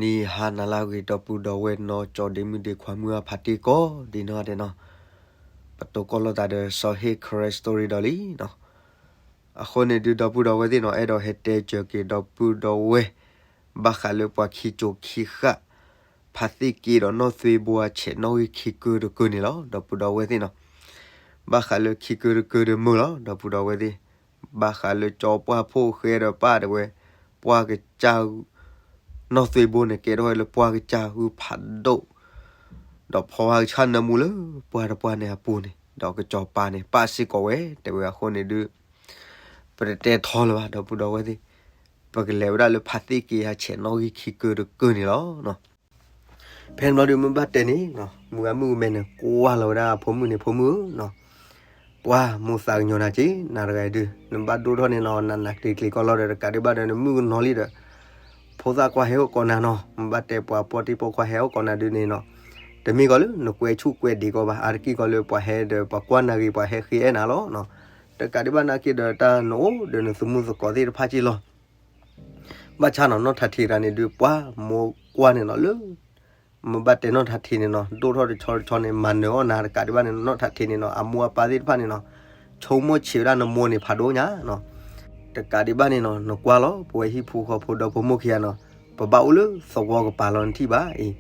နံၤဟါနၤလၢအဂ့ၤ ဒီပုၢ်ဒီဝဲၢ်နီၢ်ကၠီဒ့မုၣ်ဒ့ခွါမုၣ်အဖါတံၢ်ကိးဒံးနီၢ်ဒဲးနီၢ်, ပတိၢ်ကီၢ်လိာ်သးဒီးစီၤဟ့ၣ် Karen Story ဒီးလံနီၢ်. အဃိန့ၣ်ဒုး ဒီပုၢ်ဒီဝဲၢ်သ့ၣ်နီၢ် အဲၣ်ဒိးဟဲတဲစၢၤက့ၤဒီပုၢ်ဒီဝဲၢ် ဘၣ်ဃးလၢပှၤခံကၠိခံဃၣ် ဖါသ့ၣ်က့ဒီးနီၢ်သွ့ဘိအဆဲးနီၢ်ဂံၢ်ခံကုတကုန့ၣ်လီၤ ဒီပုၢ်ဒီဝဲၢ်သ့ၣ်နီၢ်. ဘၣ်ဃးလၢခံကုတကုဒီးမုာ်လီၤ ဒီပုၢ်ဒီဝဲၢ်သ့ၣ်, ဘၣ်ဃးလၢကၠီပှၢ်ဖိၣ်ဃဲဒီးပၢ်တဲဝဲ ပှၢ်ကစၢ် နီၢ်သွ့ဘိန့ၣ် ကဲထီၣ်ဝဲလၢပှၢ်ကစၢ်ဟုဖးဒိၣ်, ဒီးဖီဝါကဆှၣ်နၢမူလၢပှၢ်တပှၢ်န့ၣ်အပူၤန့ၣ် ဒီးကၠီပၢ်န့ၣ် ပၣ်စ့ၢ်ကီးဝဲ တဲဝဲအဃိန့ၣ်ဒုး ပတတဲထီလၢၤဘၣ် ဒီပုၢ်ဒီဝဲၢ်သ့ၣ်, ပကလဲၤဝဲဒၣ်လၢဖါသ့ၣ်က့အဆဲးနီၢ်ဂံၢ်ခံကုတကုန့ၣ်လီၤ. ဖဲန့ၣ်ဘျီဒုး မုၢ်ဘၣ်တဲန့ၣ်နီၢ် မုၢ်ဂၤမုၣ်ကမဲန့ၣ် ကွၢ်လီၤဝဲဒၣ်အဖိမုၣ်န့ၣ် ဖိမုၣ်ဧၢနီၢ်, ပှၤမိၢ်သးကညီၤနၤက့ နၤတဂၤအံၤဒုး နဘၣ်ဒိၣ်ထီၣ်န့ၣ်နီၢ် နးနးကျံၤကျံၤကီလီၤဒီး တကးဒံးဘၣ်ဒီး နမုၣ်ကနီၤလံဒီး ဖိသၣ်ခွါဟဲအိၣ်ကိးနၤနီၢ်, မုၢ်ဘၣ်တဲပှၤပီၢ်တံၢ်ပီၢ်ခွါဟဲအိၣ်ကိးနၤဒုးန့ၣ်နီၢ်, တမ့ၢ်ကီးလၢနကွဲဆူၣ်ကွဲဒံးကီးဘၣ် အါတက့ၢ်ကီးလၢပှၤဟဲဒီး ပှၤကွၢ်နၤဂ့ၤ ပှၤဟဲဃ့အဲၣ်နၤလီၤနီၢ်. တကးဒံးဘၣ်နာ်က့ဒီးတၢ်နအိၣ်ဒီးနသမူသကိးသ့ၣ်တဖၣ်က့လီၤ. ဘၣ်ဆၣ်နီၢ် နီၢ်ထးထံးတဂၤန့ၣ်ဒုး ပှၤမိၢ်ကွၢ်န့ၣ်နီၢ်လၢ မုၢ်ဘၣ်တဲနီၢ်ထးထံးန့ၣ်နီၢ် ဒိၣ်ထီၣ်တဆီတဆီန့ၣ် မၤနၢၤအီၣ်နၤ တကးဒံးဘၣ်န့ၣ် နီၢ်ထးထံးန့ၣ်နီၢ် အမိၢ်အပၢ်သ့ၣ်တဖၣ်န့ၣ်နီၢ် ဆိကမိၣ်ဆံးဝဲဒၣ်နမိၢ်န့ၣ်ဖးဒိၣ်ညါနီၢ်. တကးဒံးဘၣ်န့ၣ်နီၢ် နကွၢ်လီၤ ပဝဲဟံၣ်ဖိဃီဖိဒီဖိမိၢ်ခံဂၤနီၢ် ပဘၣ်အိၣ်လၢသဝီကပၤလီၤနထံၣ်ဘၣ်အံၤ.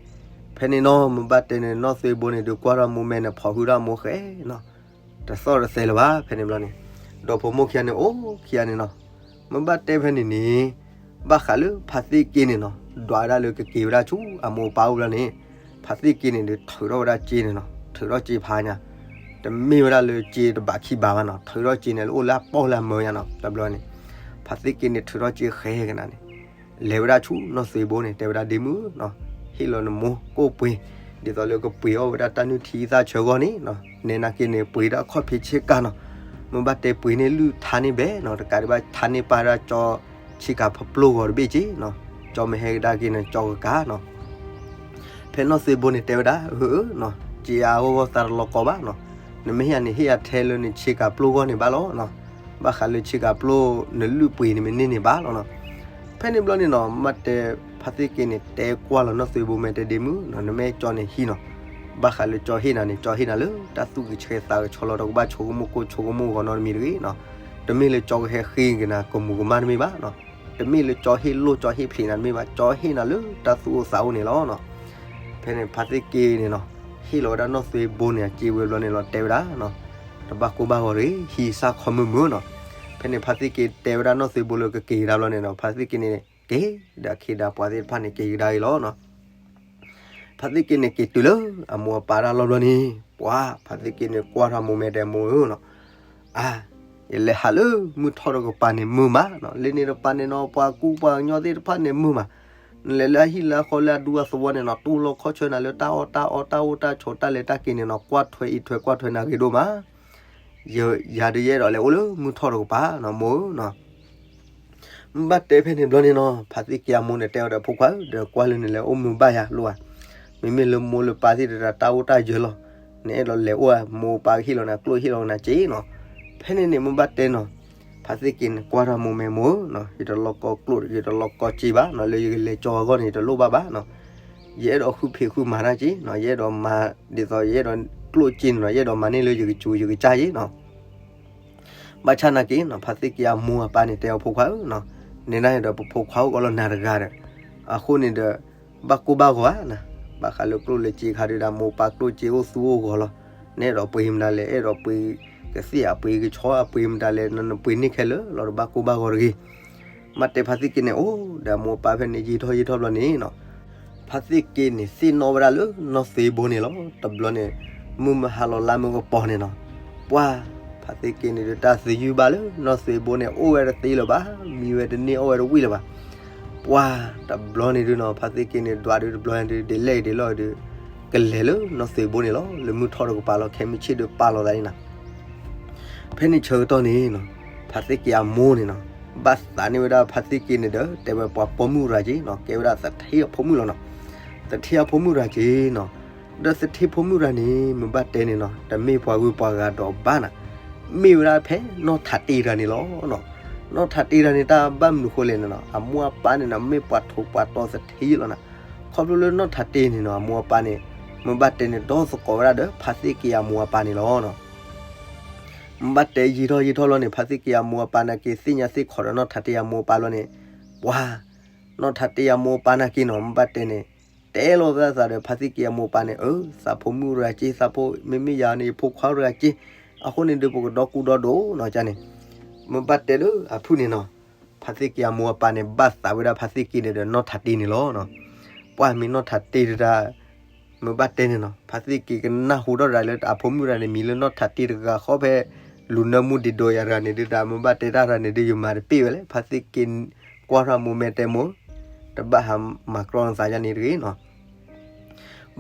ဖဲန့ၣ်နီၢ် မုၢ်ဘၣ်တဲန့ၣ် နီၢ်သွ့ဘိန့ၣ်ဒုး ကွၢ်ထီၣ်မိၢ်မဲန့ၣ် ဖိးဟုထီၣ်မိၢ်ဃဲနီၢ် တသီၣ်တသဲလၢၤဘၣ် ဖဲန့ၣ်ဘျီန့ၣ်, ဒီဖိမိၢ်ခံဂၤန့ၣ်အိၣ်ခံဂၤန့ၣ်နီၢ်, မုၢ်ဘၣ်တဲဖဲန့ၣ်န့ၣ် ဘၣ်ဃးလၢဖါသ့ၣ်က့န့ၣ်နီၢ် ဒွးဝဲဒၣ်လၢကက့ၤဝဲဒၣ်ဆူအမိၢ်အပၢ်အိၣ်ဘျီန့ၣ်, ဖါသ့ၣ်က့န့ၣ်ဒုး ထုးထီၣ်ဝဲဒၣ်စ့န့ၣ်နီၢ် ထုးထီၣ်စ့ဖးညါ, တမ့ၢ်ဝဲဒၣ်လၢစ့တဘးခံဘးဘၣ်နီၢ် ထုးထီၣ်စ့န့ၣ်လၢအိၣ်လၢအပီၢ်လၢအမၢညါနီၢ် တဘျီန့ၣ်, ဖါသ့ၣ်က့န့ၣ် ထုးထီၣ်စ့ဃဲကနၤန့ၣ် လဲၤဝဲဒၣ်ဆူနီၢ်သွ့ဘိန့ၣ် တဲဝဲဒၣ်ဒ့မုၣ်နီၢ်, ဟ့ၣ်လီၤနမိၢ်ကိၣ်ပှ့ၤ, ဒ်သိးလၢကပှ့ၤအီၣ်ဝဲဒၣ်တၢ်နုၢ်ထံသၣ်ဆၢဂီၢ်န့ၣ်နီၢ်, နဲနာ်က့န့ၣ် ပှ့ၤဒၣ်ခီၣ်ဖံးဆ့ကၤနီၢ်, မ့ၢ်ဘၣ်တဲပှ့ၤန့ၢ်လုၢ်ထါန့ၢ်ဘဲနီၢ် တကးဒံးဘၣ်ထါန့ၢ်ပၢ်ဒၣ်ကၠီဆ့ကၤဖျိၣ်ဂီၤတဘ့ၣ်က့နီၢ်, ကၠီမ့ၢ်ဟဲကဒါက့န့ၣ် ကၠီကကၤနီၢ်. ဖဲနီၢ်သွ့ဘိန့ၣ် တဲဝဲဒၣ် ဧၢနီၢ် စ့အါအါဂီၢ်ဂီၢ်သးတလီၤကီဘၣ်နီၢ်, နမ့ၢ်ဟ့ၣ်ယၤန့ၣ် ဟ့ၣ်ယၤထဲလၢနဆ့ကၤပျိၢ်ဂီၢ်န့ၣ်ဘၣ်လီၤနီၢ်, ဘၣ်ဃးလၢဆ့ကၤပျိၢ်နလုၢ်ပှ့ၤန့ၣ်မ့ၢ်န့ၢ်န့ၣ်ဘၣ်လီၤနီၢ်. ဖဲန့ၣ်ဘျီန့ၣ်နီၢ် မ့ၢ်တဲဖါသ့ၣ်က့န့ၣ် တဲကွၢ်လီၤနီၢ်သွ့ဘိ မ့ၢ်တဲဒ့မုၣ်နီၢ် နမ့ၢ်ကၠီန့ၣ်ဟံးနီၢ်, ဘၣ်ဃးလၢကၠီဟ့ၣ်နၤန့ၣ် ကၠီဟ့ၣ်နၤလၢတၢ်သူၣ်ကဆှဲသးကဆှီလီၤ တကဘၣ်ဆိကမိၣ်ကိၢ်ဆိကမိၣ်ဂီၤနီတမံၤတဂ့ၤနီၢ်, တမ့ၢ်လၢကၠီကဟဲဃ့က့ၤနၤကမူၤကမၣ်တမ့ၢ်ဘၣ်နီၢ်, တမ့ၢ်လၢကၠီဟ့ၣ်လိၣ်ကၠီဟ့ၣ်ဖျံးနၤတမ့ၢ်ဘၣ် ကၠီဟ့ၣ်နၤလၢတၢ်သူၣ်အိၣ်သးအိၣ်န့ၣ်လီၤနီၢ်. ဖဲန့ၣ်ဖါသ့ၣ်က့န့ၣ်နီၢ် ဟ့ၣ်လီၤဝဲဒၣ်နီၢ်သွ့ဘိန့ၣ်အစ့ဝဲဘျီန့ၣ်လီၤ တဲဝဲဒၣ်နီၢ်, တဘၣ်ကိၢ်ဘၣ်ဂီၤတဂ့ၤ ဟံးစၢ်ခီမုၢ်မုၢ်နီၢ်. ဖဲန့ၣ်ဖါသ့ၣ်က့တဲဝဲဒၣ်နီၢ်သွ့ဘိလၢကက့ၤကဒါဘျီန့ၣ်နီၢ် ဖါသ့ၣ်က့န့ၣ် က့ၤဒီးအခ့ဒီးပှၤသ့ၣ်တဖၣ်န့ၣ် က့ၤကဒါအံၤလီၤနီၢ်. ဖါသ့ၣ်က့န့ၣ်က့ၤတုၤလၢအမိၢ်အပၢ်ဒၣ်လီၢ်ဘျီန့ၣ် ပှၤဖါသ့ၣ်က့န့ၣ်ကွၢ်ထီၣ်မိၢ်မဲာ်တဲမိၢ်ဧၢနီၢ်, အါ ယလဲၤဟးလၢမုၢ်ထီၣ်တကပၤန့ၣ်မုာ်မးနီၢ်, လၢန့ၣ်တပၤန့ၣ်နီၢ် ပှၤကူပှၤကညီသ့ၣ်တဖၣ်န့ၣ်မုာ်မး, နလဲၤလၢအဟံၣ်လၢအဃီလၢအဒူအသဝီန့ၣ်နီၢ် တူၢ်လိာ်ခီၣ်ဆၢနၤလၢတၢ်အီၣ်တၢ်အီတၢ်အိၣ်တၢ်ဆိးတၢ်လဲၤတၢ်က့ၤန့ၣ်နီၢ် ကွၢ်ထွဲအံးထွဲကွၢ်ထွဲနၤဂ့ၤဒိၣ်မး ယၤဒုးယအဲၣ်ဒိးလဲၤအိၣ်လၢမုၢ်ထီၣ်တကပၤနီၢ် မိၢ်ဧၢနီၢ်. မ့ၢ်ဘၣ်တဲဖဲန့ၣ်ဘျီန့ၣ်နီၢ် ဖါသ့ၣ်က့အမိၢ်န့ၣ်တဲအီၤဒီး ဖိခွါဧၢ ဒီးကွၢ်လၢနလဲၤအိၣ်မုာ်ဘၣ်ယၤလိၣ်ဧါ, မ့မ့ၢ်လၢမိၢ်လၢပၢ်သ့ၣ်တဖၣ်တၢ်အိၣ်တၢ်ယၢၤလီၤ, နအဲၣ်ဒိးလဲၤအိၣ်ဧါ မိၢ်ပၢ်ကဟ့ၣ်လီၤနၤကျိၣ်ဟ့ၣ်လီၤနၤစ့နီၢ်. ဖဲန့ၣ်န့ၣ် မ့ၢ်ဘၣ်တဲနီၢ် ဖါသ့ၣ်က့န့ၣ် ကွၢ်ထီၣ်မိၢ်မဲာ်မိၢ်ဧၢနီၢ်, ယတလိၣ်ကီကျိၣ် ယတလိၣ်ကီစ့ဘၣ်နီၢ်, လၢယကလဲၤကၠီအဂီၢ်န့ၣ် ယတလိၣ်ဘၣ်ဘၣ်နီၢ်, ယအဲၣ်ဒိးဃုဖံးဃုမၤတၢ်စ့နီၢ်, ယအဲၣ်ဒိးမၤ ဒ်သိးယအဲၣ်ဒိးကျိၣ်စ့န့ၣ်နီၢ်, ယအဲၣ်ဒိးမၤန့ၢ်လၢယကစူၤယကစၢ်စ့နီၢ်. ဘၣ်ဆၣ်နာ်က့နီၢ် ဖါသ့ၣ်က့အမိၢ်အပၢ်န့ၣ် တဲအီၤဖိခွါဧၢနီၢ်, နဲဒၣ်န့ၣ်ဒီးပဖိခွါအိၣ်ကီးလီၤနၤတဂၤဒီး, အဃိန့ၣ်ဒီး ဘၣ်ကိၢ်ဘၣ်ဂီၤဧါနီၢ်, ဘၣ်ဃးလၢကျိၣ်လၢစ့ခါဒုးဒၣ် မိၢ်ပၢ်ကျိၣ်စ့အိၣ်သူအိၣ်ဂီၤလီၤ, နအဲၣ်ဒိးပှ့ၤမတၤလဲၣ်, အဲၣ်ဒိးပှ့ၤကသ့ၣ်အပှ့ၤကဆီအပှ့ၤမတၤလဲၣ်, နပှ့ၤန့ၢ်ခဲလၢာ်လီၤ တဘၣ်ကိၢ်ဘၣ်ဂီၤတဂ့ၤ. မ့ၢ်တဲဖါသ့ၣ်က့န့ၣ် အိၣ်ဒီးအမိၢ်အပၢ်ဖဲန့ၣ် ယံာ်ထီၣ်ယံာ်ထီၣ်ဘျီန့ၣ်နီၢ် ဖါသ့ၣ်က့န့ၣ် သ့ၣ်နီၣ်ဝဲဒၣ်လၢနီၢ်သွ့ဘိန့ၣ်လီၤ. တဘျီန့ၣ် မုၢ်မဟါလီၤလါမုၢ်ကပီၤန့ၣ်နီၢ်, ပှၤ ဖါသ့ၣ်က့န့ၣ်ဒုး တၢ်သယုၢ်ဘၣ်လၢနီၢ်သွ့ဘိန့ၣ် အိၣ်ဝဲတသ့လၢၤဘၣ်, မံဝဲတန့ၢ်အီၣ်ဝဲတဝံၣ်လၢၤဘၣ်. ပှၤ တဘျီန့ၣ်ဒုးနီၢ် ဖါသ့ၣ်က့န့ၣ် ဒွးဒုးတဘျီန့ၣ်ဒုး ဒ်လဲၣ်ဒ်လဲၣ်ဒုး ကလဲၤလၢနီၢ်သွ့ဘိန့ၣ်လီၤ. လၢမုၢ်ထီၣ်တကပၤလီၤ ခဲမုၢ်ဆ့ၣ်ဒုးပာ်လီၤသးန့ၣ်နီၢ် ဖဲန့ၣ်ဆၢကတီၢ်န့ၣ်နီၢ် ဖါသ့ၣ်က့အမိၢ်န့ၣ်နီၢ် ဘၣ်သးန့ၢ်ဝဲဒၣ်ဖါသ့ၣ်က့န့ၣ်ဒီး တဲဝဲပှၤပိာ်မုၣ်ရၤက့နီၢ်, ကဲဝဲဒၣ်သထ့အဖိမုၣ်လီၤနီၢ်, သထ့အဖိမုၣ်ရၤက့နီၢ်, ဒီးသထ့ဖိမုၣ်ရၤန့ၣ် မ့ၢ်ဘၣ်တဲန့ၣ်နီၢ် တမ့ၢ်ပှၤဂုၤပှၤဂၤဒီးဘၣ်နီၢ်, မ့ၢ်ဝဲဒၣ်ဖဲနီၢ်ထးတ့တဂၤန့ၣ်လီၤနီၢ်. နီၢ်ထးတ့တဂၤန့ၣ် တၢ်ဘၣ်မနုၤဃိလဲၣ်န့ၣ်နီၢ် အမိၢ်အပၢ်န့ၣ်နီၢ် မ့ၢ်ပှၤထိးပှၤတီၤသထ့လီၤနီၢ်. ခီဖျိလၢနီၢ်ထးတ့န့ၣ်နီၤ အမိၢ်အပၢ်န့ၣ် မ့ၢ်ဘၣ်တဲန့ၣ် ဒီသကိးဝဲဒၣ်ဒီး ဖါသ့ၣ်က့အမိၢ်အပၢ်န့ၣ်လီၤနီၤ. မ့ၢ်ဘၣ်တဲယံာ်ထီၣ်ယံာ်ထီၣ်လီၤန့ၣ် ဖါသ့ၣ်က့အမိၢ်အပၢ်နာ်က့ သ့ၣ်ညါသ့ၣ်ခီးဒီးနီၢ်ထးတ့အမိၢ်အပၢ်လီၤန့ၣ်, ပှၤ နီၢ်ထးတ့အမိၢ်အပၢ်နာ်က့နီၤ မ့ၢ်ဘၣ်တဲန့ၣ် တဲလီၤဝဲဒၣ်သးဒီးဖါသ့ၣ်က့အမိၢ်အပၢ်န့ၣ်, အၢ သးဖိမုၣ်တဂၤက့ သးဖိ မ့မ့ၢ်ယၤန့ၣ် ယဖိခွါတဂၤက့, အဃိန့ၣ်ဒီး ပကဒီကူဒီဒိၣ်နီၤကန့ၣ်, မ့ၢ်ဘၣ်တဲလၢအဖုၣ်န့ၣ်နီၤ, ဖါသ့ၣ်က့အမိၢ်အပၢ်န့ၣ် ဘၣ်သးဝဲဒၣ်ဖါသ့ၣ်က့န့ၣ်ဒီးနီၢ်ထးတ့န့ၣ်လီၤနီၤ. ပှၤမ့ၢ်နီၢ်ထးတ့တဒၣ် မ့ၢ်ဘၣ်တဲန့ၣ်နီၤ ဖါသ့ၣ်က့ကနၢ်ဟူထီၣ်တၢ်လၢအဖိမုၣ်တဂၤန့ၣ် မံၤလၢနီၢ်ထးတ့တဂၤဃီဖဲ လူၤနၢမူဒံးဒိးယၤတဂၤန့ၣ်ဒုး တၢ်မ့ၢ်ဘၣ်တဲတၢ်တဂၤန့ၣ်ဒုး ယမၤတပ့ၢ်ဝဲလဲၣ် ဖါသ့ၣ်က့ ကွၢ်ထီၣ်မိၢ်မဲတဲမိၢ်, တဘၣ်ဟးမၤကြီနသးယါန့ၣ်တဂ့ၤနီၤ.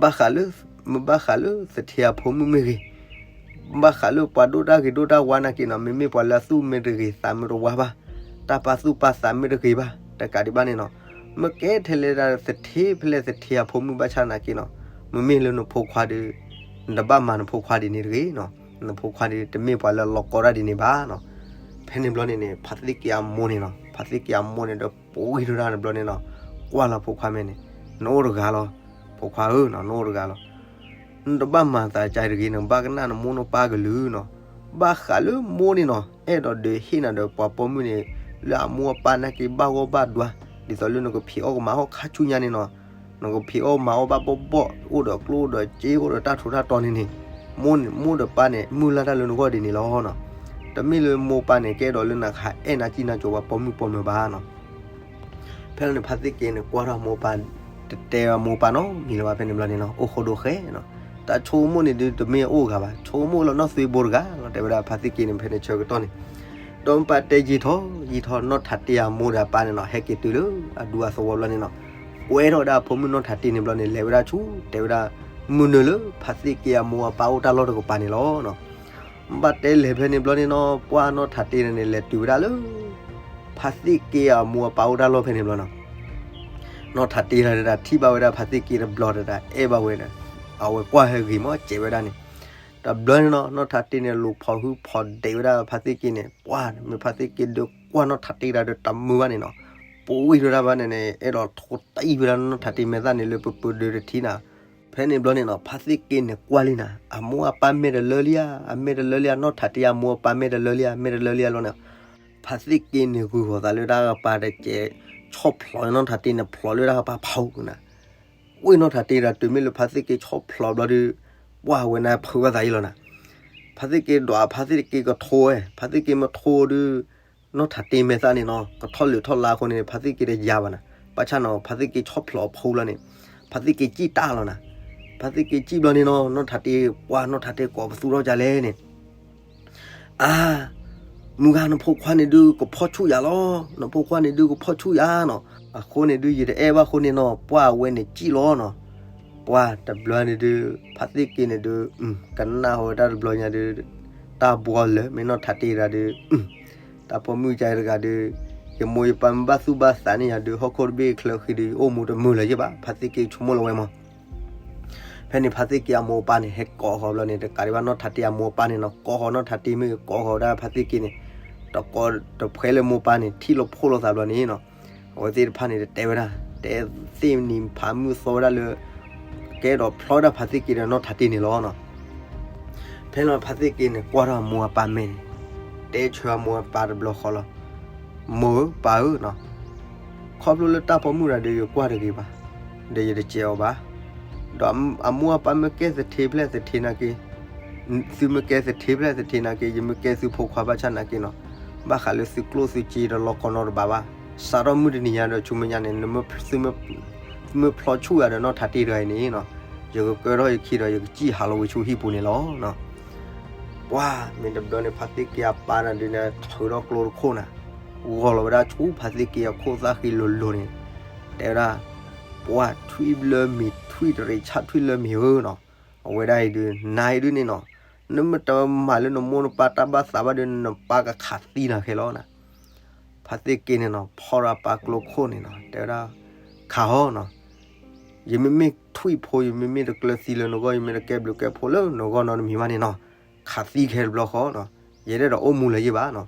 ဘၣ်ဃးလၢ မ့ၢ်ဘၣ်ဃးလၢသထ့အဖိမုၣ်မ့ၢ်ဂ့ၤ, ဘၣ်ဃးလၢပှၤဒိၣ်တၢ်ဂ့ၤဒိၣ်တၢ်ဝါနာ်က့နီၤ မ့မ့ၢ်ပှၤလၢအသူၣ်မ့ၢ်တဂ့ၤသးမ့ၢ်တဝါဘၣ်, တၢ်ပာ်သူၣ်ပာ်သးမ့ၢ်တဂ့ၤဘၣ် တကးဒံးဘၣ်န့ၣ်နီၤ, မ့ၢ်ကဲထဲလဲၣ်ဒၣ်သထ့ဖဲလဲၣ်သထ့အဖိမုၣ်ဘၣ်ဆၣ်နာ်က့နီၤ, မ့မ့ၢ်လၢနဖိခွါဒီး နတဘၣ်မၤနဖိခွါဒ်န့ၣ်တဂ့ၤနီၤ, နဖိခွါဒီးတမ့ၢ်ပှၤလၢလီၤကီတၢ်ဒ်န့ၣ်ဘၣ်နီၤ. ဖဲန့ၣ်ဘျီန့ၣ်န့ၣ် ဖါသ့ၣ်က့အမိၢ်န့ၣ်နီၤ ဖါသ့ၣ်က့အမိၢ်န့ၣ်ဒီး ပှံၤထီၣ်တၢ်န့ၣ်ဘျီန့ၣ်နီၤ, ကွၢ်လီၤဖိခွါမဲာ်န့ၣ်, နအိၣ်တဂၤလီၤ, ဖိခွါဧၢနီၤ နအိၣ်တဂၤလီၤ. နတဘၣ်မၤသးကါတဂ့ၤ နဘၣ်ကနၣ်နမိၢ်နပၢ်ကလုၢ်နီၤ. ဘၣ်ဃးလၢမိၢ်န့ၣ်နီၤ အဲၣ်ဒိးဒုးဟ့ၣ်နၤဒီးပှၤပိာ်မုၣ်န့ၣ် လၢအမိၢ်အပၢ်နာ်က့ဘၣ်ဂီၢ်ဘၣ်ဒွါ, ဒ်သိးလၢနကဖံးအီၣ်ကမၤအီၣ်ခါဆူညါန့ၣ်နီၤ, နကဖံးအီၣ်မၤအီၣ်ဘၣ်ဘီၣ်ဘီၣ် အိၣ်ဒီးကျိၣ်ဒီးစ့ အိၣ်ဒီးတၢ်ထူးတၢ်တီၤန့ၣ်န့ၣ်, မိၢ်န့ၣ် မိၢ်ဒီးပၢ်န့ၣ် မုၢ်လၢ်တၢ်လၢနဂီၢ်ဒ်န့ၣ်လီၤနီၤ. တမ့ၢ်လၢမိၢ်ပၢ်န့ၣ် ကအဲၣ်နၤစံၣ်နၤစိၤပှၤပိာ်မုၣ်ပိာ်မၢၤဘၣ်နီၤ. ဖဲန့ၣ်ဖါသ့ၣ်က့န့ၣ် ကွၢ်ထီၣ်မိၢ်ပၢ် တတဲမိၢ်ပၢ်နီတမံၤလၢၤဘၣ် ဖဲန့ၣ်ဘျီန့ၣ်နီၤ အိၣ်ဃိဒိၣ်ဃဲနီၤ. တၢ်ဆိကမိၣ်န့ၣ်ဒုးတမ့ၢ်အိၣ်ဂၤဘၣ် ဆိကမိၣ်လၢနီၢ်သွ့ဘိတဂၤလီၤ တဲဝဲဒၣ်ဖါသ့ၣ်က့န့ၣ် ဖဲန့ၣ်ဆၢကတီၢ်န့ၣ်, ဒီးမ့ၢ်ဘၣ်တဲယံာ်ထီၣ်ယံာ်ထီၣ် နီၢ်ထးတ့အမိၢ်ဒီးအပၢ်န့ၣ်နီၤ ဟဲက့ၤတုၤလၢအဒူအသဝီဘျီန့ၣ်နီၤ, ကွဲထီၣ်ဝဲဒၣ်အဖိမုၣ်နီၢ်ထးတ့န့ၣ်ဘျီန့ၣ် လဲၤဝဲဒၣ်ဆူ တဲဝဲဒၣ် မုၢ်နုာ်လၢဖါသ့ၣ်က့အမိၢ်အပၢ်အိၣ်တၢ်လီၢ်တကပၤန့ၣ်လီၤနီၤ. ဘၣ်တဲလဲၤဖဲန့ၣ်ဘျီန့ၣ်နီၤ ပှၢ်နီၢ်ထးတ့န့ၣ်န့ၣ် လဲၤတုၤဝဲဒၣ်လၢ ဖါသ့ၣ်က့အမိၢ်အပၢ်အိၣ်တၢ်လီၢ်ဖဲန့ၣ်ဘျီနီၤ, နီၢ်ထးတ့တဒၣ်ထံၣ်ဘၣ်ဝဲဒၣ်ဖါသ့ၣ်က့တဘျီတဒၣ် အဲၣ်ဘၣ်ဝဲဒၣ်, အဝဲကွၢ်ဟဲဂ့ၤမးစဲးဝဲဒၣ်န့ၣ်, တဘျီန့ၣ်နီၤ နီၢ်ထးတ့န့ၣ် လူၤဖီၣ်ဟုၣ်ဖီၣ်ဒဲးဝဲဒၣ်ဖါသ့ၣ်က့န့ၣ် ပှၢ်မ့ၢ်ဖါသ့ၣ်က့ဒုးကွၢ်နီၢ်ထးတ့တဒၣ်ဒီးတမုာ်ဘၣ်န့ၣ်နီၤ, ပှံၤထီၣ်တၢ်ဘၣ်န့ၣ်န့ၣ် အဲၣ်ဒိးထိတံၢ်ဝဲဒၣ်နီၢ်ထးတ့မဲာ်သၣ်န့ၣ်လၢပပၢၤဒုးတထံၣ်နၤ ဖဲန့ၣ်ဘျီန့ၣ်နီၤ ဖါသ့ၣ်က့န့ၣ်ကွၢ်လံနၤ အမိၢ်အပၢ်မဲာ်တလၢလံဧါ, အမဲာ်တလၢလံဧါ, နီၢ်ထးတ့အမိၢ်အပၢ်မဲာ်တလၢလံဧါ, မဲာ်တလၢလံဧါလီၤန့ၣ်, ဖါသ့ၣ်က့န့ၣ်ဂုာ်ဃီၤသးလၢတၢ်ကပၤတကဲး, ဆီၣ်ဖျိးနီၢ်ထးတ့န့ၣ်ဖျိးလၢတၢ်ကပၤဖီနၤ, ဝ့ၢ်နီၢ်ထးတ့ဒီးတုၤမ့ၢ်လၢဖါသ့ၣ်က့ဆီၣ်ဖျိးဘျီဒီး, ပှၢ်ဝဲန့ၣ်ဖုးဘၣ်သးအံၤလီၤနၤ ဖါသ့ၣ်က့ဒွးဖါသ့ၣ်က့ကထိဝဲ, ဖါသ့ၣ်က့မ့ၢ်ထိဒီး, နီၢ်ထးတ့မဲာ်သၣ်န့ၣ်နီၤ ကထီၣ်လၢာ်ထီၣ်လါအဃိန့ၣ် ဖါသ့ၣ်က့တယါဘၣ်နၤ, ဘၣ်ဆၣ်နီၤ ဖါသ့ၣ်က့ဆီၣ်ဖျိးအဖီလီၤန့ၣ်, ဖါသ့ၣ်က့ကံၣ်တၢ်လီၤနၤ, ဖါသ့ၣ်က့ကံၣ်ဘျီန့ၣ်နီၤ နီၢ်ထးတ့, ပှၢ်နီၢ်ထးတ့ကိးပသူထီၣ်ကလဲၣ်န့ၣ် အါ, မုၢ်ဂၤနဖိခွါန့ၣ်ဒုး ကဖီၣ်ဆူၣ်ယၤလီၤ, နဖိခွါန့ၣ်ဒုး ကဖီၣ်ဆူၣ်ယၤနီၤ, အဃိန့ၣ်ဒုး ယတအဲၣ်ဘၣ်အဃိန့ၣ်နီၤ ပှၢ်အဝဲန့ၣ်ကံၣ်လီၤနီၤ, ပှၢ်တဘျီန့ၣ်ဒုး ဖါသ့ၣ်က့န့ၣ်ဒုး, ကနၣ်ဟူဝဲတၢ်တဘျီညါဒုး, တၢ်ဘှီလၢာ် မ့ၢ်နီၢ်ထးတ့တဂၤဒုး, တၢ်ပိာ်မုၣ်ကါတဂၤဒုး, ယမိၢ်ယပၢ်မ့ၢ်ဘၣ်သူၣ်ဘၣ်သးန့ၢ်ယၤဒုး ဟီၣ်ခိၣ်တဘ့ၣ်ချၢဃံဒုး ယအိၣ်မူတမုာ်လၢၤယဘၣ် ဖါသ့ၣ်က့ဆိကမိၣ်လီၤဝဲမး ဖဲန့ၣ်ဖါသ့ၣ်က့အမိၢ်အပၢ်န့ၣ် ဟဲကိးဃီၤဘျီန့ၣ် တကးဒံးဘၣ်နီၢ်ထးတ့အမိၢ်အပၢ်န့ၣ်နီၤ ကိးဃီၤနီၢ်ထးတ့မ့ၢ်ဂ့ၤ ကိးဃီၤဝဲဒၣ်ဖါသ့ၣ်က့န့ၣ်, တကိးတဖှဲလၢမိၢ်ပၢ်န့ၣ် ထံၣ်လိာ်ဖိးလိာ်သးဘျီန့ၣ်နီၤ, အဝဲသ့ၣ်တဖၣ်န့ၣ် တတဲဝဲဒၣ် တဲသ့ၣ်နံၤဖးမုၢ်သီဝဲဒၣ်လၢ ကအဲၣ်ဒိးဖျီဝဲဒၣ်ဖါသ့ၣ်က့ဒီးနီၢ်ထးတ့န့ၣ်လီၤနီၤ. ဖဲလီၤဖါသ့ၣ်က့န့ၣ် ကွၢ်ထီၣ်အမိၢ်အပၢ်မဲာ်န့ၣ်, တဲဆၢအမိၢ်အပၢ်တဘျီဃီလီၤ. မိၢ်ဧၢပၢ်ဧၢနီၤ, ခီဖျိလၢတၢ်ပိာ်မုၣ်တဂၤဒီးယကွၢ်တဂ့ၤဘၣ်, ဒီးယတစဲးအီၤဘၣ်. ဒီးအမိၢ်အပၢ်မ့ၢ်ကဲသထ့ဖျဲၣ်သထ့နာ်က့, သုမ့ၢ်ကဲသထ့ဖျဲၣ်သထ့နာ်က့ ယမ့ၢ်ကဲသုဖိခွါဘၣ်ဆၣ်နာ်က့နီၤ, ဘၣ်ဃးလၢသုကျိၣ်သုစ့ဒီးလီၢ်ကီၢ်နီတဘၣ်ဘၣ်. စးထီၣ်မုၢ်တနံၤညါဒီးဆူမဲာ်ညါန့ၣ် သုမ့ၢ်ဖျီဆူၣ်ယၤဒီးနီၢ်ထးတ့တဂၤအံၤန့ၣ်နီၤ, ယကကၢထီၣ်ယခံဒီးယကစံၣ်ဟးလီၤဝံၤဆူဟံၣ်ပူၤန့ၣ်လီၤ. ပှၤမ့ၢ်တဘျီန့ၣ် ဖါသ့ၣ်က့အပၢ်န့ၣ်ဒုးန့ၣ် ထုးထီၣ်ကျိတခိၣ်နၤ, ဂီၤလီၤဝဲဒၣ်ဆူဖါသ့ၣ်က့အခိၣ်သၣ်ဃံလိၤလိၤန့ၣ်, တဲဝဲဒၣ်, ပှၤထွံၣ်လၢမ့ၤ ထွံၣ်တရံးဆၣ်ထွံၣ်လၢမ့ၤဧၢနီၤ, အဝဲဒၣ်အံၤဒုး နၤအံၤဒုးန့ၣ်နီၤ, နမ့ၢ်တမၤလၢနမိၢ်နပၢ်တၢ်ဘၣ်သးဘၣ်ဒီး နပၢ်ကခးသံနၤခဲလီၤနၤ. ဖါသ့ၣ်က့န့ၣ်နီၤ ဖီၣ်ရၣ်ပၢ်ကျိခိၣ်န့ၣ်နီၤ တဲဝဲဒၣ်, ခးဟီနီၤ, ယမ့မ့ၢ်ထွံၣ်ဖိ ယမ့မ့ၢ်တကျၢၤသံလၢနဂီၢ် ယမ့ၢ်တကဲဘျုးကဲဖှိၣ်လၢနဂီၢ်နီတမံၤဘၣ်န့ၣ်နီၤ, ခးသံခဲတဘျီဃီနီၤ, ယတအဲၣ်ဒိးအိၣ်မူလၢၤယဘၣ်နီၤ.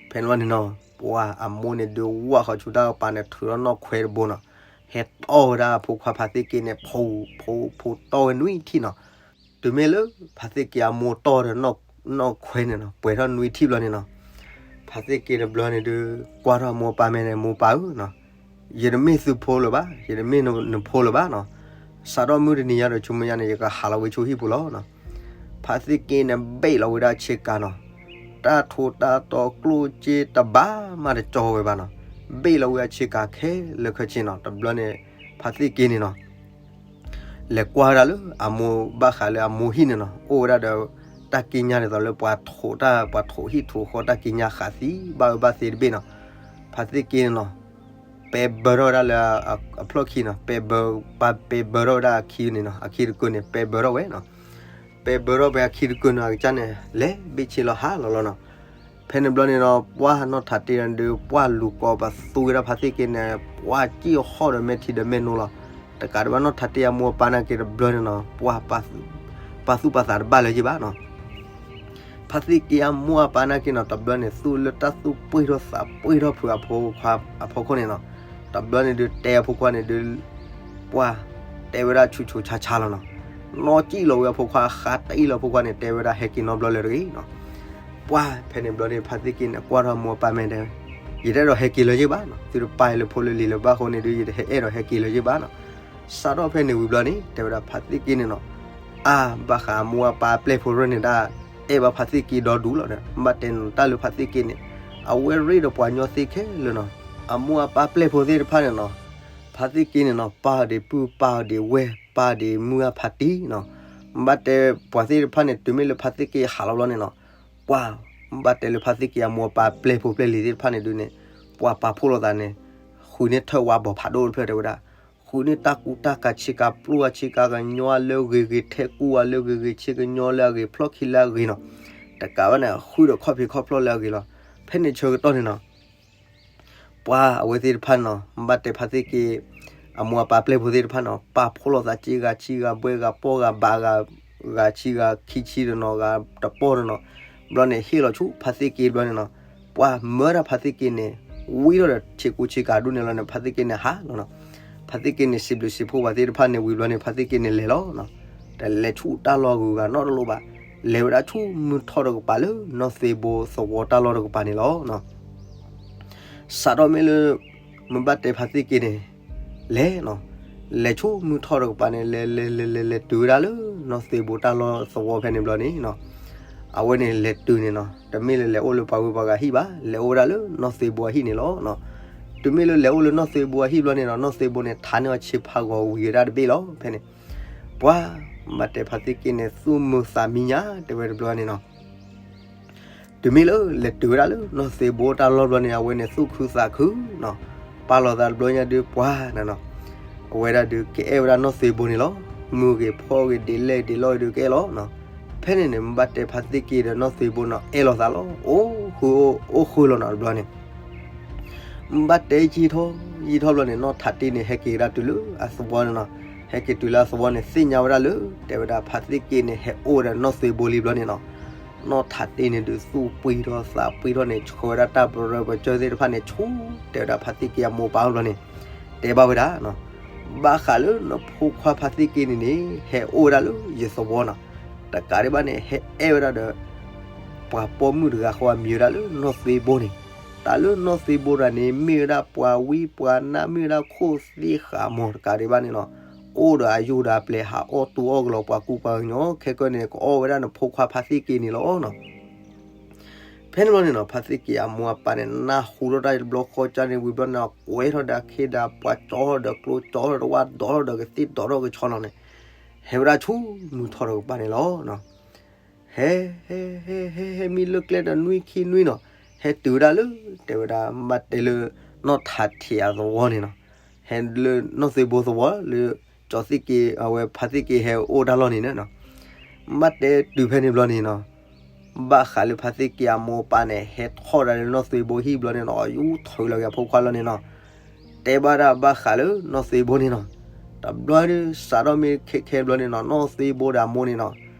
ဖဲန့ၣ်ဘျီန့ၣ်နီၤ ပှၤအမိၢ်န့ၣ်ဒုးဝၢ်ဃီဆူတၢ်ကပၤန့ၣ် ထုးထီၣ်နီၣ်ခွဲတဘိနီၤ, ဟဲတီၢ်ဝဲဒၣ်အဖိခွါဖါသ့ၣ်က့န့ၣ် ဖိ ဖိ ဖိတီၢ်ဝဲနွံထံၣ်နီၤ. တုၤမ့ၢ်လၢ ဖါသ့ၣ်က့အမိၢ်တီၢ်ဒီးနီၢ်ခွဲန့ၣ်နီၤ ပှဲၤထီၣ်နွံထံၣ်ဘျီန့ၣ်နီၤ, ဖါသ့ၣ်က့တဘျီန့ၣ်ဒုး ကွၢ်ထီၣ်အမိၢ်အပၢ်မဲာ်န့ၣ် မိၢ်ပၢ်ဧၢနီၤ, ယတမ့ၢ်သုဖိလၢၤဘၣ်, ယတမ့ၢ်နဖိလၢၤဘၣ်နီၤ, စးထီၣ်မုၢ်တနံၤညါဒီး ဆူမဲာ်ညါန့ၣ် ယကဟးလီၤဝဲဆူဟံၣ်ပူၤလီၤနီၤ. ဖါသ့ၣ်က့န့ၣ် ဘ့ၣ်လီၤဝဲဒၣ်ဆ့ကၤနီၤ, တၢ်ထိတၢ်တီကျိၣ်စ့တဘၣ်မးတကၠီဝဲဘၣ်နီၤ, ဘ့ၣ်လီၤဝဲအဆ့ကၤခဲလၢာ်ခဲဆ့နီၤ. တဘျီန့ၣ် ဖါသ့ၣ်က့န့ၣ်နီၤ လဲၤကွၢ်ဝဲဒၣ်လၢအမိၢ် ဘၣ်ဃးလၢအမိၢ်ဟံၣ်န့ၣ်နီၤ, အိၣ်ဝဲဒၣ်ဒီး တၢ်ကံးညာ်ဒ်သိးလၢပှၤထိးတၢ် ပှၤထိးဟံၣ်ထိးဃီတၢ်ကံးညာ်ဃာ်သံ ဘၣ်အၢဘၣ်သီတဘ့ၣ်နီၤ. ဖါသ့ၣ်က့န့ၣ်နီၤ ပဲဘၢထီၣ်ဝဲဒၣ်လၢအဖျီၣ်ခံနီၤ, ပဲဘၢ ပှၤပဲဘၢထီၣ်ဝဲဒၣ်အခံန့ၣ်နီၤ, အခံတကုန့ၣ် ပဲဘၢထီၣ်ဝဲနီၤ. ပဲဘၢထီၣ်ဖဲအခံတကုနီၤ အကစၢ်န့ၣ် လဲၤဘ့ၣ်ဆ့လီၤဟးလီၤလီၤနီၤ. ဖဲန့ၣ်ဘျီန့ၣ်ဒီး ပှၢ်နီၢ်ထးတ့န့ၣ်ဒုး ပှၢ်လူၤကိးပသူဝဲဒၣ်ဖါသ့ၣ်က့န့ၣ် ပှၢ်စံၣ်ဟီၣ်ဒီးမဲာ်ထံဒီးမဲာ်နိလီၤ. တကးဒံးဘၣ်နီၢ်ထးတ့အမိၢ်အပၢ်နာ်က့တဘျီန့ၣ်နီၤ ပှၢ် ပာ်သူၣ်ပာ်သးတဘၣ်လၢၤယ့ၢ်ဘၣ်နီၤ. ဖါသ့ၣ်က့အမိၢ်အပၢ်နာ်က့နီၤ တဘျီန့ၣ် သူၣ်လၢတၢ်သူၣ်ပှ့ၤထီၣ်သးပှ့ၤထီၣ်ဖုးအဖိခွါအဖီခိၣ်န့ၣ်နီၤ, တဘျီန့ၣ်ဒုး တဲအဖိခွါန့ၣ်ဒုး ပှၢ်တဲဝဲဒၣ်ဆူးဆူးဆါဆါလီၤနီၤ. နီၢ်ကံၣ်လီၤဝဲအဖိခွါ ဃါတံၢ်လီၤအဖိခွါန့ၣ် တဲဝဲဒၣ်ဟဲက့ၤနီတဘျီလၢၤတဂ့ၤနီၤ. ပှၢ်ဖဲန့ၣ်ဘျီန့ၣ် ဖါသ့ၣ်က့န့ၣ် ကွၢ်ထီၣ်အမိၢ်အပၢ်မဲာ်ဒီး ယတအဲၣ်ဒိးဟဲက့ၤလၢၤယ့ၢ်ဘၣ်နီၤ, သုတပာ်လၢဖိလၢလံၤလၢၤဘၣ်အဃိန့ၣ်ဒုး ယတအဲၣ်ဒိးဟဲက့ၤလၢၤယ့ၢ်ဘၣ်နီၤ. စးထီၣ်ဖဲန့ၣ်ဝံၤဘျီန့ၣ် တဲဝဲဒၣ်ဖါသ့ၣ်က့န့ၣ်နီၤ အါ ဘၣ်ဃးအမိၢ်အပၢ်အပျဲၢ်ဖိရၢၢ်န့ၣ်ဒၣ် အဲၣ်ဘၣ်ဖါသ့ၣ်က့ဒီဒူၣ်လီၤဒီး ဘၣ်တဲနတၢ်လၢဖါသ့ၣ်က့န့ၣ် အဝဲရ့ဒီးပှၤကညီသ့ခဲလၢာ်နီၤ. အမိၢ်အပၢ်ပျဲၢ်ဖိသ့ၣ်တဖၣ်န့ၣ်နီၤ ဖါသ့ၣ်က့န့ၣ်နီၤ ပၢ်အီၤဒံးပုၢ် ပၢ်အီၤဒံးဝဲၢ် ပၢ်ဒံးမုၢ်အါဖးတံၢ်နီၤ. ဘၣ်တဲပှၤသ့ၣ်တဖၣ်န့ၣ် တုၤမ့ၢ်လၢဖါသ့ၣ်က့ဟးလီၤဘျီန့ၣ်နီၤ ပှၢ် ဘၣ်တဲလၢဖါသ့ၣ်က့အမိၢ်အပၢ်ပျဲၢ်ဖိပျဲၢ်လံၤသ့ၣ်တဖၣ်န့ၣ်ဒုးန့ၣ် ပှၤပာ်ဖှိၣ်လိာ်သးန့ၣ် ဃုန့ၢ်ထၢၣ်ဝါဘီဖးဒိၣ်တဖျၢၣ်တဲဝဲဒၣ်, ဃုန့ၢ်တၢ်ကူတၢ်ကၤဆ့ကၤ ပျိအဆ့ကၤကညီလၢအဂ့ၤဂ့ၤ ထဲကူအီၤလၢအဂ့ၤဂ့ၤ ဆ့ကညီလၢအဂ့ၤ ဖျီၣ်ခံလၢအဂ့ၤနီၤ. တကးဘၣ်န့ၣ် ဃုဒီးခီၣ်ဖံးခီၣ်ဖျီၣ်လၢအဂ့ၤလီၤ. ဖဲန့ၣ်ဆၢကတီၢ်န့ၣ်နီၤ ပှၤအဝဲသ့ၣ်တဖၣ်န့ၣ်နီၤ ဘၣ်တဲဖါသ့ၣ်က့ အမိၢ်အပၢ်ပျဲၢ်ဖိသ့ၣ်တဖၣ်န့ၣ်နီၤ ပာ်ဖှိၣ်လိာ်သးစ့ဂၤဆံဂၤဘှဲဂၤပီၢ်ဂၤဘးဂၤ ဂၤဆံဂၤခံဆံတနီၤ ဂၤတပီၢ်တနီၤ, ဘျီန့ၣ်ဟ့ၣ်လီၤဆူဖါသ့ၣ်က့ဘျီန့ၣ်နီၤ ပှၤမၢဒၣ်ဖါသ့ၣ်က့န့ၣ် ဝံထီၣ်ဒီးဆ့ကူဆ့ကၤဒိၣ်န့ၣ်လီၤန့ၣ် ဖါသ့ၣ်က့န့ၣ်ဟးလီၤနီၤ. ဖါသ့ၣ်က့န့ၣ် စံးဘျုးစံးဖှိၣ်ပှၤသ့ၣ်တဖၣ်န့ၣ်ဝံၤဘျီန့ၣ် ဖါသ့ၣ်က့န့ၣ်လဲၤလီၤနီၤ. တလဲၤဆူတၢ်လီၢ်ဂုၤဂၤနီတလိၣ်ဘၣ်, လဲၤဝဲဒၣ်ဆူမုၢ်ထီၣ်တကပၤလၢနီၢ်သ့ဘိသဝီတၢ်လီၢ်တကပၤန့ၣ်လီၤ. စးထီၣ်မ့ၢ်လၢ မ့ၢ်ဘၣ်တဲဖါသ့ၣ်က့န့ၣ် လဲၤနီၤ, လဲၤဆူမုၢ်ထီၣ်တကပၤန့ၣ် လဲၤလဲၤလဲၤလဲၤလဲၤတုၤဝဲဒၣ်လၢ နီၢ်သ့ဘိတၢ်လီၢ်သဝီဖဲန့ၣ်ဘျီန့ၣ်နီၤ, အဝဲန့ၣ်လဲၤတုၤန့ၣ်နီၤ တမ့ၢ်လၢလဲၤအိၣ်လၢပှၤဂုၤပှၤဂၤဟံၣ်ဘၣ်, လဲၤအိၣ်ဝဲဒၣ်လၢနီၢ်သ့ဘိအဟံၣ်န့ၣ်လီၤ. တုၤမ့ၢ်လၢလဲၤအိၣ်လၢနီၢ်သ့ဘိအဟံၣ်ဘျီန့ၣ်နီၤ နီၢ်သ့ဘိန့ၣ် ထါန့ၢ်အီၤဆ့ဖးဂီၤဝံၤဝဲဒၣ်တဘ့ၣ်လီၤ. ဖဲန့ၣ် ပှၤ ဘၣ်တဲဖါသ့ၣ်က့န့ၣ် သူၣ်မုာ်သးမံညါတဲဝဲတဘျီန့ၣ်နီၤ တုၤမ့ၢ်လၢလဲၤတုၤဝဲဒၣ်လၢနီၢ်သ့ဘိတၢ်လီၢ်ဘျီန့ၣ် အဝဲန့ၣ်သူၣ်ခုသးခုနီၤ, ပာ်လီၤသးတဘျီညါဒုးပှၤနီၤနီၤ, အဝဲဒၣ်ဒုးကအဲၣ်ဝဲဒၣ်နီၢ်သ့ဘိန့ၣ်လီၤ. မုၢ်ဂ့ၤဖီဂ့ၤဒ့လဲၣ်ဒ့လဲၣ်ဒုး ကအဲၣ်လီၤနီၤ. ဖဲန့ၣ်န့ၣ် မ့ၢ်ဘၣ်တဲဖါသ့ၣ်က့ဒီးနီၢ်သ့ဘိနီၤ အဲၣ်လိာ်သးလီၤ. အိၣ်ဃုာ်အိၣ်ဃုာ်လီၤနီၤတဘျီန့ၣ် မ့ၢ်ဘၣ်တဲယံာ်ထီၣ်ယံာ်ထီၣ်ဘျီန့ၣ် နီၢ်ထးတ့န့ၣ် ဟဲက့ၤဝဲဒၣ်တုၤလၢအသဝီန့ၣ်နီၤ, ဟဲက့ၤတုၤလၢအသဝီန့ၣ် သ့ၣ်ညါဝဲဒၣ်လၢ တဲဝဲဒၣ်ဖါသ့ၣ်က့န့ၣ် ဟဲအိၣ်ဝဲဒၣ်နီၢ်သ့ဘိလံဘျီန့ၣ်နီၤ, နီၢ်ထးတ့န့ၣ်ဒုးသူၣ်ပှံၤထီၣ်သးပှံၤထီၣ်န့ၣ် ဆှၢဝဲဒၣ်တၢ်ပရၢပကၠၢၢ်သ့ၣ်တဖၣ်န့ၣ် ဆူ တဲဝဲဒၣ်ဖါသ့ၣ်က့အမိၢ်ပၢ်ဘျီန့ၣ် တဲဘၣ်ဝဲဒၣ်နီၤ, ဘၣ်ဃးလၢနဖိခွါဖါသ့ၣ်က့န့ၣ်န့ၣ် ဟဲအိၣ်ဝဲဒၣ်လၢယသဝီနီၤ, တကးဒံးဘၣ်န့ၣ် ဟဲအဲၣ်ဝဲဒၣ်ဒီး ပှၤပိာ်မုၣ်တဂၤဃီအမံၤဝဲဒၣ်လၢနီၢ်သ့ဘိန့ၣ်, တၢ်လၢနီၢ်သ့ဘိတဂၤန့ၣ် မ့ၢ်ဝဲဒၣ်ပှၤဝံပှၤနါ မ့ၢ်ဝဲဒၣ်ခိၣ်သ့ၣ်ဃာ်မီၤတကးဒံးဘၣ်န့ၣ်နီၤ, အိၣ်ဒီးအယိၣ်ဒီးအပျဲၢ် ဟးအီၣ်တူၢ်အီၣ်ကလီၤပှၤကူပှၤကညီ ခဲကနံၣ်န့ၣ် ကအီၣ်ဝဲဒၣ်နဖိခွါဖါသ့ၣ်က့န့ၣ်လီၤနီၤ. ဖဲန့ၣ်ဘျီန့ၣ်နီၤ ဖါသ့ၣ်က့အမိၢ်အပၢ်န့ၣ် နၢ်ဟူထီၣ်တၢ်တဘျီဃီကၢ်န့ၣ်ဝံၤဘျီန့ၣ် ကွဲထီၣ်ဒီးခ့ဒီးပှၤ ကၠီထီၣ်ဒီးကျိ ကၠီထီၣ်ဒီးဝၣ် ဒိးထီၣ်ဒီးကသ့ၣ် ဒိးထီၣ်ကဆီလီၤန့ၣ် ဟဲဝဲဒၣ်ဆူမုၢ်ထီၣ်တကပၤန့ၣ်လီၤနီၤ. ဟဲ ဟဲ ဟဲ ဟဲ ဟဲမံလၢကျဲဒီးနွံခံနွံနီၤ, ဟဲတုၤဝဲဒၣ်လၢ တဲဝဲဒၣ် ဘၣ်တဲလၢ နီၢ်ထးတ့အသဝီန့ၣ်နီၤ, ဟဲလၢနီၢ်သ့ဘိသဝီလၢ ကၠီသ့ၣ်က့ အဝဲဖါသ့ၣ်က့ဟဲအိၣ်တၢ်လီၢ်န့ၣ်နီၤ, ဘၣ်တဲတုၤဖဲန့ၣ်ဘျီန့ၣ်နီၤ ဘၣ်ဃးလၢဖါသ့ၣ်က့အမိၢ်အပၢ်န့ၣ် ဟဲထီၣ်ဒၣ်လၢနီၢ်သ့ဘိဟံၣ်ဘျီန့ၣ်နီၤ ယူၤထုးလီၤက့ၤအဖိခွါလီၤန့ၣ်နီၤ, တဲဘၣ်ဒၣ်ဘၣ်ဃးလၢနီၢ်သ့ဘိန့ၣ်နီၤ, တဘျီဒုး စးထီၣ်မ့ၢ်ခဲခဲဘျီန့ၣ်နီၤ နီၢ်သ့ဘိဒီးအမိၢ်န့ၣ်နီၤ,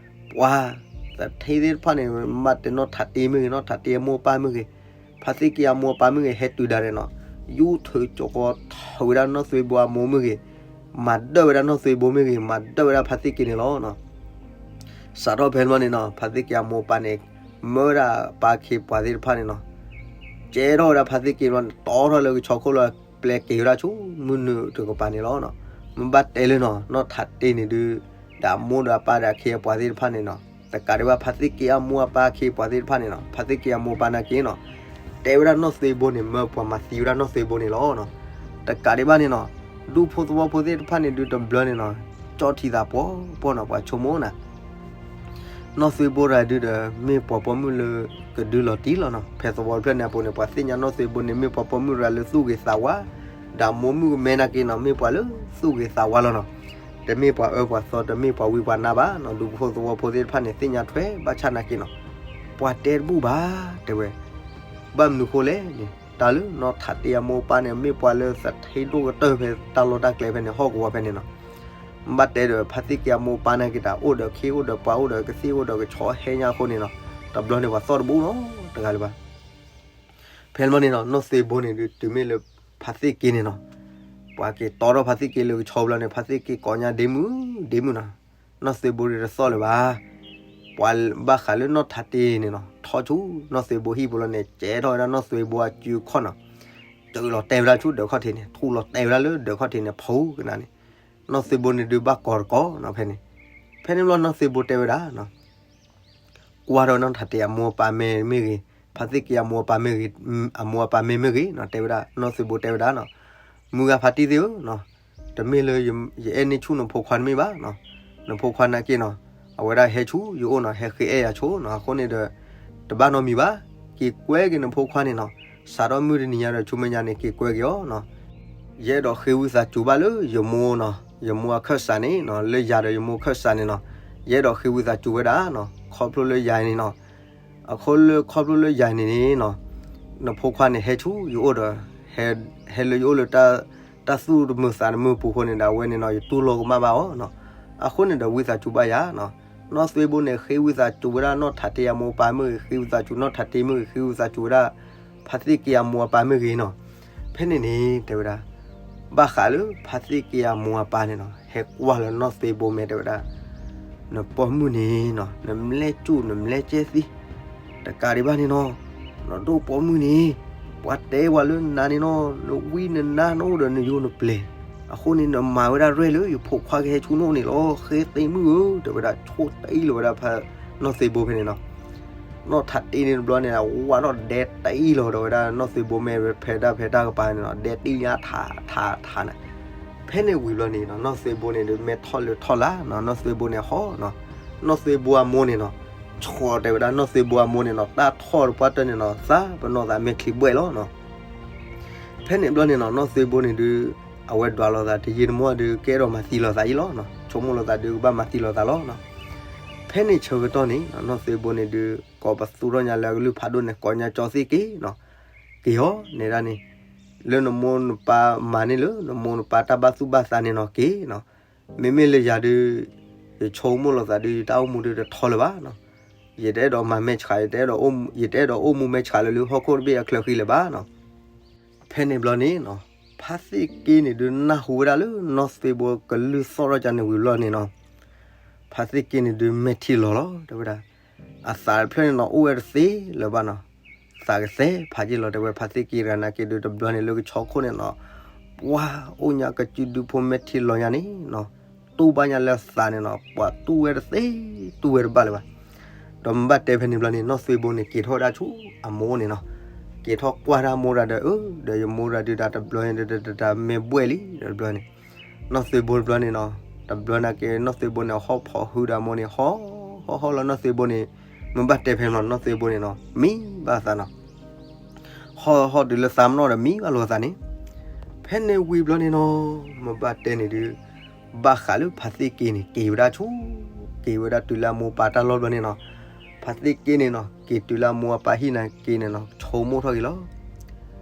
ပှၤ သထ့သ့ၣ်တဖၣ်န့ၣ် ဘၣ်တဲနီၢ်ထးတ့မ့ၢ်ဂ့ၤ နီၢ်ထးတ့အမိၢ်အပၢ်မ့ၢ်ဂ့ၤ, ဖါသ့ၣ်က့အမိၢ်အပၢ်မ့ၢ်ဂ့ၤ ဟဲတုၤဒၣ်န့ၣ်နီၤ, ယူၢ်ထုးကၠီကီးထုးဝဲဒၣ်နီၢ်သွ့ဘိအမိၢ်မ့ၢ်ဂ့ၤ, မၤဒၢၣ်ဝဲဒၣ်နီၢ်သွ့ဘိမ့ၢ်ဂ့ၤ, မၤဒၢၣ်ဝဲဒၣ်ဖါသ့ၣ်က့န့ၣ်လီၤ. စးထီၣ်ဖဲန့ၣ်ဘျီန့ၣ်နီၤ ဖါသ့ၣ်က့အမိၢ်အပၢ်န့ၣ် မၢဝဲဒၣ်ပၢ်အခ့အပှၤသ့ၣ်တဖၣ်န့ၣ်နီၤ, ကဲထီၣ်ဝဲဒၣ်ဖါသ့ၣ်က့ဘျီန့ၣ် တီထီၣ်လၢကဆီခိၣ်လီၤ ပျဲက့ၤဝဲဒၣ်ဆူမုၢ်နုာ်တကပၤန့ၣ်လီၤ. မ့ၢ်ဘၣ်တဲလၢနီၤ နီၢ်ထးတ့န့ၣ်ဒုး ဒီးအမိၢ်ဒီးအပၢ်ဒီးအခ့အပှၤသ့ၣ်တဖၣ်န့ၣ်နီၤ, တကးဒံးဘၣ်ဖါသ့ၣ်က့အမိၢ်အပၢ်အခ့အပှၤသ့ၣ်တဖၣ်န့ၣ်နီၤ, ဖါသ့ၣ်က့အမိၢ်အပၢ်နာ်က့နီၤ, တဲဝဲဒၣ်နီၢ်သွ့ဘိန့ၣ် မၢပှၤမၤသံဝဲဒၣ်နီၢ်သွ့ဘိန့ၣ်လီၤ. တကးဒံးဘၣ်န့ၣ်နီၤ ဒူဖိသဝီဖိသ့ၣ်တဖၣ်န့ၣ်ဒုးတဘျီန့ၣ်နီၤ ကၠီထံသးပှီၤပှီၤနီၤ ပှၤဆိကမိၣ်နၤ နီၢ်သွ့ဘိတဂၤဒုးဒီး မ့ၢ်ပှၤပိာ်မုၣ်လၢကဒုလီၤတံၢ်လီၤနီၤ. ဖဲသဝီဖျၢၣ်န့ၣ်အပူၤန့ၣ် ပှၤသ့ၣ်ညါနီၢ်သွ့ဘိန့ၣ် မ့ၢ်ပှၤပိာ်မုၣ်တဂၤလၢသူၣ်ဂ့ၤသးဝါ, ဒီးမိၢ်မုၣ်ကမဲနာ်က့နီၤ မ့ၢ်ပှၤလၢသူၣ်ဂ့ၤသးဝါလီၤနီၤ. တမ့ၢ်ပှၤအၢပှၤသီ တမ့ၢ်ပှၤဝံပှၤနါဘၣ်နီၤ. ဒူဖိသဝီဖိသ့ၣ်တဖၣ်န့ၣ် သ့ၣ်ညါထွဲဘၣ်ဆၣ်နာ်က့နီၤ ပှၤတဲတဘူၣ်ဘၣ် တဲဝဲ ဘၣ်မနုၤဃိလဲၣ်န့ၣ် တၢ်လၢနီၢ်ထးတ့အမိၢ်အပၢ်န့ၣ် မ့ၢ်ပှၤလၢသထ့ဒိၣ်ကတၢၢ်ဖဲတၢ်လီၢ်တၢ်ကျဲဖဲန့ၣ် ဟီၣ်ကဝီၤဖဲန့ၣ်နီၤ. ဘၣ်တဲဒီးဖါသ့ၣ်က့အမိၢ်အပၢ်နာ်က့တၢ် အိၣ်ဒီးခ့အိၣ်ဒီးပှၤအိၣ်ဒီးကသ့ၣ်အိၣ်ဒီးကဆီဟဲညါအဃိန့ၣ်နီၤ တဘျီန့ၣ်ပှၤသီၣ်တဘူၣ်နီတဂၤလၢၤဘၣ်. ဖဲန့ၣ်ဘျီန့ၣ်နီၤ နီၢ်သွ့ဘိန့ၣ်ဒုးတုၤမ့ၢ်လၢဖါသ့ၣ်က့န့ၣ်နီၤ ပှၤက့ၤတီထီၣ်ဖါသ့ၣ်က့လၢကဆီဘျီန့ၣ် ဖါသ့ၣ်က့ကိးညါဒ့မုၣ်ဒ့မုၣ်နီၤ. နီၢ်သွ့ဘိဒုးတသီၣ်လၢၤဘၣ်. ပှၤဘၣ်ဃးလၢနီၢ်ထးတ့န့ၣ်နီၤ ထီၣ်ဆူနီၢ်သွ့ဘိဟံၣ်ပူၤလီၤန့ၣ် ကဲထီၣ်ဝဲဒၣ်နီၢ်သွ့ဘိအစုအခီၣ်နီၤ တုၤလီၤတဲာ်ဝဲဒၣ်ဆူဒၢးခီၣ်ထံးန့ၣ် ထူၣ်လီၤတဲာ်ဝဲဒၣ်လၢဒၢးခီၣ်ထံးန့ၣ် ဖူကနၣ်န့ၣ် နီၢ်သွ့ဘိန့ၣ်ဒုးဘၣ်ကီၤတကီၤနီၤဖဲန့ၣ်. ဖဲန့ၣ်ဘျီနီၢ်သွ့ဘိတဲဝဲဒၣ် ကွၢ်ထီၣ်နီၢ်ထးတ့အမိၢ်အပၢ်မ့ၢ်မ့ၢ်ဂ့ၤ, ဖါသ့ၣ်က့အမိၢ်အပၢ်မ့ၢ်ဂ့ၤ, အမိၢ်အပၢ်မ့ၢ်မ့ၢ်ဂ့ၤနီၤ တဲဝဲဒၣ် နီၢ်သွ့ဘိတဲဝဲဒၣ်နီၤ, မုၢ်ဂၤဖါတံၢ်သ့ၣ်ဧၢနီၤ, တမ့ၢ်လၢယအဲၣ်န့ၢ်ဆူၣ်နဖိခွါတမ့ၢ်ဘၣ်နီၤ, နဖိခွါနာ်က့နီၤ, အဝဲဒၣ်ဟဲဆူယအိၣ်နီၤ, ဟဲဃ့အဲၣ်ယၤဆိနီၤ, အဃိန့ၣ်ဒီး တဘၣ်နီတမံၤဘၣ်, က့ၤကွဲက့ၤနဖိခွါန့ၣ်နီၤ, စးထီၣ်မုၢ်တနံၤညါဒီးဆူမဲာ်ညါန့ၣ် က့ၤကွဲက့ၤအီၤနီၤ. ယအဲၣ်ဒိးဃ့ဝံသးစူၤဘၣ်လၢယမိၢ်နီၤ, ယမိၢ်အခၢၣ်စးန့ၣ်နီၤ, လၢယၤဒီးယမိၢ်အခၢၣ်စးန့ၣ်နီၤ, ယအဲၣ်ဒိးဃ့ဝံသးစူၤဝဲဒၣ်နီၤ, ခီဖျိလၢယၤန့ၣ်နီၤ, အဃိလၢခီဖျိလၢယၤန့ၣ်န့ၣ်နီၤ, နဖိခွါန့ၣ်ဟဲဆူယအိၣ်ဒီး ဟဲလၢယအိၣ်လၢ တၢ်သူၣ်တမုာ်သးတမုာ်ပူၤအဃိန့ၣ်ဒီး အဝဲန့ၣ်နီၤ ယတူၢ်လိာ်ကမၣ်ဘၣ်အီၤနီၤ, အဃိန့ၣ်ဒီးဝံသးစူၤဘၣ်ယၤနီၤ. နီၢ်သွ့ဘိန့ၣ် ဃ့ဝံသးစူၤဝဲဒၣ်နီၢ်ထးတ့အမိၢ်အပၢ်မ့ၢ်ဂ့ၤ, ဃ့ဝံသးစူၤနီၢ်ထးတ့မ့ၢ်ဂ့ၤ, ဃ့ဝံသးစူၤဝဲဒၣ် ဖါသ့ၣ်က့အမိၢ်အပၢ်မ့ၢ်ဂ့ၤနီၤ. ဖဲန့ၣ်န့ၣ် တဲဝဲဒၣ် ဘၣ်ဃးလၢဖါသ့ၣ်က့အမိၢ်အပၢ်န့ၣ်နီၤ, ဟဲကွၢ်လၢနီၢ်သွ့ဘိမဲာ်တဲဝဲဒၣ်, နပိာ်မုၣ်န့ၣ်နီၤ, နမလဲၤစူၣ် နမလဲၤကဲသံ, တကးဒံးဘၣ်န့ၣ်နီၤ, နဒိၣ်ပိာ်မုၣ်န့ၣ်, ပှၤတဲပှၤလၢနၤန့ၣ်နီၤ, နဝံနနါနအိၣ်ဒီးနယိနပျဲၤ, အဃိန့ၣ် နမၤဝဲဒၣ်ရဲၣ်လၢယဖိခွါကဟဲဆူနအိၣ်န့ၣ်လီၤ, ဃ့သ့မုၣ်ဧၢ, တဲဝဲဒၣ် ဆိတအံၣ်လီၤဝဲဒၣ်ဖါနီၢ်သွ့ဘိဖဲန့ၣ်နီၤ. နီၢ်ထးတ့န့ၣ်တဘျီန့ၣ် ဝးထီၣ်ဒဲတအံၣ်လီၤဒီးဝဲဒၣ် နီၢ်သွ့ဘိမဲာ်ဖဲဒၣ်ဖဲတၢ်ကပၤန့ၣ်နီၤ, ဒဲတံၢ်ညါထးထးထးန့ၣ်. ဖဲန့ၣ်ဝံၤဘျီန့ၣ်နီၤ, နီၢ်သွ့ဘိန့ၣ်ဒုးမဲထီၣ်လၢထီၣ်လၢနီၤ, နီၢ်သွ့ဘိန့ၣ်ဟီနီၤ, နီၢ်သွ့ဘိအမိၢ်န့ၣ်နီၤ, ဆှီတဲဝဲဒၣ်နီၢ်သွ့ဘိအမိၢ်န့ၣ်နီၤ, တၢ်ထီၣ်တပှၢ်တၢၢ်န့ၣ်နီၤ, သးပနီၣ်သးမဲာ်ချံဘှဲၣ်လီၤနီၤ. ဖဲန့ၣ်ဘျီန့ၣ်နီၤ, နီၢ်သွ့ဘိန့ၣ်ဒုး အဝဲဒွးလိာ်သးတယံာ်တမီၢ်ဒုး ကအဲၣ်ဒိးမၤသံလိာ်သးအံၤလီၤနီၤ, ဆိကမိၣ်လိာ်သးဒုးကဘၣ်မၤသံလိာ်သးလီၤနီၤ. ဖဲန့ၣ်ဆၢကတီၢ်န့ၣ် နီၢ်သွ့ဘိန့ၣ်ဒုး ကိးပသူထီၣ်ညါလၢအကလုၢ်ဖးဒိၣ်န့ၣ် ကိးညါကၠီသ့ၣ်က့ၤနီၤ, က့ၤအီၤနဲဒၣ်န့ၣ်, လၢနမိၢ်နပၢ်မၤန့ၢ်လၢ နမိၢ်နပၢ်တၢ်ဘၣ်သူၣ်ဘၣ်သးန့ၣ်နီၤက့ၤနီၤ. မ့မ့ၢ်လၢယၤဒုး ယဆိကမိၣ်လိာ်သးဒုး ယတၢ်အိၣ်မူဒုးတထီလၢၤဘၣ်နီၤ. ယတအဲၣ်ဒိးမၤမဲာ်ဆှး, ယတအဲၣ်ဒိးအိၣ်မူမဲာ်ဆှးလၢလၢဟီၣ်ခိၣ်တဘ့ၣ်အချၢဃံလၢၤဘၣ်နီၤ. ဖဲန့ၣ်ဘျီန့ၣ်နီၤ, ဖါသ့ၣ်က့န့ၣ်ဒုးနၢ်ဟူဝဲဒၣ်လၢ နီၢ်သွ့ဘိကလုၢ်သီၣ်ထီၣ်ကန့ၣ်ဝံၤဘျီန့ၣ်နီၤ, ဖါသ့ၣ်က့န့ၣ်ဒုးမဲာ်ထံလီၤလီၤ တဲဝဲဒၣ်. အသးတဖျၢၣ်န့ၣ်နီၤ အိၣ်ဝဲတသ့လၢၤဘၣ်နီၤ. သးကသဲဖးက့လီၤ တဲဝဲ ဖါသ့ၣ်က့တဂၤနာ်က့ဒုး တဘျီန့ၣ်လၢကဆီခိၣ်န့ၣ်နီၤ, ပှၤအိၣ်ညါကစုဒုဖိမဲာ်ထံလီၤညါန့ၣ်နီၤ, တူၢ်ဘၣ်ညါလၢအသးန့ၣ်နီၤ, ပှၤတူၢ်ဝဲတသ့, တူၢ်ဝဲတဘၣ်လၢၤဘၣ်. ဒီးမ့ၢ်ဘၣ်တဲဖဲန့ၣ်ဘျီန့ၣ် နီၢ်သွ့ဘိန့ၣ် က့ၤထီၣ်ဝဲဒၣ်ဆူအမိၢ်န့ၣ်နီၤ, က့ၤထီၣ်ကွၢ်တၢ်မိၢ်တၢ်ဒီး အၢ ဒီးယမိၢ်တၢ်ဒုးတၢ်တဘျီန့ၣ် တၢ်မဲာ်ဘှဲၣ်လံ တဘျီန့ၣ် နီၢ်သွ့ဘိတဘျီန့ၣ်နီၤ, တဘျီန့ၣ်က့ နီၢ်သွ့ဘိန့ၣ် ဟီၣ်ဖီၣ်ဟုဒီးအမိၢ်န့ၣ် ဟီၣ်ဟီၣ်ဟီၣ်လီၤ နီၢ်သွ့ဘိန့ၣ်, မ့ၢ်ဘၣ်တဲဖဲန့ၣ်လီၤ နီၢ်သွ့ဘိန့ၣ်နီၤ မံဘၣ်သးနီၤ, ဟီၣ်ဟီၣ်တုၤလၢသးမနီၣ်ဒီး မံဘၣ်လိာ်သးန့ၣ်. ဖဲန့ၣ်ဝံၤဘျီန့ၣ်နီၤ, မ့ၢ်ဘၣ်တဲန့ၣ်ဒုး ဘၣ်ဃးလၢဖါသ့ၣ်က့န့ၣ် က့ၤဝဲဒၣ်ဆူ, က့ၤဝဲဒၣ်တုၤလၢအမိၢ်ပၢ်တၢ်လီၢ်ဘျီန့ၣ်နီၤ, ဖါသ့ၣ်က့န့ၣ်နီၤ က့ၤတုၤလၢအမိၢ်အပၢ်ဟံၣ်နာ်က့န့ၣ်နီၤ ဆိကမိၣ်ထီၣ်က့ၤလီၤ နီၢ်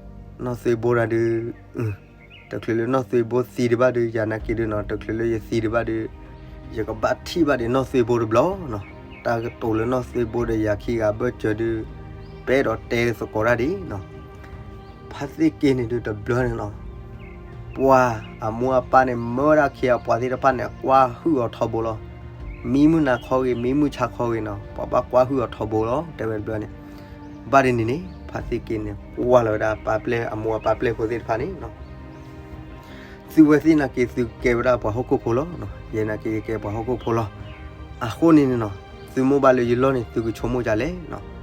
သွ့ဘိတၢ်ဒုး, တချုးလၢနီၢ်သွ့ဘိသံတဘၣ်ဒုး ယၤနာ်က့ဒုးနီၤ တချုးလၢယသံတဘၣ်ဒုး, ယကဘၣ်ထံၣ်ဘၣ်ဒံးနီၢ်သွ့ဘိတဘျီနီၤ, တၢ်ကတိၤလၢနီၢ်သွ့ဘိဒီးယၤခံဂၤအဘၢၣ်စၢၤဒုး, ပအဲၣ်ဒိးတဲသကိးတၢ်ဒံးနီၤ. ဖ ဖါသ့ၣ်က့န့ၣ်ဒုးတဘျီန့ၣ်နီၤ, ပှၤအမိၢ်အပၢ်န့ၣ် မၢဝဲဒၣ်ခ့အပှၤသ့ၣ်တဖၣ်န့ၣ် ကွၢ်ဟုၣ်အီၤထီဘိလီၤ. မံမုၢ်နၤခီဂ့ၤ မံမုၢ်ဆါခီဂ့ၤနီၤ, ပှၤဘၣ်ကွၢ်ဟုၣ်အီၤထီဘိလီၤ တဲဝဲတဘျီန့ၣ်. ဘၣ်ဒ်န့ၣ်န့ၣ် ဖါသ့ၣ်က့န့ၣ် ကွၢ်လီၤဝဲဒၣ်ပၢ်ပျဲၢ် အမိၢ်အပၢ်ပျဲၢ်ဖိသ့ၣ်တဖၣ်န့ၣ်နီၤ, သုဝဲသ့ၣ်နာ်က့ သုကကဲဝဲဒၣ်ပှၤဟီၣ်ခိၣ်ဖိလီၤ. ယဲနာ်က့ ယကဲပှၤဟီၣ်ခိၣ်ဖိလီၤ. အဃိန့ၣ်န့ၣ်နီၤ, သုမိၢ်ဘၣ်လၢယလီၢ်န့ၣ် သုကဆိကမိၣ်ဒ်လဲၣ်နီၤ.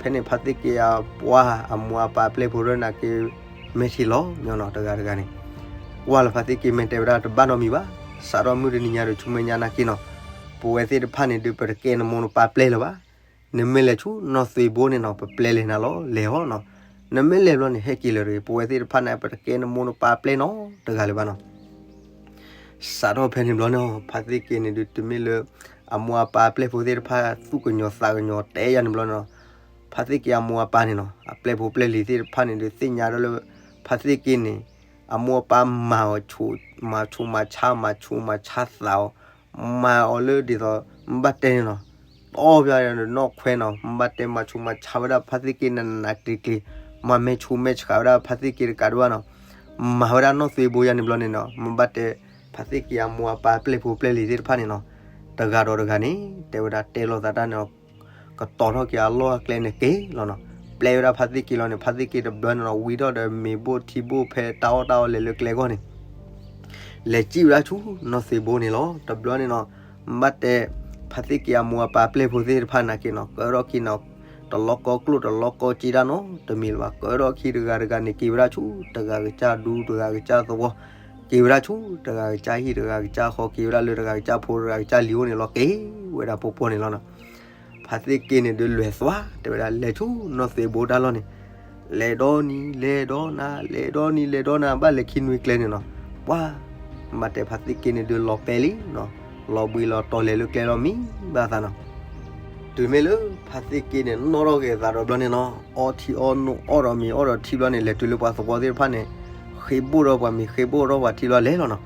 ဖဲန့ၣ် ဖါသ့ၣ်က့အပှၤအမိၢ်အပၢ်ပျဲၢ်ဖိဒၣ်နာ်က့ မဲာ်ထံလီၤညီနီၤ တဂၤတဂၤန့ၣ်, ကွၢ်လီၤဖါသ့ၣ်က့ မ့ၢ်တဲဝဲဒၣ်တဘၣ်နီတမံၤဘၣ်. စးထီၣ်မုၢ်တနံၤညါဒီး ဆူမဲာ်ညါနာ်က့နီၤ, ပဝဲသ့ၣ်တဖၣ်န့ၣ်ဒုး ပတကဲနမိၢ်နပၢ်ပျဲၢ်လၢၤဘၣ်. နမ့ၢ်လဲၤဆူနီၢ်သွ့ဘိန့ၣ်နီၤ, ပပျဲၢ်လဲၤနၤလီၤ, လဲၤအီၤနီၤ. နမ့ၢ်လဲၤဘျီန့ၣ် ဟဲက့ၤလၢၤတဂ့ၤ. ပဝဲသ့ၣ်တဖၣ်န့ၣ် ပတကဲနမိၢ်နပၢ်ပျဲၢ်နီတဂၤလၢၤဘၣ်နီၤ. စးထီၣ်ဖဲန့ၣ်ဘျီန့ၣ် ဖါသ့ၣ်က့န့ၣ်ဒုး တုၤမ့ၢ်လၢ အမိၢ်အပၢ်ပျဲၢ်ဖိသ့ၣ်တဖၣ် သူၣ်ကညီၤသးကညီၤတဲယၤန့ၣ်ဘျီန့ၣ်နီၤ, ဖါသ့ၣ်က့အမိၢ်အပၢ်န့ၣ်နီၤ, အပျဲၢ်ဖိပျဲၢ်လံၤသ့ၣ်တဖၣ်န့ၣ်ဒုး သ့ၣ်ညါဒီးလၢ ဖါသ့ၣ်က့န့ၣ် အမိၢ်အပၢ်မၤအီၤ မၤဆူးမၤဆါ မၤဆူးမၤဆါသးအီၤ, မၤအီၤလၢဒ်သိး မ့ၢ်ဘၣ်တဲန့ၣ်နီၤ, တီၢ်ပျၢ်ဒီးနီၢ်ခွဲနီၤ, မ့ၢ်ဘၣ်တဲမၤဆူးမၤဆါဝဲဒၣ်ဖါသ့ၣ်က့နးနးကျံၤကျံၤ, မၤမဲာ်ဆူးမဲာ်ဆှးဝဲဒၣ်ဖါသ့ၣ်က့တကးဒံးဘၣ်နီၤ, မၤဝဲဒၣ်နီၢ်သွ့ဘိယၤန့ၣ်ဘျီန့ၣ်နီၤ, မ့ၢ်ဘၣ်တဲ ဖါသ့ၣ်က့အမိၢ်အပၢ်ပျဲၢ်ဖိပျဲၢ်လံၤသ့ၣ်တဖၣ်န့ၣ်နီၤ, တဂၤဒီးတဂၤန့ၣ် တဲဝဲဒၣ်တဲလိာ်သးတၢ်န့ၣ် ကတီၤထီၣ်က့ၤအလီၢ်အကျဲန့ၣ်က့ၤလီၤနီၤ. ပျဲဝဲဒၣ်ဖါသ့ၣ်က့လီၤန့ၣ် ဖါသ့ၣ်က့တဘျီန့ၣ်နီၤ ဝံထီၣ်ဒီးမ့ၤဘိၣ်ထံဘိၣ်ဖဲတၢ်အီၣ်တၢ်အီလဲၤလၢကျဲအဂီၢ်န့ၣ် လဲၤစံၣ်ဝဲဒၣ်ဆူနီၢ်သွ့ဘိန့ၣ်လီၤ. တဘျီန့ၣ်နီၤ ဘၣ်တဲ ဖါသ့ၣ်က့အမိၢ်အပၢ်ပျဲၢ်ဖိသ့ၣ်တဖၣ်နာ်က့နီၤ ကၢထီၣ်ခံနီၤ တလီၢ်ကီကျိၣ်တလီၢ်ကီစ့ဒၣ်နီတမံၤလၢၤဘၣ်. ကၢထီၣ်ခံတဂၤတဂၤန့ၣ် က့ၤဝဲဒၣ်ဆူတဂၤကစၢ်ဒူတဂၤကစၢ်သဝီ က့ၤဝဲဒၣ်ဆူတဂၤကစၢ်ဟံၣ်တဂၤကစၢ်ဃီ က့ၤဝဲဒၣ်လၢတဂၤကစၢ်ဖိတဂၤကစၢ်လံၤအိၣ်န့ၣ်လီၤ က့ၤဝဲဒၣ်ပှီၢ်ပှီၢ်န့ၣ်လီၤနီၤ. ဖါသ့ၣ်က့န့ၣ်ဒုးလဲၤသွါ တဲဝဲဒၣ်လဲၤဆူနီၢ်သွ့ဘိတၢ်လီၢ်န့ၣ် လဲၤဒီနံၤလဲၤဒီနၤ လဲၤဒီနံၤလဲၤဒီနၤ ဘၣ်လဲၤခံနွံကျဲန့ၣ်နီၤ ပှၤ မ့ၢ်တဲဖါသ့ၣ်က့န့ၣ်ဒုးလီၤပဲာ်လံနီၤ လီၤဘှံးလီၤတီၤလဲၤလၢကျဲလီၤမံဘၣ်သးနီၤ တုၤမ့ၢ်လၢဖါသ့ၣ်က့န့ၣ် နီၣ်ထီၣ်က့ၤအသးဒီးဘျီန့ၣ်နီၤ အီထံအီနိၣ်အီၣ်ဒီးမ့ၤအီၣ်ဒီးထံဘျီန့ၣ် လဲၤတုၤလၢပှၤသဝီသ့ၣ်တဖၣ်န့ၣ် ဃ့ဘိၣ်ဒီးပှၤမ့ၤဃ့ဘိၣ်ဒီးပှၤထံလီၤလဲၤလီၤနီၤ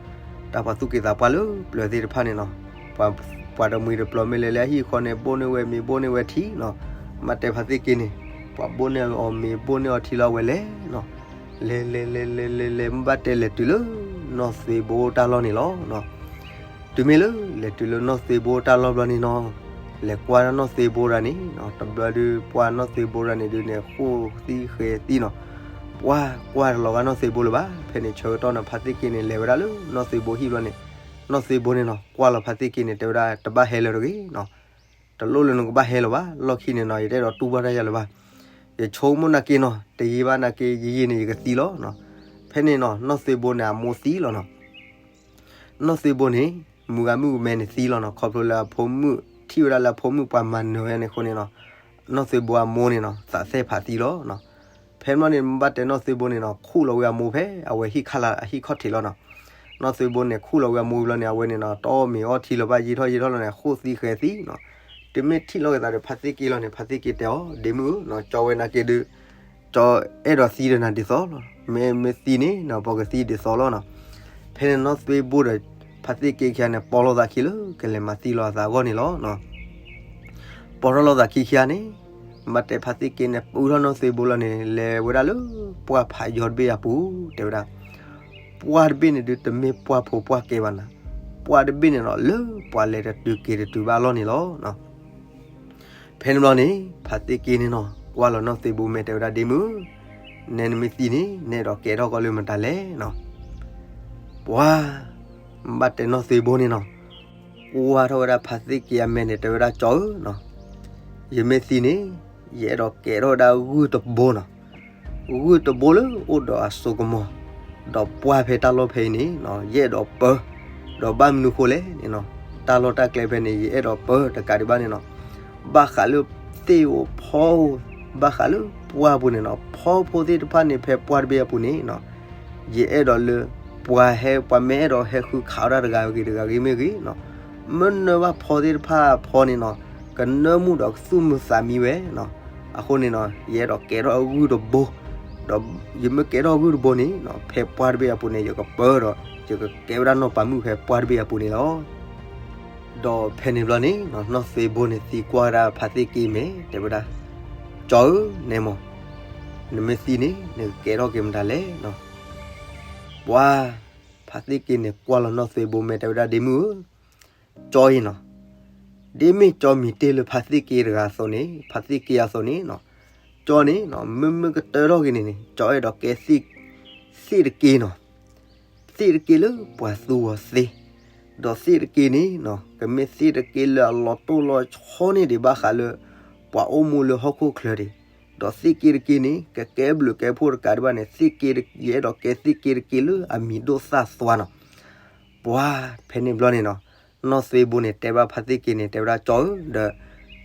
တၢ်ပှၤသူၣ်က့သးပှၢ်လၢပျၢၤသ့ၣ်တဖၣ်န့ၣ်နီၤ ပှၤတမှံၤတပျီၤမ့ၢ်လဲၤလၢအဟံၣ်ဃီန့ၣ် ဘိၣ်န့ၢ်ဝဲမ့ၤဘိၣ်န့ၢ်ဝဲထံနီၤ မ့ၢ်တဲဖါသ့ၣ်က့န့ၣ် ပှၤဘိၣ်န့ၢ်အီၤမ့ၤဘိၣ်န့ၢ်အီၤထံလီၤဝဲလဲၤနီၤ လဲၤလဲၤလဲၤလဲၤလဲၤလဲၤ မ့ၢ်ဘၣ်တဲလဲၤတုၤလၢနီၢ်သွ့ဘိတၢ်လီၢ်န့ၣ်လီၤ တုၤမ့ၢ်လၢလဲၤတုၤလၢနီၢ်သွ့ဘိတၢ်လီၢ်ဘျီန့ၣ်နီၤ လဲၤကွၢ်ဒၣ်နီၢ်သွ့ဘိဒၣ်န့ၣ်နီၤ တဘျီဒုးပှၢ်နီၢ်သွ့ဘိဒၣ်န့ၣ်ဒုးန့ၣ် ဃိၣ်သံဃဲၤသံနီၤ ပှၤကွၢ်တလီၤဂာ်နီၢ်သွ့ဘိလၢၤဘၣ် ဖဲန့ၣ်ဆၢကတီၢ်န့ၣ် ဖါသ့ၣ်က့န့ၣ် လဲၤဝဲဒၣ်လၢနီၢ်သွ့ဘိဟံၣ်ဘျီန့ၣ် နီၢ်သွ့ဘိန့ၣ်နီၤ ကွၢ်လီၤဖါသ့ၣ်က့န့ၣ် တဲဝဲဒၣ်တဘၣ်ဟဲလၢၤတဂ့ၤနီၤ တလိၣ်လၢနကဘၣ်ဟဲလၢၤဘၣ် လီၢ်ခံန့ၣ်နီၤ ယတအဲၣ်ဒိးတူၢ်ဘၣ်တၢ်ယၤလၢၤဘၣ် ယဆိကမိၣ်နာ်က့နီၤ တယံာ်ဘၣ်နာ်က့ ယယံာ်န့ၣ် ယကသံလီၤနီၤ ဖဲန့ၣ်နီၤ နီၢ်သွ့ဘိန့ၣ် အမိၢ်သံလီၤနီၤ နီၢ်သွ့ဘိန့ၣ် မုၢ်ဂၤမုၣ်ကမဲန့ၣ်သံလီၤနီၤ ခီဖျိလၢအဖိမုၣ် ထံၣ်ဝဲဒၣ်လၢအဖိမုၣ်ပှၤမၤနၢၤဝဲန့ၣ်အဃိန့ၣ်နီၤ နီၢ်သွ့ဘိအမိၢ်န့ၣ်နီၤ သးသ့ၣ်ဖးသံလီၤနီၤ ဖဲန့ၣ်ဘျီန့ၣ် မ့ၢ်ဘၣ်တဲနီၢ်သွ့ဘိန့ၣ်နီၤ ခူၣ်လီၤဝဲအမိၢ်ဖဲအဝဲဟံၣ်ခါလၢအဟံၣ်ခီၣ်ထံးလီၤနီၤ နီၢ်သွ့ဘိန့ၣ် ခူၣ်လီၤဝဲအမိၢ်ဘျီန့ၣ် အဝဲန့ၣ်နီၤ တအီၣ်မ့ၤအီထံလၢၤဘၣ် ယံာ်ထီၣ်ယံာ်ထီၣ်လီၤန့ၣ် ဃိၣ်သံဃဲၤသံနီၤ တုၤမ့ၢ်ထံၣ်လိာ်က့ၤသးဒီးဖါသ့ၣ်က့လီၤန့ၣ် ဖါသ့ၣ်က့တဲအီၤ ဒ့မုၣ်ဧၢနီၤ ကၠီဝဲနာ်က့ဒုး ကၠီအဲၣ်ဒိးသံဒီးနၤဒ်သိးလီၤ မ့ၢ်မ့ၢ်သံန့ၣ်နီၤ ပကသံဒ်သိးလီၤနီၤ ဖဲန့ၣ်နီၢ်သွ့ဘိဒီး ဖါသ့ၣ်က့ခံဂၤန့ၣ် ပိာ်လိာ်သးခံလၢ ကလဲၤမၤသံလီၤအသးအဂီၢ်န့ၣ်လီၤနီၤ ပိာ်ထီၣ်လိာ်သးခံခံဂၤန့ၣ် မ့ၢ်တဲဖါသ့ၣ်က့န့ၣ် ပူထီၣ်နီၢ်သွ့ဘိလီၤန့ၣ် လဲၤဝဲဒၣ်လၢပှၢ်ဖးယီၤတဘ့ၣ်အပူၤ တဲဝဲဒၣ် ပှၢ်တဘ့ၣ်န့ၣ်ဒုး တမ့ၢ်ပှၢ်ဖိပှၢ်ကဲဘၣ်နၤ ပှၢ်တဘ့ၣ်န့ၣ်နီၤ လၢပှၤလဲၤတတုၤက့ၤတတုၤဘၣ်လီၢ်န့ၣ်လီၤနီၤ ဖဲန့ၣ်ဘျီန့ၣ် ဖါသ့ၣ်က့န့ၣ်နီၤ ကွၢ်လီၤနီၢ်သွ့ဘိမဲာ်တဲဝဲဒၣ်ဒ့မုၣ်ဧၢ, နဲနမ့ၢ်သံန့ၣ် နအဲၣ်ဒိးကဲထီၣ်ကီးလၢမတၤလဲၣ်နီၤ. ပှၤ ဘၣ်တဲနီၢ်သွ့ဘိန့ၣ်နီၤ, ကွၢ်ထီၣ်ဝဲဒၣ်ဖါသ့ၣ်က့အမဲာ်န့ၣ် တဲဝဲဒၣ်ကၠီဧၢနီၤ, ယမ့ၢ်သံန့ၣ် ယအဲၣ်ဒိးကဲထီၣ်ဝဲဒၣ်ဂုၢ်တဘိနီၤ. ဂုၢ်တဘိလၢအိၣ်ဒီးအစိကမီၤ, ဒီးပှၢ်ဖဲတၢ်လီၢ်ဖဲအံၤန့ၣ်နီၤ ယအဲၣ်ဒိးပၢ, ဒီးဘၣ်မနုၤဃိလဲၣ်န့ၣ်နီၤ, တၢ်လီၢ်တၢ်ကျဲဖဲန့ၣ် ယအဲၣ်ဒိးပၢတကးဒံးဘၣ်န့ၣ်နီၤ, ဘၣ်ဃးလၢသ့ၣ်ဧိၤဖီဧိၤ, ဘၣ်ဃးလၢပှၢ်ပူၤန့ၣ်နီၤ, ဖီဖိသ့ၣ်တဖၣ်န့ၣ် ဖဲပှၢ်တဘ့ၣ်အပူၤန့ၣ်နီၤ, ယအဲၣ်ဒိးလၢ ပှၤဟဲ ပှၤမ့ၢ်အဲၣ်ဒိးဟဲဃုခးဝဲဒၣ်တဂၤဂ့ၤတဂၤဂ့ၤမ့ၢ်ဂ့ၤနီၤ, မ့ၢ်နၢဘၣ်ဖီသ့ၣ်တဖၣ်အဖီန့ၣ်နီၤ, ကနၢမူဒီးကသူၣ်မုာ်သးမံဝဲနီၤ. အဃိန့ၣ်နီၤ ယအဲၣ်ဒိးကဲထီၣ်ဂုၢ်တဘိ, ဒီးယမ့ၢ်ကဲထီၣ်ဂုၢ်တဘိန့ၣ်နီၤ ဖဲပှၢ်တဘ့ၣ်အပူၤန့ၣ် ယကပၢဒီး ယကကဲဝဲဒၣ်နီၢ်ပၤမုၣ်ဖဲပှၢ်တဘ့ၣ်အပူၤန့ၣ်လီၤ. ဒီးဖဲန့ၣ်ဘျီန့ၣ် နီၢ်သွ့ဘိန့ၣ်သံကွၢ်ဝဲဒၣ်ဖါသ့ၣ်က့မဲာ် တဲဝဲဒၣ်, ကၠီဧၢ, နဲမီၤ, နမ့ၢ်သံန့ၣ် နကကဲထီၣ်က့ၤမတၤလဲၣ်နီၤ. ပှၤ ဖါသ့ၣ်က့န့ၣ် ကွၢ်လီၤနီၢ်သွ့ဘိမဲာ် တဲဝဲဒၣ် ဒ့မုၣ်ဧၢ, ကၠီအံၤနီၤ, ဒ်မ့ၢ်ကၠီမံၤတ့ၢ်လၢဖါသ့ၣ်က့တဂၤအသိးန့ၣ်, ဖါသ့ၣ်က့အသိးန့ၣ်နီၤ, ကၠီန့ၣ်နီၤ မ့မ့ၢ်ကတၢၢ်ထီၣ်က့ၤန့ၣ်န့ၣ် ကၠီအဲၣ်ဒိးကဲ သ့ၣ်တက့နီၤ. သ့ၣ်တက့လၢပှၤသူအီၤသ့, ဒီးသ့ၣ်တက့န့ၣ်နီၤ ကမ့ၢ်သ့ၣ်တက့လၢအလီၤတိၢ်လီၤဆီန့ၢ်ဒံးဘၣ်ဃးလၢ ပှၤအိၣ်မူလၢဟီၣ်ခိၣ်ချၢဒံး, ဒီးသ့ၣ်က့တက့န့ၣ် ကကဲဘျုးကဲဖှိၣ်တကးဒံးဘၣ်န့ၣ် သ့ၣ်က့ ယအဲၣ်ဒိးကဲသ့ၣ်က့တက့လၢအမံၤဒိၣ်သၣ်သွါနီၤ. ပှၤ ဖဲန့ၣ်ဘျီန့ၣ်နီၤ နီၢ်သွ့ဘိန့ၣ် တဲဘၣ်ဖါသ့ၣ်က့န့ၣ် တဲဝဲဒၣ် ကၠီဧၢ, ဒီး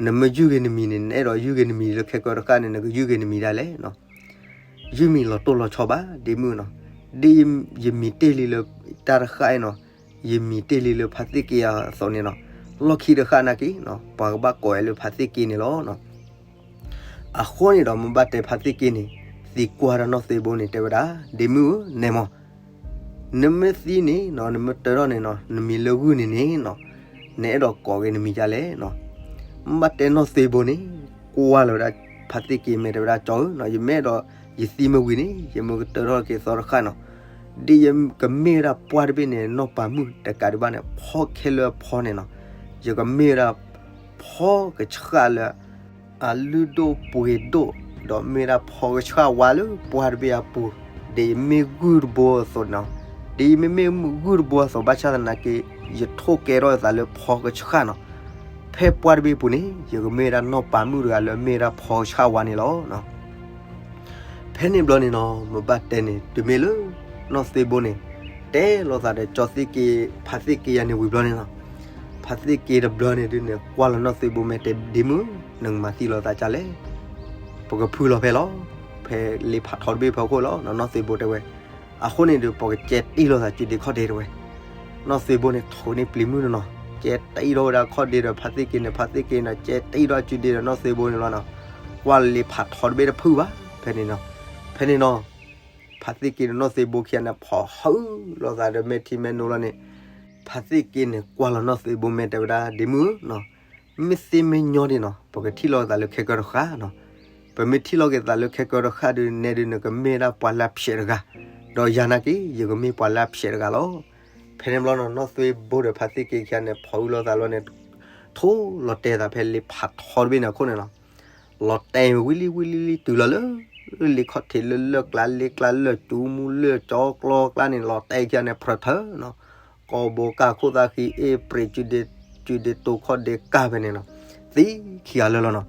နမ့ၢ်ယုၢ်ဂ့ၤနမံၤန့ၣ် နအဲၣ်ဒိးယုၢ်ဂ့ၤနမံၤလၢခဲကၢတဃၣ်န့ၣ် နကယုၢ်ဂ့ၤနမံၤဒ်လဲၣ်နီၤ. ယုၢ်မံၤလီၤတိၢ်လီၤဆီဘၣ် ဒ့မုၣ်နီၤ, ဒ်ယမံၤတ့ၢ်လံလၢတၢ်တဃၣ်အံၤနီၤ, ယမံၤတ့ၢ်လံလၢဖါသ့ၣ်က့အသိးန့ၣ်နီၤ, လီၢ်ခံတဃၣ်နာ်က့နီၤ ပှၤကဘၣ်ကိးဝဲလၢဖါသ့ၣ်က့န့ၣ်လီၤနီၤ. အဃိန့ၣ်ဒီး မ့ၢ်ဘၣ်တဲဖါသ့ၣ်က့န့ၣ် သံကွၢ်ဒီးနီၢ်သွ့ဘိန့ၣ် တဲဝဲဒၣ် ဒ့မုၣ်ဧၢ နဲမီၤ, နမ့ၢ်သံန့ၣ်နီၤ နမ့ၢ်တၢၢ်ထီၣ်န့ၣ်နီၤ နမံၤလၢဂုၢ်န့ၣ်န့ၣ်နီၤ နအဲၣ်ဒိးကိးက့ၤနမံၤဒ်လဲၣ်နီၤ. မ့ၢ်ဘၣ်တဲနီၢ်သွ့ဘိန့ၣ် ကွၢ်လီၤဝဲဒၣ်ဖါသ့ၣ်က့မဲာ် တဲဝဲဒၣ် ကၠီဧၢနီၤ, ယမ့ၢ်အဲၣ်ဒိး ယသံမ့ၢ်ဝံၤန့ၣ် ယမ့ၢ်ကတၢၢ်ထီၣ်က့ၤသီတဃၣ်နီၤ, ဒ်ယကမ့ၢ်ဝဲဒၣ်ပှၢ်တဘ့ၣ်န့ၣ် နီၢ်ပၤမုၣ်တကးဒံးဘၣ်န့ၣ် ဖီခဲလၢာ်အဖီန့ၣ်နီၤ, ယကမ့ၢ်ဝဲဒၣ် ဖီကဆှၣ်လၢ အလုၢ်ဒိၣ်ပှ့ၤဒိၣ်, ဒီးမ့ၢ်ဒၣ်ဖီကဆှၣ်ဝါလၢပှၢ်တဘ့ၣ်အပူၤ, ဒ်ယမ့ၢ်ဂုၢ်တဘိအသိးနီၤ, ဒ်ယမ့မ့ၢ်ဂုၢ်တဘိအသိး ဘၣ်ဆၣ်သနာ်က့ ယထိၣ်ကဲထီၣ်ယသးလၢဖီကဆှၣ်နီၤ, ဖဲပှၢ်တဘ့ၣ်အပူၤန့ၣ် ယကမ့ၢ်ဝဲဒၣ်နီၢ်ပၤမုၣ်တဂၤလၢမ့ၢ်ဝဲဒၣ်ဖီကဆှၣ်ဝါန့ၣ်လီၤ. ဖဲန့ၣ်ဘျီန့ၣ်နီၤ မ့ၢ်ဘၣ်တဲန့ၣ် တုၤမ့ၢ်လၢ နီၢ်သွ့ဘိန့ၣ် တဲလိာ်သးဒီးကၠီသ့ၣ်က့ ဖါသ့ၣ်က့ယၤန့ၣ်ဝံၤဘျီန့ၣ်နီၤ, ဖါသ့ၣ်က့တဘျီန့ၣ်ဒုးန့ၣ် ကွၢ်လီၤနီၢ်သွ့ဘိမဲာ် တဲ ဒ့မုၣ် နကမၤသံလိာ်သးဒ်လဲၣ်, ပကဖုလီၤဖဲလီၤ, ဖဲလ့ဖးထီတဘ့ၣ်ဖီခိၣ်လီၤနီၤ, နီၢ်သွ့ဘိတဲဝဲ, အဃိန့ၣ်ဒီး ပကကဲတံၢ်လိာ်သးစုဒ့ခီၣ်ဒ့တဲဝဲ, နီၢ်သွ့ဘိန့ၣ် ထိးန့ၢ်ပျံၤမုၢ်န့ၣ်နီၤ, ကဲတံၢ်ထီၣ်ဝဲဒၣ်ခီၣ်ဒ့ဒီးဖါသ့ၣ်က့န့ၣ်, ဖါသ့ၣ်က့န့ၣ် ကဲတံၢ်ထီၣ်စုဒ့ဒီးနီၢ်သွ့ဘိန့ၣ်လီၤနီၤ, ကွၢ်လ့ဖးထီတဘ့ၣ်တဖုဘၣ်, ဖဲန့ၣ်နီၤ, ဖဲန့ၣ်နီၤ ဖါသ့ၣ်က့ဒီးနီၢ်သွ့ဘိခံဂၤန့ၣ် ဖီၣ်ဟုလိာ်သးဒီးမဲာ်ထံမဲာ်နိလီၤန့ၣ်, ဖါသ့ၣ်က့န့ၣ် ကွၢ်လီၤနီၢ်သွ့ဘိမဲာ် တဲဝဲဒၣ် ဒ့မုၣ်ဧၢနီၤ, မ့ၢ်သ့မ့ၢ်ညီဒံးနီၤ ပကထံၣ်လိာ်သးလၢခဲကၢတဃၣ်နီၤ, ပမ့ၢ်ထံၣ်လိာ်က့ၤသးလၢခဲကၢတဃၣ်ဒုး နဲဒုး နကမ့ၢ်ဒၣ်ပှၤလၢအဖျဲးတဂၤ, ဒီးယၤနာ်က့ ယကမ့ၢ်ပှၤလၢအဖျဲးတဂၤလီၤ. ဖဲန့ၣ်ဘျီနီၤ နီၢ်သွ့ဘိဒီးဖါသ့ၣ်က့ခံဂၤန့ၣ် ဖီၣ်ဟုလိာ်သးလီၤန့ၣ်, ထိၣ်လီၤတဲာ်သးဖဲလ့ဖးထီတဘ့ၣ်န့ၣ်အခိၣ်န့ၣ်လီၤ. လီၤတဲာ်ဝံၤလံဝံၤလံလံ တုၤလီၤလၢ လ့ခီၣ်ထံးလၢလၢၢ်ကျါ လ့ကျါလၢၢ်ကၠူမူလၢၢ်ကၠီကျီကျါန့ၣ် လီၤတဲာ်ခံဂၤန့ၣ် ဖြၢၣ်ထၢၣ်နီၤ, ကိးဘိကၢ်ခိၣ်သၣ်ဃံအ့ၣ်ပြံး စုဒ့တိခီၣ်ဒ့ကၢ်ဖဲန့ၣ်နီၤ, သံခံဂၤလၢာ်လီၤနီၤ.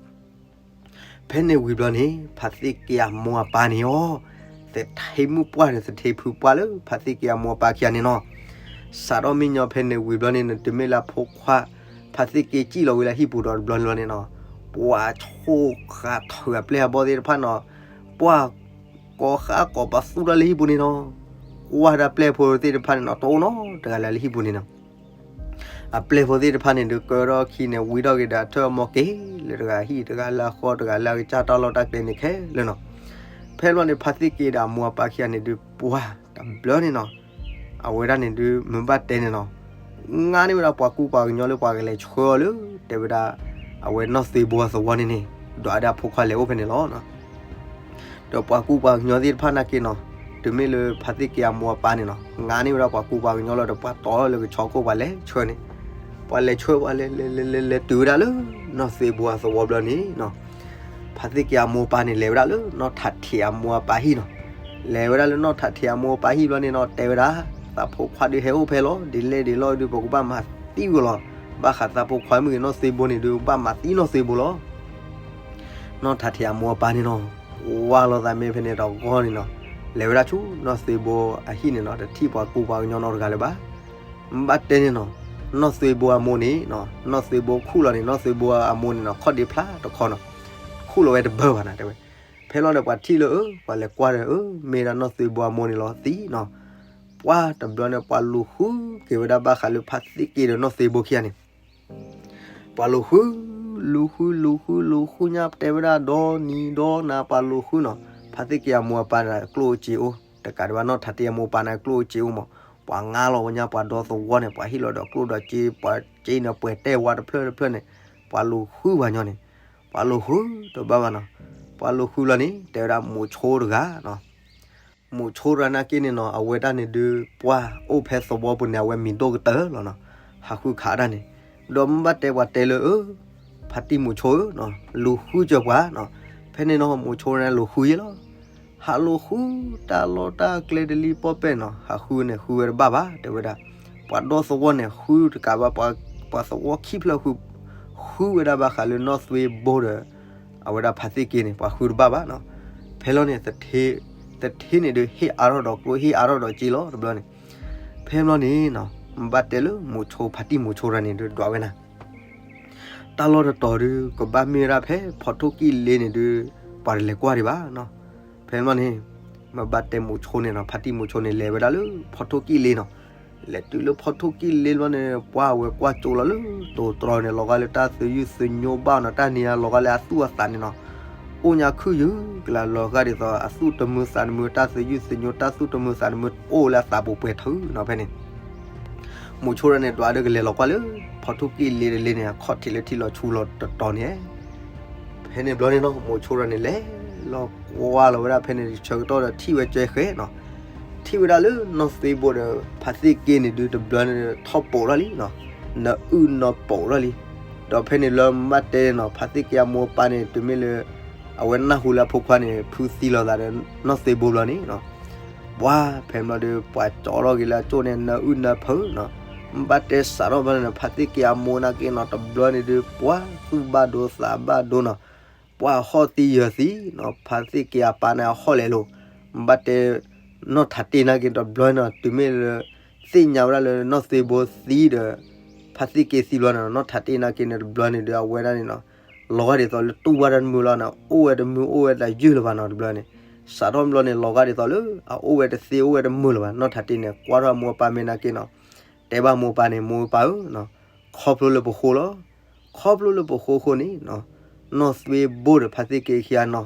ဖဲန့ၣ်ဝံၤဘျီန့ၣ် ဖါသ့ၣ်က့အမိၢ်အပၢ်န့ၣ်အီၤ, သထ့မုၣ်ပှၢ်ဒီးသထ့ဖုပှၢ်လၢဖါသ့ၣ်က့အမိၢ်အပၢ်ခံဂၤန့ၣ်နီၤ, စးထီၣ်မ့ၢ်ညီဖဲန့ၣ်ဝံၤဘျီန့ၣ် တုၤမ့ၢ်လၢအဖိခွါ ဖါသ့ၣ်က့စံၣ်လီၤဝံၤလၢဟံၣ်ပူၤဒီးတဘျီန့ၣ်ဘျီန့ၣ်နီၤ, ပှၤဆိၣ်ဃာ်ထုးအပျဲၢ်အဘီၣ်သ့ၣ်တဖၣ်နီၤ, ပှၤကိးဃာ်ကိးပသူထီၣ်လၢဟံၣ်ပူၤန့ၣ်နီၤ, ကွၢ်ဒၣ်ပျဲၢ်ဖိသ့ၣ်တဖၣ်န့ၣ်နီၤ တအိၣ်နီတဂၤလၢၤလၢဟံၣ်ပူၤန့ၣ်နီၤ. အပျဲၢ်ဖိသ့ၣ်တဖၣ်န့ၣ်ဒုး ကၢထီၣ်ခံန့ၣ် ဝံထီၣ်က့ၤဒီးအထၢၣ်အမိၢ်က့ၤ လၢတဂၤဟံၣ်တဂၤလၢအဃီ တဂၤလၢအကစၢ်တၢ်လီၢ်တၢ်ကျဲန့ၣ်ခဲလၢာ်နီၤ. ဖဲဘျီန့ၣ် ဖါသ့ၣ်က့ဒီးအမိၢ်အပၢ်ခံဂၤန့ၣ်ဒုး ပှၤတဘျီန့ၣ်နီၤ, အဝဲဒၣ်န့ၣ်ဒုး မ့ၢ်ဘၣ်တဲန့ၣ်နီၤ, ငါန့ၢ်ဝဲဒၣ်ပှၤကူပှၤကညီလၢပှၤကလဲၤဆှၢအီၤလၢ တဲဝဲဒၣ် အဝဲနီၢ်သွ့ဘိအသဝီန့ၣ်န့ၣ်, ဒီးအဒၣ်ဖိခွါလဲၤအိၣ်ဖဲန့ၣ်လီၤ. ဒီးပှၤကူပှၤကညီသ့ၣ်တဖၣ်နာ်က့နီၤ, တုၤမ့ၢ်လၢဖါသ့ၣ်က့အမိၢ်အပၢ်န့ၣ်နီၤ, ငါန့ၢ်ဝဲဒၣ်ပှၤကူပှၤကညီလီၤဒီး ပှၤတီလၢကဆီခိၣ် ပှၤလဲၤဆှၢန့ၣ်, ပှၤလဲၤဆှၢ ပှၤလဲၤလဲၤလဲၤလဲၤလဲၤတုၤဝဲဒၣ်လၢ နီၢ်သွ့ဘိအသဝီဘျီန့ၣ်နီၤ, ဖါသ့ၣ်က့အမိၢ်အပၢ်န့ၣ် လဲၤဝဲဒၣ်လၢ နီၢ်ထးထံးအမိၢ်အပၢ်ဟံၣ်နီၤ. လဲၤဝဲဒၣ်လၢနီၢ်ထးထံးအမိၢ်အပၢ်ဟံၣ်ဘျီန့ၣ်နီၤ, တဲဝဲဒၣ် သးဖိခွါဒုးဟဲအိၣ်ဖဲလီၤ, ဒ်လဲၣ်ဒ်လဲၣ်ဒုး ပကဘၣ်မၤသံဝဲလီၤ. ဘၣ်ဃးသးဖိခွါမုၣ်ဂ့ၤ နီၢ်သွ့ဘိန့ၣ်ဒုး ဘၣ်မၤသံနီၢ်သွ့ဘိလီၤ. နီၢ်ထးထံးအမိၢ်အပၢ်န့ၣ်နီၤ, ဝါလိာ်သးမ့ၢ်ဖဲန့ၣ်တဂီၢ်န့ၣ်နီၤ, လဲၤဝဲဒၣ်ဆူနီၢ်သွ့ဘိအဟံၣ်န့ၣ်နီၤ, တထံၣ်ပှၤကူပှၤကညီနီတဂၤလၢၤဘၣ်. မ့ၢ်ဘၣ်တဲန့ၣ်နီၤ, နီၢ်သွ့ဘိအမိၢ်န့ၣ်နီၤ, နီၢ်သွ့ဘိခူၣ်လီၤန့ၣ်, နီၢ်သွ့ဘိအမိၢ်န့ၣ်နီၤ, ခီၣ်ဒ့ဖျါတခီနီၤ, ခူၣ်လီၤဝဲတဘၢဘၣ်နၤ တဲဝဲ. ဖဲလီၤဒီးပှၤထံၣ်လၢအၢ ပှၤလဲၤကွၢ်ဒီးအၢ မ့ၢ်ဒၣ်နီၢ်သွ့ဘိအမိၢ်န့ၣ်လီၤသံနီၤ. ပှၤတဘျီန့ၣ် ပှၤလူၤဃုက့ၤဝဲဒၣ်ဘၣ်ဃးလၢဖါသ့ၣ်က့ဒီးနီၢ်သွ့ဘိခံဂၤန့ၣ် ပှၤလူၤဃု, လူၤဃု လူၤဃု လူၤဃုညါ တဲဝဲဒၣ်ဒီနံၤဒီနၤ ပှၤလူၤဃုနီၤ. ဖါသ့ၣ်က့အမိၢ်အပၢ်န့ၣ် ကျိၣ်အိၣ်စ့အိၣ်, တကးဒံးဘၣ်နီၢ်ထးထံးအမိၢ်အပၢ်န့ၣ် ကျိၣ်အိၣ်စ့အိၣ်မး, ပှၤငါလီၤဝဲညါ ပှၤဒီသဝီန့ၣ် ပှၤဟ့ၣ်လီၤဒီးကျိၣ်ဒီးစ့, ပှၤစ့န့ၣ် ပှဲၤတဲာ်ဝါတဖျၢၣ်တဖျၢၣ်န့ၣ်, ပှၤလူၤဃုပှၤညီန့ၣ်, ပှၤလူၤဃုတဘၣ်ဘၣ်နီၤ. ပှၤလိာ်ဃုလီၤန့ၣ် တဲဝဲဒၣ်မိၤဆိတဂၤနီၤ. မိၤဆိတဂၤနာ်က့န့ၣ်နီၤ အဝဲဒၣ်န့ၣ်ဒုး ပှၢ်အိၣ်ဖဲသဝီပူၤန့ၣ် အဝဲမံၤဒိၣ်ကတၢၢ်လီၤနီၤ. ဟးဃုခးဒၣ်န့ၣ် ဒီးမ့ၢ်ဘၣ်တဲပှၤတဲလၢ အၢ ဖါတံၢ်မိၤဆိဧၢနီၤ လိာ်ဃုစၢၤပှၤနီၤ. ဖဲန့ၣ်နီၤ မိၤဆိန့ၣ်လိာ်ဃုယဲလီၤ. ဟးလိာ်ဃု တၢ်လီၢ်တၢ်ကျဲတလံၣ်ပီၣ်ပဲၣ်နီၤ ဟးဃုန့ၣ် ဃုဝဲတဘၣ်ဘၣ် တဲဝဲဒၣ်. ပှၤဒီသဝီန့ၣ် ဃုတကးဘၣ် ပှၤသဝီခံဖျၢၣ်ဃု ဃုဝဲဒၣ်ဘၣ်ဃးလၢနီၢ်သွ့ဘိဒီး အဝဲဒၣ်ဖါသ့ၣ်က့န့ၣ် ပှၤဃုတဘၣ်ဘၣ်နီၤ. ဖဲလီၤန့ၣ် သထ့န့ၣ်ဒုး ဟ့ၣ်အါထီၣ်ဒီးကျိ ဟ့ၣ်အါထီၣ်ဒီးစ့လီၤတဘျီန့ၣ်. ဖဲဘျီန့ၣ်နီၤ ဘၣ်တဲလၢမိၤဆိ ဖါတံၢ်မိၤဆိတဂၤန့ၣ်ဒုး ဒွးဝဲနၤ တၢ်လီၢ်တတီၤဒုး ကဘၣ်မ့ၢ်ဝဲဒၣ်ဖဲဖီထိၣ်ကံၣ်လ့န့ၣ်ဒုး ပှၤတလဲၤကွၢ်ဒံးဘၣ်နီၤ. ဖဲန့ၣ်ဘျီန့ၣ် မ့ၢ်ဘၣ်တဲမိၤဆိန့ၣ်နီၤ ဖါတံၢ်မိၤဆိန့ၣ် လဲၤဝဲဒၣ်လၢဖီထိၣ်ကံၣ်လ့နီၤ. လဲၤတုၤလၢဖီထိၣ်ကံၣ်လ့ဘျီန့ၣ် ပှၢ်ဝဲကွၢ်ကၠိလီၤလၢတိၤတြီန့ၣ် လီၤဂာ်လၢတၢ်သယုၢ်သညိဘၣ်နီၤ တၢ်န့ၣ်လီၤဂာ်လၢအသူၣ်အသးန့ၣ်နီၤ အိၣ်ညါခုၣ်ယုၢ်ကလၢလီၤဂာ်ဒ်သိး အသူၣ်တမုာ်သးတမုာ် တၢ်သယုၢ်သညိ တၢ်သူၣ်တမုာ်သးတမုာ် အိၣ်လၢအသးပူၤပှဲၤထုးနီၤ ဖဲန့ၣ် မိၤဆိတဂၤန့ၣ် ဒွးဒီးကလဲၤလီၤကွၢ်လၢ ဖီထိၣ်ကံၣ်လ့တလ့န့ၣ် အခီၣ်ထံးလၢထံလီၤဆူလီၤတတီၤန့ၣ် ဖဲန့ၣ်ဘျီန့ၣ်နီၤ မိၤဆိတဂၤန့ၣ် လဲၤလီၤကွၢ်လီၤဝဲဒၣ်ဖဲန့ၣ် ဆၢကတီၢ်ဒီးထံၣ်ဝဲကၠဲဃဲနီၤ ထံၣ်ဝဲဒၣ်လၢနီၢ်သွ့ဘိဒီး ဖါသ့ၣ်က့န့ၣ်ဒုး တဘျီန့ၣ် ထီၣ်ပိာ်ထီၣ်လံနီၤ နအုၣ်နီၢ်ပိာ်ထီၣ်လံ ဒီးဖဲန့ၣ်လၢမ့ၢ်ဘၣ်တဲနီၤ ဖါသ့ၣ်က့အမိၢ်အပၢ်န့ၣ် တုၤမ့ၢ်လၢ အဝဲနၢ်ဟူလၢအဖိခွါန့ၣ် ဖုသံလီၤသးဒီးနီၢ်သွ့ဘိဘျီန့ၣ်နီၤ ပှၢ်ဖဲဘျီဒီး ပှၤကၠီထီၣ်က့ၤလၢအကၠိန့ၣ် နအုၣ်နၢ်ဖၢနီၤ မ့ၢ်ဘၣ်တဲစးထီၣ်ဘျီန့ၣ် ဖါသ့ၣ်က့အမိၢ်နာ်က့နီၤ တဘျီန့ၣ်ဒုး ပှၢ်သူၣ်ဘၣ်ဒိသးဘၣ်ဒိနီၤ ပှၢ်ဟီၣ်သံယၢၤသံနီၤ ဖါသ့ၣ်က့အပၢ်န့ၣ် အဟီၣ်လဲၤလိၤ မ့ၢ်ဘၣ်တဲ နီၢ်ထးတ့ၢ်နာ်က့တဘျီန့ၣ် တုၤမ့ၢ်လၢ သ့ၣ်ညါဝဲဒၣ်လၢနီၢ်သွ့ဘိသံဒီး ဖါသ့ၣ်က့သံဘျီန့ၣ် နီၢ်ထးတ့ၢ်နာ်က့န့ၣ် တဘျီန့ၣ်ဒုး အဝဲဒၣ်န့ၣ်နီၤ လီၤဂာ်ဒ်သိးလၢတူၢ်ဘၣ်တၢ်တမုာ်လီၤနီၤ အိၣ်ဝဲတမုာ် အိၣ်ဝဲတယုၢ်လၢၤဘၣ်နီၤ တဘျီန့ၣ် စးထီၣ်ဘျီန့ၣ် လီၤဂာ်ဒ်သိးလၢ အအိၣ်ဝဲတသ့ အိၣ်ဝဲတမုာ်လၢၤဘၣ် နီၢ်ထးတ့ၢ်န့ၣ် ကွၢ်ထီၣ်အမိၢ်အပၢ်မ့ၢ်နာ်က့နီၤ တဲဘၣ်မိၢ်ပၢ်န့ၣ် မိၢ်ပၢ်ဧၢ, ခီဖျိလၢပဃိလီၤ. ခီဖျိလၢပဃိဃိန့ၣ်, နီၢ်သွ့ဘိဒီးဖါသ့ၣ်က့ခံဂၤနီၤ,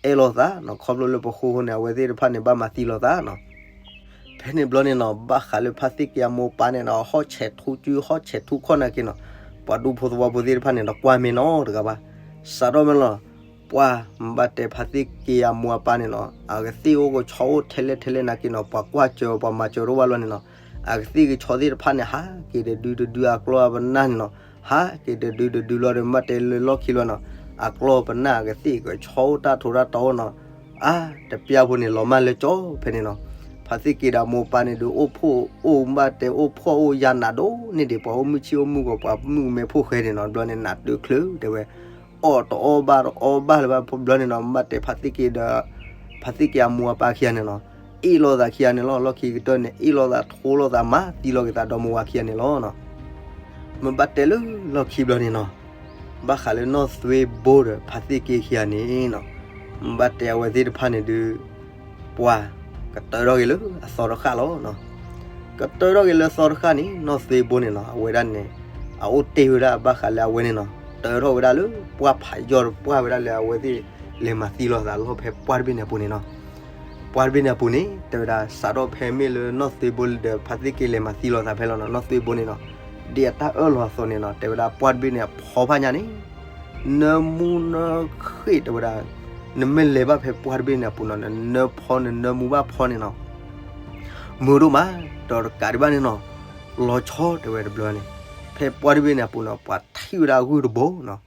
အဲၣ်လိာ်သးနီၤ, ခီဖျိလၢပဃိဃိန့ၣ် အဝဲသ့ၣ်တဖၣ်န့ၣ် ဘၣ်မၤသံလိာ်သးနီၤ. ဖဲန့ၣ်ဘျီန့ၣ်နီၤ, ဘၣ်ဃးလၢဖါသ့ၣ်က့အမိၢ်ပၢ်န့ၣ်နီၤ, ဟီၣ်ဆဲးထူစု ဟီၣ်ဆဲးထူခီၣ်နာ်က့နီၤ, ပှၤဒူဖိသဝီဖိသ့ၣ်တဖၣ်န့ၣ် တကွၢ်မ့ၢ်နီတဂၤဘၣ်. စးထီၣ်မ့ၢ်လီၤ ပှၢ်ဘၣ်တဲဖါသ့ၣ်က့အမိၢ်အပၢ်န့ၣ်နီၤ, အကသ့ၣ်အိၣ်ကဆီအိၣ်ထဲလဲၣ်ထဲလဲၣ်နာ်က့နီၤ, ပှၤကွၢ်စၢၤ ပှၤမၤစၢၤတအိၣ်ဘၣ်လီၤန့ၣ်နီၤ, အကသ့ၣ်ကဆီသ့ၣ်တဖၣ်န့ၣ် ဟးက့ၤတဒုတဒုအကျီၢ်အပနၢ်န့ၣ်နီၤ, ဟးက့ၤတဒုတဒုလီၤဒီး မ့ၢ်တဲလၢလီၢ်ခံလီၤနီၤ, အကျီၢ်ပနၢ်အကသ့ၣ်ကဆီအိၣ်တၢ်ထိးတၢ်တီအိၣ်နီၤ, အါ တပျၢ်ဖိန့ၣ် လီၤမၢ်လၢကၠီဖဲန့ၣ်နီၤ. ဖါသ့ၣ်က့ဒီးမိၢ်ပၢ်န့ၣ်ဒုး အိၣ်ဖှီၣ်အိၣ် ဘၣ်တဲအိၣ်ဖှီၣ်အိၣ်ယာ်နးဒိၣ်န့ၢ်ဒံး ပှၤအိၣ်မုၢ်ဆ့ၣ်အိၣ်မုၢ်ဂီၤ ပှၤမုၣ်ကမဲဖိဃဲန့ၣ်နီၤ, ဘျီန့ၣ် နးတၢ်ချၢတဲဝဲ အီၣ်တအီၣ်ဘၣ်တအီၣ်ဘၣ်လၢၤဘၣ် ဘျီန့ၣ်နီၤ, မ့ၢ်ဘၣ်တဲဖါသ့ၣ်က့ဒီး ဖါသ့ၣ်က့အမိၢ်အပၢ်ခံဂၤန့ၣ်နီၤ, အ့ၣ်လိာ်သးခံဂၤန့ၣ်လီၤ. လီၢ်ခံကတၢၢ်န့ၣ် အ့ၣ်လိာ်သးထိလိာ်သး မၤသံလိာ်က့ၤသးဒီမိၢ်ဝၤခံဂၤန့ၣ်လီၤနီၤ. မ့ၢ်ဘၣ်တဲလၢလီၢ်ခံဘျီန့ၣ်နီၤ, ဘၣ်ဃးလၢနီၢ်သွ့ဘိဒီးဖါသ့ၣ်က့ခံဂၤန့ၣ်နီၤ, မ့ၢ်ဘၣ်တဲအဝဲသ့ၣ်တဖၣ်န့ၣ်ဒုး ပှၢ်ကတၢၢ်ထီၣ်က့ၤလၢအသီတဃၣ်လီၤနီၤ. ကတၢၢ်ထီၣ်က့ၤလၢအသီတဃၣ်န့ၣ် နီၢ်သွ့ဘိန့ၣ်နီၤ, အဝဲဒၣ်န့ၣ် အအိၣ်တ့ၢ်ဝဲဒၣ်ဘၣ်ဃးလၢအဝဲန့ၣ်နီၤ, တၢၢ်ထီၣ်ဝဲဒၣ်လၢပှၢ်ဖးယီၢ်တပှၢ်ဝဲဒၣ်လၢအဝဲသ့ၣ် လဲၤမၤသံလိာ်သးလီၢ်ဖဲပှၢ်တဘ့ၣ်န့ၣ်အပူၤန့ၣ်နီၤ. ပှၢ်တဘ့ၣ်န့ၣ်အပူၤန့ၣ် တဲဝဲဒၣ် စးထီၣ်ဖဲမ့ၢ်လၢနီၢ်သွ့ဘိဒီးဖါသ့ၣ်က့လဲၤမၤသံလိာ်သးဖဲလီၤနီၤ, နီၢ်သွ့ဘိန့ၣ်နီၤ, ဒ်အတၢ်အၢၣ်လီၤအသိးန့ၣ်နီၤ, တဲဝဲဒၣ်ပှၢ်တဘ့ၣ်န့ၣ်အဖီဖးညါန့ၣ် နၢမူနၢဃ့ၢ်တဲဝဲဒၣ်, နမ့ၢ်လဲၤဘၣ်ဖဲပှၢ်တဘ့ၣ်န့ၣ်အပူၤနီၤ, နနၢဖီ နနၢမူဘၣ်ဖီန့ၣ်နီၤ, မုာ်ဒိၣ်မး, ဒီးတကးဒံးဘၣ်န့ၣ်နီၤ, လီၤဆီတဲဝဲတဘျီန့ၣ်, ဖဲပှၢ်တဘ့ၣ်န့ၣ်အပူၤနီၤ, ပှၤထံၣ်ဝဲဒၣ်ဂုၢ်တဘိနီၤ,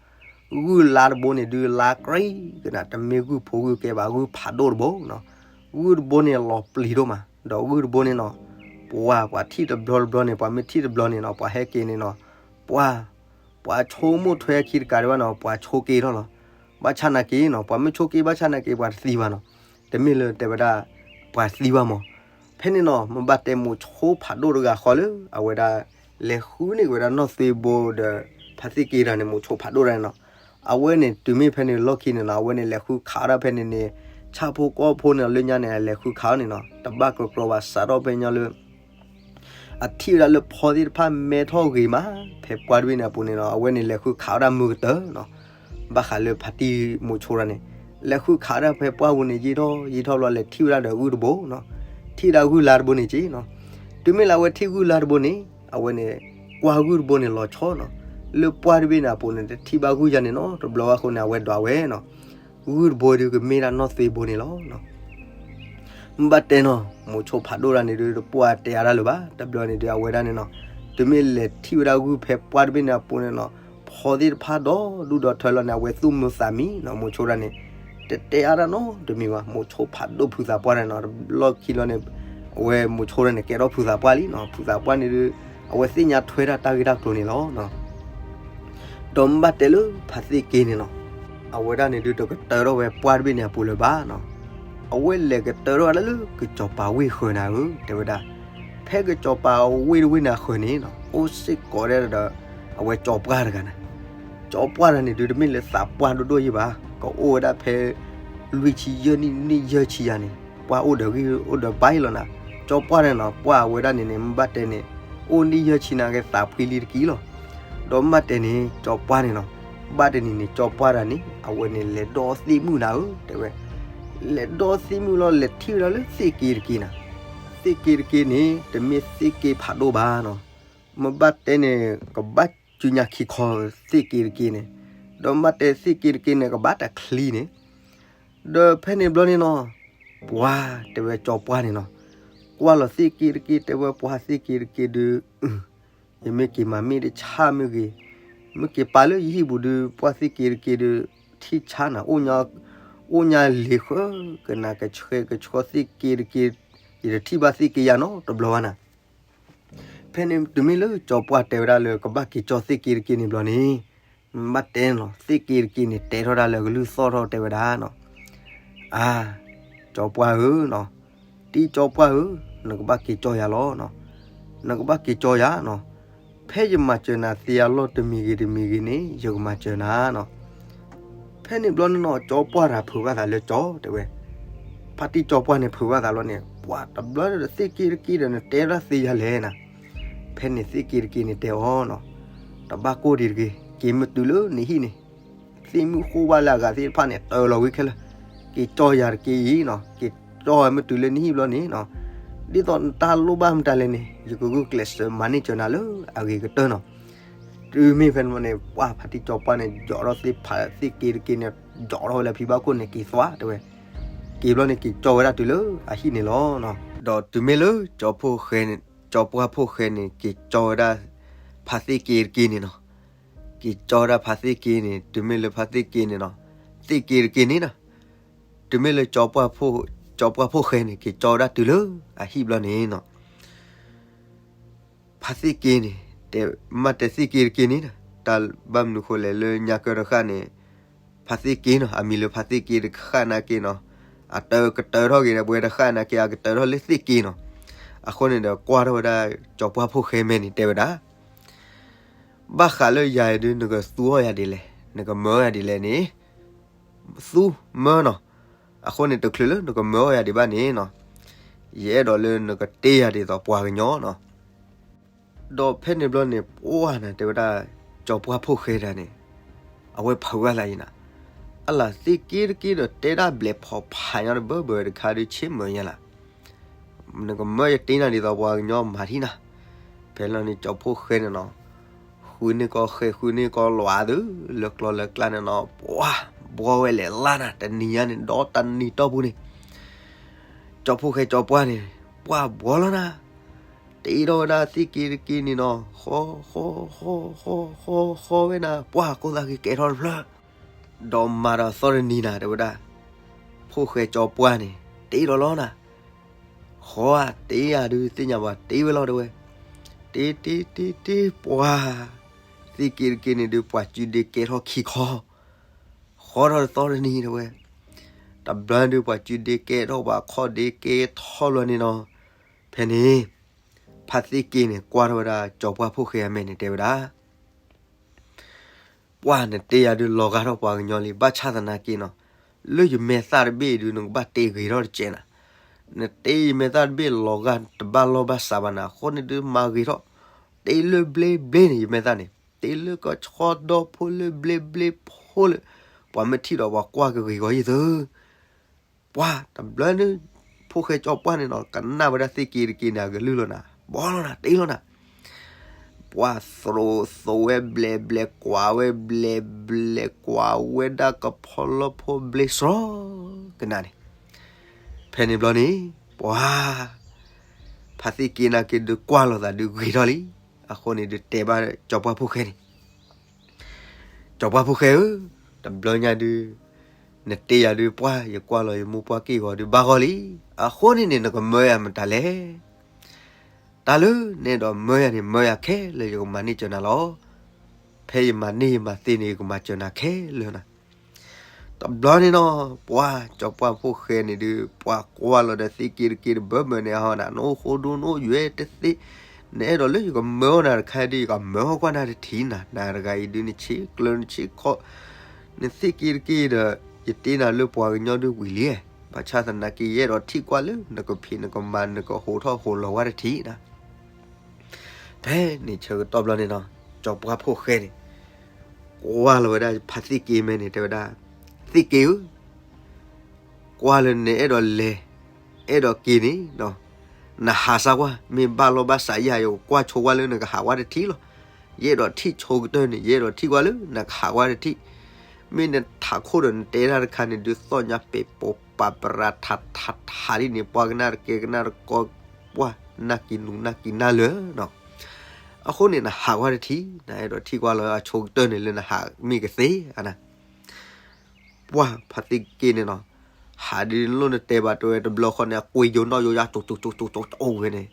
ဂုၢ်လါတဘိန့ၣ်ဒုး လါကြ့ကနၤ, တမ့ၢ်ဂုၢ်ဖိဂုၢ်ကဲဘၣ်, ဂုၢ်ဖးဒိၣ်တဘိနီၤ, ဂုၢ်တဘိန့ၣ်လီၤပျံၤဒိၣ်မး, ဒီးဂုၢ်တဘိန့ၣ်နီၤ, ပှၤ ပှၤထံၣ်တဘျီတဘျီန့ၣ်, ပှၤမ့ၢ်ထံၣ်တဘျီန့ၣ်နီၤ, ပှၤဟဲက့ၤန့ၣ်နီၤ, ပှၤ ပှၤဆိကမိၣ်ထွဲခံတကးဒံးဘၣ်နီၤ, ပှၤဆိက့ထီၣ်လီၤ. ဘၣ်ဆၣ်နာ်က့နီၤ, ပှၤမ့ၢ်ဆိက့ ဘၣ်ဆၣ်နာ်က့ ပှၤတသံဘၣ်နီၤ, တမ့ၢ်လၢတဲဝဲဒၣ် ပှၤသံဘၣ်မး. ဖဲန့ၣ်နီၤ, မ့ၢ်ဘၣ်တဲမိၤဆိဖးဒိၣ်တဂၤဃီလၢ အဝဲဒၣ် လဲၤဃုန့ၢ်က့ၤဝဲဒၣ်နီၢ်သွ့ဘိဒီး ဖါသ့ၣ်က့တဂၤန့ၣ် မိၤဆိဖးဒိၣ်တဂၤန့ၣ်နီၤ, အဝဲန့ၣ် တုၤမ့ၢ်ဖဲန့ၣ်လီၢ်ခံန့ၣ်နီၤ, အဝဲန့ၣ်လဲၤဃုခးဝဲဒၣ်ဖဲန့ၣ်န့ၣ်, ဆၣ်ဖိကီၢ်ဖိန့ၣ်လၢညါန့ၣ် လဲၤဃုခးအီၤန့ၣ်နီၤ, တဘၣ်ကြီကြီဘၣ်, စးထီၣ်ဖဲညီလၢ အထံၣ်ဝဲဒၣ်လၢဖီသ့ၣ်တဖၣ်မဲထီၣ်ဂ့ၤမး, ဖဲပှၢ်တဘ့ၣ်န့ၣ်အပူၤန့ၣ်နီၤ, အဝဲန့ၣ်လဲၤဃုခးဝဲဒၣ်မုာ်ကတၢၢ်နီၤ, ဘၣ်ဃးလၢဖါတံၢ်မိၤဆိတဂၤန့ၣ်, လဲၤဃုခးဝဲဒၣ်ဖဲပှၢ်ပူၤန့ၣ် ယံာ်ထီၣ်ယံာ်ထီၣ်ဘျီ လဲၤထံၣ်ဝဲဒၣ်ဒီးဂုၢ်တဘိနီၤ, ထံၣ်ဝဲဒၣ်ဂုၢ်လါတဘိန့ၣ်က့နီၤ, တုၤမ့ၢ်လၢအဝဲထံၣ်ဂုၢ်လါတဘိန့ၣ်, အဝဲန့ၣ် ကွၢ်ဂုၢ်တဘိန့ၣ်လီၤဆီနီၤ, လၢပှၢ်တဘ့ၣ်န့ၣ်အပူၤန့ၣ် တထံၣ်ဘၣ်ဂုၢ်ယၤန့ၣ်နီတဘျီဘၣ်အဃိန့ၣ် အဝဲဒွးဝဲနီၤ, ဂုၢ်တဘိဒုးကမ့ၢ်ဒၣ်နီၢ်သွ့ဘိန့ၣ်လီၤ. မ့ၢ်ဘၣ်တဲနီၤ မိၤဆိဖးဒိၣ်တၢ်န့ၣ်ဒုး တပှၢ်တဲအါတၢ်လၢၤဘၣ် တဘျီန့ၣ်ဒုး အဝဲဒၣ်န့ၣ်နီၤ တမ့ၢ်လဲၤထံၣ်ဝဲဒၣ်ဂုၢ်ဖဲပှၢ်တဘ့ၣ်န့ၣ်အပူၤန့ၣ်နီၤ ဖီသ့ၣ်တဖၣ်ဒီဒူၣ်ဒီထၢလီၤန့ၣ် အဝဲသူၣ်မုာ်သးမံနီၤ မိၤဆိတၢ်န့ၣ် တတဲအါတၢ်နီတမံၤဘၣ် မိၤဆိဖးဒိၣ်ဖုသးပှၢ်တၢ်နီၤ တဘျီခံလီၤန့ၣ် အဝဲမိၤဆိတၢ်န့ၣ် ကဲထီၣ်ဖုသးပှၢ်လံနီၤ ဖုသးပှၢ်န့ၣ်ဒုး အဝဲသ့ၣ်ညါထွဲဒၣ်တၢ်ဂ့ၢ်တၢ်ကျိၤန့ၣ်လီၤ. ဒီးမ့ၢ်ဘၣ်တဲလၢဖါသ့ၣ်က့န့ၣ်နီၤ အဝဲဒၣ်န့ၣ်ဒုးတကတၢၢ်ထီၣ်ဝဲပှၢ်တဘ့ၣ်န့ၣ်အပူၤလၢၤဘၣ်နီၤ အဝဲလဲၤကတၢၢ်ထီၣ်ဝဲဒၣ်လၢကစီၤပၤဝ့ၢ်ဃၢၤနၤဧၢ တဲဝဲဒၣ် ဖဲကစီၤပၤဝ့ၢ်တဝ့ၢ်န့ၣ်အဃၢၤန့ၣ်နီၤ အိၣ်စ့ၢ်ကီးဒၣ်ဒီး အဝဲကၠီပှၢ်တဂၤန့ၣ် ကၠီပှၢ်တဂၤန့ၣ်ဒုးတမ့ၢ်လၢသးပှၢ်ဒိၣ်ဒိၣ်ယံၤဘၣ် ကအိၣ်ဝဲဒၣ်ဖဲ လွံၢ်ဆံယဲၢ်နံၣ်နံၣ်ယဲၢ်ဆံယၤန့ၣ် ပှၢ်အိၣ်ဒီးဂံၢ်အိၣ်ဒီးဘါအံၤလီၤနၤ ကၠီပှၢ်န့ၣ်နီၤ ပှၢ်အဝဲဒၣ်န့ၣ်န့ၣ် မ့ၢ်ဘၣ်တဲန့ၣ် အိၣ်နံၣ်ယဲၢ်ဆံနာ်က့သးဖှံလံတက့ၢ်လီၤ ဒီးမ့ၢ်ဘၣ်တဲန့ၣ် ကၠီပှၢ်န့ၣ်နီၤ ဘၣ်တနံၤန့ၣ် ကၠီပှၢ်တဂၤန့ၣ် အဝဲန့ၣ်လဲၤဒီးသ့ၣ်မုၣ်နၤဧၢ တဲဝဲ လဲၤဒီးသ့ၣ်မုၣ်လီၤ လဲၤထံၣ်ဝဲဒၣ်လၢသ့ၣ်က့တက့ၢ်နၤ သ့ၣ်က့တက့ၢ်န့ၣ် တမ့ၢ်သ့ၣ်က့ဖးဒိၣ်ဘၣ်နီၤ မ့ၢ်ဘၣ်တဲန့ၣ် ကဘၣ်စုညါခံခီသ့ၣ်က့တက့ၢ်န့ၣ် ဒီးမ့ၢ်ဘၣ်တဲသ့ၣ်က့တက့ၢ်န့ၣ် ကဘၣ်တချံန့ၣ် ဒီးဖဲန့ၣ်ဘျီန့ၣ်နီၤ ပှၢ်တဲဝဲကၠီပှၢ်န့ၣ်နီၤ ကွၢ်လီၤသ့ၣ်က့တက့ၢ် တဲဝဲပှၢ်သ့ၣ်က့တက့ၢ်ဒုး ယမ့ၢ်က့ၤမၤမ့ၢ်တဆၣ်မ့ၢ်ဂ့ၤ, မ့ၢ်က့ၤပာ်လၢယဟံၣ်ပူၤဒုး ပှၢ်သ့ၣ်က့တက့ၢ်ဒုး ထံၣ်ဆါနၤ အိၣ်ညါလ့ၤဃၢကနၤ ကဆှဲကဆှီသ့ၣ်က့တက့ၢ်, ယတထံၣ်ဘၣ်သ့ၣ်က့ယၤနီတဘျီဘၣ်နၤ. ဖဲန့ၣ်တုၤမ့ၢ်လၢကၠီပှၢ်တဲဝဲဒၣ်လၢ ကဘၣ်က့ၤကၠီသ့ၣ်က့တက့ၢ်န့ၣ်ဘျီန့ၣ်, ဘၣ်တဲန့ၣ်လီၤ သ့ၣ်က့တက့ၢ်န့ၣ် တဲထီၣ်ဒၣ်လၢကလုၢ်သီၣ်ထီၣ်တဲဝဲဒၣ်နီၤ, အါ, ကၠီပှၢ်ဧၢနီၤ, တံၢ်ကၠီပှၢ်ဧၢ, နကဘၣ်က့ၤကၠီယၤလီၤနီၤ, နကဘၣ်က့ၤကၠီယၤနီၤ, ဖဲယမၤစၢၤနၤသ့အလီၢ်တမံၤဂ့ၤတမံၤဂ့ၤန့ၣ် ယကမၤစၢၤနၤနီၤ. ဖဲန့ၣ်ဘျီန့ၣ်နီၤ ကၠီပှၢ်တဂၤဖုးဘၣ်သးလၢကၠီတဲဝဲ, ဖါတံၢ်ကၠီပှၢ်န့ၣ်ဖုးဘၣ်သးလီၤန့ၣ် ပှၤတဘျီဒီးသ့ၣ်က့တက့ၢ်ဒီး နတဲဒၣ်သ့ယၤလဲၣ်နၤ. ဖဲန့ၣ်သ့ၣ်က့တက့ၢ်န့ၣ်တဲအီၤနီၤ, တဘၣ်ကိၢ်ဒံးတဂ့ၤ, က့ၤမ့ၢ်တုၤလၢနဟံၣ်န့ၣ် သ့ၣ်မုၣ်ဃိဘၣ်လၢအဂၤသ့ၣ်တဖၣ်န့ၣ် တၢလီၤဝံၤခဲလၢာ်, က့ၤကၠီယၤတက့ၢ်အံၤနီၤ, က့ၤကၠီမ့ၢ်တုၤလၢနဟံၣ်ဘျီန့ၣ်နီၤ, ဒ်သိးနတၢ်လိၣ်ဘၣ်မတၤလဲၣ်န့ၣ် ယကဂုာ်ကျဲးစၢးမၤန့ၢ်စၢၤနၤလၢအဂ့ၤကတၢၢ်နီၤ. တုၤမ့ၢ်ဖဲန့ၣ်ဘျီန့ၣ် ပှၢ်ဖါတံၢ်ကၠီပှၢ်န့ၣ် ယိးထီၣ်သ့ၣ်ဖးသ့ၣ်က့တက့ၢ်န့ၣ် ယိးထီၣ်ဝဲလၢဖံဘၣ်ခိၣ်န့ၣ် က့ၤသွါတဲဝဲ, က့ၤဘျီန့ၣ် က့ၤကၠီဝဲဒၣ်တုၤလၢအဟံၣ်န့ၣ်လီၤ. ဒီးတုၤမ့ၢ်လၢကၠီဖိၣ်ဃဲန့ၣ် ကၠီပှၢ်ဖိၣ်ဃဲန့ၣ် က့ၤကၠီဝဲဒၣ် ဖါသ့ၣ်က့တက့ၢ်န့ၣ်နီၤ, က့ၤကၠီဝဲဒၣ်ဖါသ့ၣ်က့န့ၣ် တုၤမ့ၢ်လၢဖါသ့ၣ်က့န့ၣ်နီၤ, သ့ၣ်က့တက့ၢ်န့ၣ်နီၤ, တုၤမ့ၢ်လၢ ကၠီပှၢ်ဖိၣ်ဃဲန့ၣ် က့ၤကၠီဝဲဒၣ်တုၤလၢအဟံၣ်ဘျီန့ၣ်နီၤ ဖါသ့ၣ်က့န့ၣ် တဲမ့ၢ်တဲသ့ၣ်က့တက့ၢ်န့ၣ်, တၢ်ဘၣ်မနုၤဃိလဲၣ်လၢညါကၢတဃၣ်န့ၣ်, ဖါသ့ၣ်က့နီၤ အမံၤလၢဖါသ့ၣ်က့တဃၣ်နာ်က့နီၤ, အတၢ်ကတၢၢ်ထီၣ်ဂ့ၤဒီး ပဝဲတဃၣ်နာ်က့ အကတၢၢ်ထီၣ်လၢသ့ၣ်က့နီၤ. အဃိန့ၣ်ဒီး ကွၢ်ထီၣ်ဝဲဒၣ် ကၠီပှၢ်ဖိၣ်ဃဲမဲာ်န့ၣ် တဲဝဲဒၣ် ဘၣ်ဃးလၢယၤအံၤဒုး နကသူအီၣ်ယၤဒ်လဲၣ်, နကမၢအီၣ်ယၤဒ်လဲၣ်န့ၣ်, သူမၢနီၤ. အဃိန့ၣ် တချုးလၢနကမၢအီၣ်ယၤဒံးဘၣ်န့ၣ်နီၤ, ယအဲၣ်ဒိးလၢနကတ့ယၤဒ်သိးပှၤကညီနီၤ. ဒီးဖဲန့ၣ်ဘျီန့ၣ် ပှၢ်နၤတဲဝဲဒၣ် ကၠီပှၢ်ဖိၣ်ဃဲတဂၤန့ၣ်, အဝဲဖုးဘၣ်သးအံၤနၤ, အလၢသ့ၣ်က့တက့ၢ်ဒီး တဲဒၣ်ဘျဲးဖီဖးညီတဘၢဘၢတခါဒုး ဆ့ၣ်မၢယဲလၢ နကမၢယတ့နၤဒ်သိးပှၤကညီမၤထံၣ်နၤ. ဖဲလီၤန့ၣ် ကၠီဖိၣ်ဃဲန့ၣ်နီၤ, ဃုန့ၢ်ကီၢ်ဃဲ ဃုန့ၢ်ကီၢ်လွးသု လၢကျီလၢကျါန့ၣ်နီၤ, ပှၢ်ဘှီဝဲလဲၤလၢ်နၤ တနံၤညါန့ၣ် ဒီတနံၤတီၢ်ပူၤန့ၣ် ကၠီဖိၣ်ဃဲကၠီပှၢ်န့ၣ် ပှၢ်ဘှီလီၤနၤ, တ့ထီၣ်ဝဲဒၣ်သ့ၣ်က့တက့ၢ်န့ၣ်နီၤ, ဃီ ဃီ ဃီ ဃီ ဃီ ဃီဝဲနၤ, ပှၢ်ကိၢ်သးက့ၤကဲထီၣ်တဖျၢၣ်, ဒီးမၤဒီးသီတနံၤနၤ တဲဝဲဒၣ်, ဖိၣ်ဃဲကၠီပှၢ်န့ၣ် တ့ထီၣ်လီၤနၤ, ဃီဧါ တ့ယၤဒုးသ့ၣ်ညါဘၣ် တ့ဝဲလီၤတဲဝဲ, တ့တ့တ့တ့ပှၢ်, သ့ၣ်က့တက့ၢ်န့ၣ်ဒုး ပှၤစုဒ့ကဲထီၣ်ခံခီ ဃီထီၣ်သီတနံၤတဲဝဲ, တဘျီဒုး ပှၤစုဒ့ကဲထီၣ် ပှၤခီၣ်ဒ့ကဲထီၣ်လီၤန့ၣ်နီၤ. ဖဲန့ၣ် ဖါသ့ၣ်က့န့ၣ် ကွၢ်ထီၣ်ဝဲဒၣ် ကၠီပှၢ်ဖိၣ်ဃဲအမဲာ်န့ၣ် တဲဝဲဒၣ်, ပှၢ်နတ့ယၤဒုးလီၤဂာ်ထီၣ်ပှၤကညီလံ ဘၣ်ဆၣ်သနာ်က့နီၤ, လၢယမဲာ်သၣ်တဘ့ၣ်အံၤဒုး နကဘၣ်တ့ဂ့ၤထီၣ်တကဲနၤ, နတ့ယမဲာ်သၣ်တဘ့ၣ်လီၤဂာ်တဘၣ်လီၢ်ဘၣ်စးဘၣ်နၤ အဃိန့ၣ်ဒုးမၤဂ့ၤထီၣ်, တ့လၢဘျ့ဘျ့န့ၣ် ယမဲာ်သၣ်န့ၣ် တ့လၢကဆီဒီဖိလၢဘျ့ဘျ့ဖိလၢ ပှၤမ့ၢ်ထံၣ်ဒီးပှၤကွၢ်ကဂ့ၤဂီၤယံၤသု ပှၢ်တဘျီန့ၣ် ဖိၣ်ဃဲကၠီပှၢ်န့ၣ်နီၤ ကနၣ်ဝဲဒၣ်သ့ၣ်က့တက့န့ၣ် အကလုၢ်လီၤနၤ ဘှီလီၤနၤ တ့လီၤနၤ, ပှၢ်သရိးသဝဲဘျဲးဘျဲး ကွၢ်ဝဲဘျဲးဘျဲး ကွၢ်ဝဲဒၣ်ကဖီလီဖီဘျ့စရီကနၣ်န့ၣ်, ဖဲန့ၣ်ဘျီန့ၣ် ပှၢ် ဖါသ့ၣ်က့နာ်က့ဒုးကွၢ်လိာ်သးဒုးဂ့ၤထီၣ်လံ. အဃိန့ၣ်ဒုးတဲဘၣ်ကၠီၤပှၢ်ဖိၣ်ဃဲန့ၣ်, ကၠီၤပှၢ်ဖိၣ်ဃဲဧၢ, တဘျီညါဒုး နတဲယၤဒုး ပှၢ်ယကွၢ်လီၤယမိၢ်ပှၢ်က့ၢ်ဂီၤဒုးဘၣ်ဂီၢ်လံ. အဃိန့ၣ်န့ၣ် နကမၢယၤမတၤလဲၣ်. တၢ်လၢနအဲၣ်ဒိးမၢယၤန့ၣ် မၢယၤခဲလၢာ် ယကမၤန့ၢ်စၢၤနၤလီၤ. ဖဲယမၤန့ၢ်ယမၤသ့န့ၣ် ယကမၤစၢၤနၤခဲလၢာ်နၤ. တဘျီန့ၣ်နီၤ ပှၢ်ကၠီၤပှၢ်ဖိၣ်ဃဲန့ၣ်ဒုး ပှၢ်ကွၢ်လီၤဒီးသ့ၣ်က့တက့တဘၢမၢန့ၣ် ဟီနၤ နအိၣ်ဃိဒိ နအိၣ်ယွဲတသ့, နအဲၣ်ဒိးလၢယကမၢအီၤနၤတခါဒုး ယကမၢအီၤကွၢ်နၤတထံၣ်နၤ. နၤတဂၤအံၤဒုး နဆ့ကျၢနဆ့ခီ နသ့ၣ်က့တက့ဒီး ယတ့နၤလၢပှၤကညီဒုးဝံၤလံ. ဘၣ်ဆၣ်သနာ်က့ ယအဲၣ်ဒိးထံၣ်ကွၢ်လၢနကဖံးနကမၤ နကဟိးထီၣ်ဟိးလီၤဝဲတထံၣ်နၤ. ဖဲန့ၣ်ဆၢကတီၢ်ဘျီန့ၣ်နီၤ ကၠီၤပှၢ်ဖိၣ်ဃဲန့ၣ် ကွၢ်လီၤဝဲဒၣ်ဖါသ့ၣ်က့မဲန့ၣ် တဲဝဲဒၣ်, သ့ၣ်က့ဧၢ, ကွၢ်လၢနအဲၣ်ဒိးလဲၤ အဲၣ်ဒိးက့ၤန့ၣ် နဟးစၢ်ကွၢ်, မ့ၢ်ဘၣ်လီၢ်ဘၣ်စးယၤ ယကကွၢ်ဆိကွၢ်လၢနကဟးကွၢ်တထံၣ်လီၤ. ယအဲၣ်ဒိးထံၣ်ဆိကတၢၢ်န့ၣ် ယအဲၣ်ဒိးထံၣ်ကွၢ်လၢနကဟးကွၢ်တထံၣ်. မ့ၢ်နထးခိၣ်ဒီးနတဲတၢ်တခါန့ၣ် ဒုးသီၣ်ညါပ့ၤပိာ်ပာ်ပရၤထးထးထးဒ်န့ၣ် ပှၢ်ကနၣ်တကဲကနၣ်တကီ ပှၢ်နၢ်ကံၤနူၤနၢ်ကံၤနၢ်လၢာ်နီၤ. အဃိန့ၣ် နဟးကွၢ်တထံၣ် နအဲၣ်ဒိးထံၣ်ကွၢ်လီၤအဆိကတၢၢ်န့ၣ် လၢနဟးမ့ၢ်ကသ့ဧါနၤ. ပှၢ်ဖါသ့ၣ်က့န့ၣ်နီၤ ဟးဒ်လိၣ်နတဲဘၣ်တဲဝဲတဘျီဃီန့ၣ် အကွ့ယိနီၣ်ယိယါ ကၠိကၠိကၠိကၠိကၠိအိၣ်ဝဲန့ၣ်,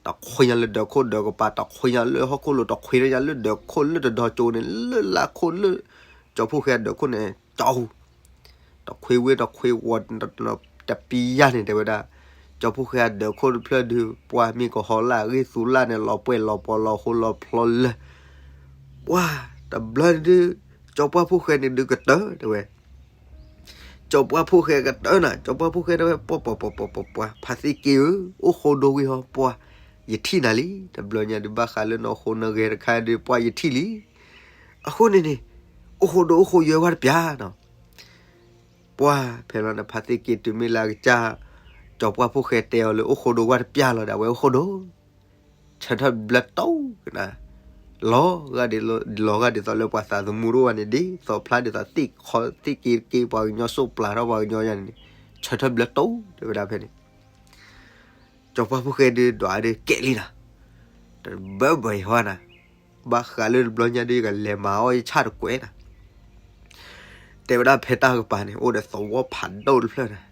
တခွ့ညါလၢဒၢးခိၣ်ဒၢးကပၤ, တခွ့ညါလၢဟီၣ်ခိၣ်လိၤ, တခွ့ညါလၢဒၢးခိၣ်လၢတဒီကၠိန့ၣ်, လၢလါခိၣ်လၢ ကၠီၤဖိၣ်ဃဲအဒၢးခိၣ်န့ၣ် ကၠီဟူ တခွ့ဝ့တခွ့ဝီၤ တပံယါန့ၣ် တဲဝဲဒၣ်, ကၠီၤဖိၣ်ဃဲအဒၢးခိၣ်တဖျၢၣ်ဒုး ပှၢ်မ့ၢ်ကဟီၤလၢအဂ့ၢ်သူလၢ်န့ၣ် လီၤပှဲၤလီၤပီၤလီၤဃိလီၤဖျီလၢာ်. ပှၢ်တဘျီန့ၣ်ဒုး ကၠီၤပှၢ်ဖိၣ်ဃဲန့ၣ်ဒုးကတၢၢ်တဲဝဲ ကၠီၤပှၢ်ဖိၣ်ဃဲကတၢၢ်နၤ, ကၠီၤပှၢ်ဖိၣ်ဃဲတဲဝဲ ပှၢ်ပှၢ်ပှၢ်ပှၢ်ပှၢ် ဖါသ့ၣ်က့ဧၢ, အိၣ်ဃိဒိဝံၤဟီ ပှၢ်ယထံၣ်နၤလံ. တဘျီညါဒုးဘၣ်ဃးလၢနအိၣ်ဃိနဂဲၤတခါဒုး ပှၢ်ယထံၣ်လံ. အဃိန့ၣ်န့ၣ် အိၣ်ဃိဒိအိၣ်ဃိယွဲဝဲတပျၢ်နီၤ. ပှၢ်ဖဲလီၤန့ၣ် ဖါသ့ၣ်က့တုၤမ့ၢ်လၢအကစၢ် ကၠီၤပှၢ်ဖိၣ်ဃဲတဲအီၤလၢအိၣ်ဃိဒိဝဲတပျၢ်လီၤဒီး အဝဲအိၣ်ဃိဒိ ဆၢထၢၣ်ဘျၢတိၢ်ကနၤ, လီၤဂာ်ဒ်သိးလၢပှၤသးသမူတအိၣ်ဘၣ်န့ၣ် ဒ်သိးဖျါဒ်သိးသ့ၣ်ခီသ့ၣ်က့တက့ ပှၤကညီစိၣ်ပျၢ်ထီၣ်ပှၤကညီယါန့ၣ်န့ၣ်, ဆၢထၢၣ်ဘျၢတိၢ်တဲဝဲဒၣ်ဖဲန့ၣ်. ကၠီၤပှၢ်ဖိၣ်ဃဲဒုးဒွးဒုးကဲလံနၤ, တဘၢဘၢအံၤဟီနၤ, ဘၣ်ဃးလၢတဘျီညါဒုး ယကလဲၤမၤအီၣ်ယဆၣ်တကွဲးနၤ. တဲဝဲဒၣ်ဖဲတၢ်ကပၤန့ၣ် အိၣ်ဒီးသဝီဖးဒိၣ်တဖျၢၣ်နၤ,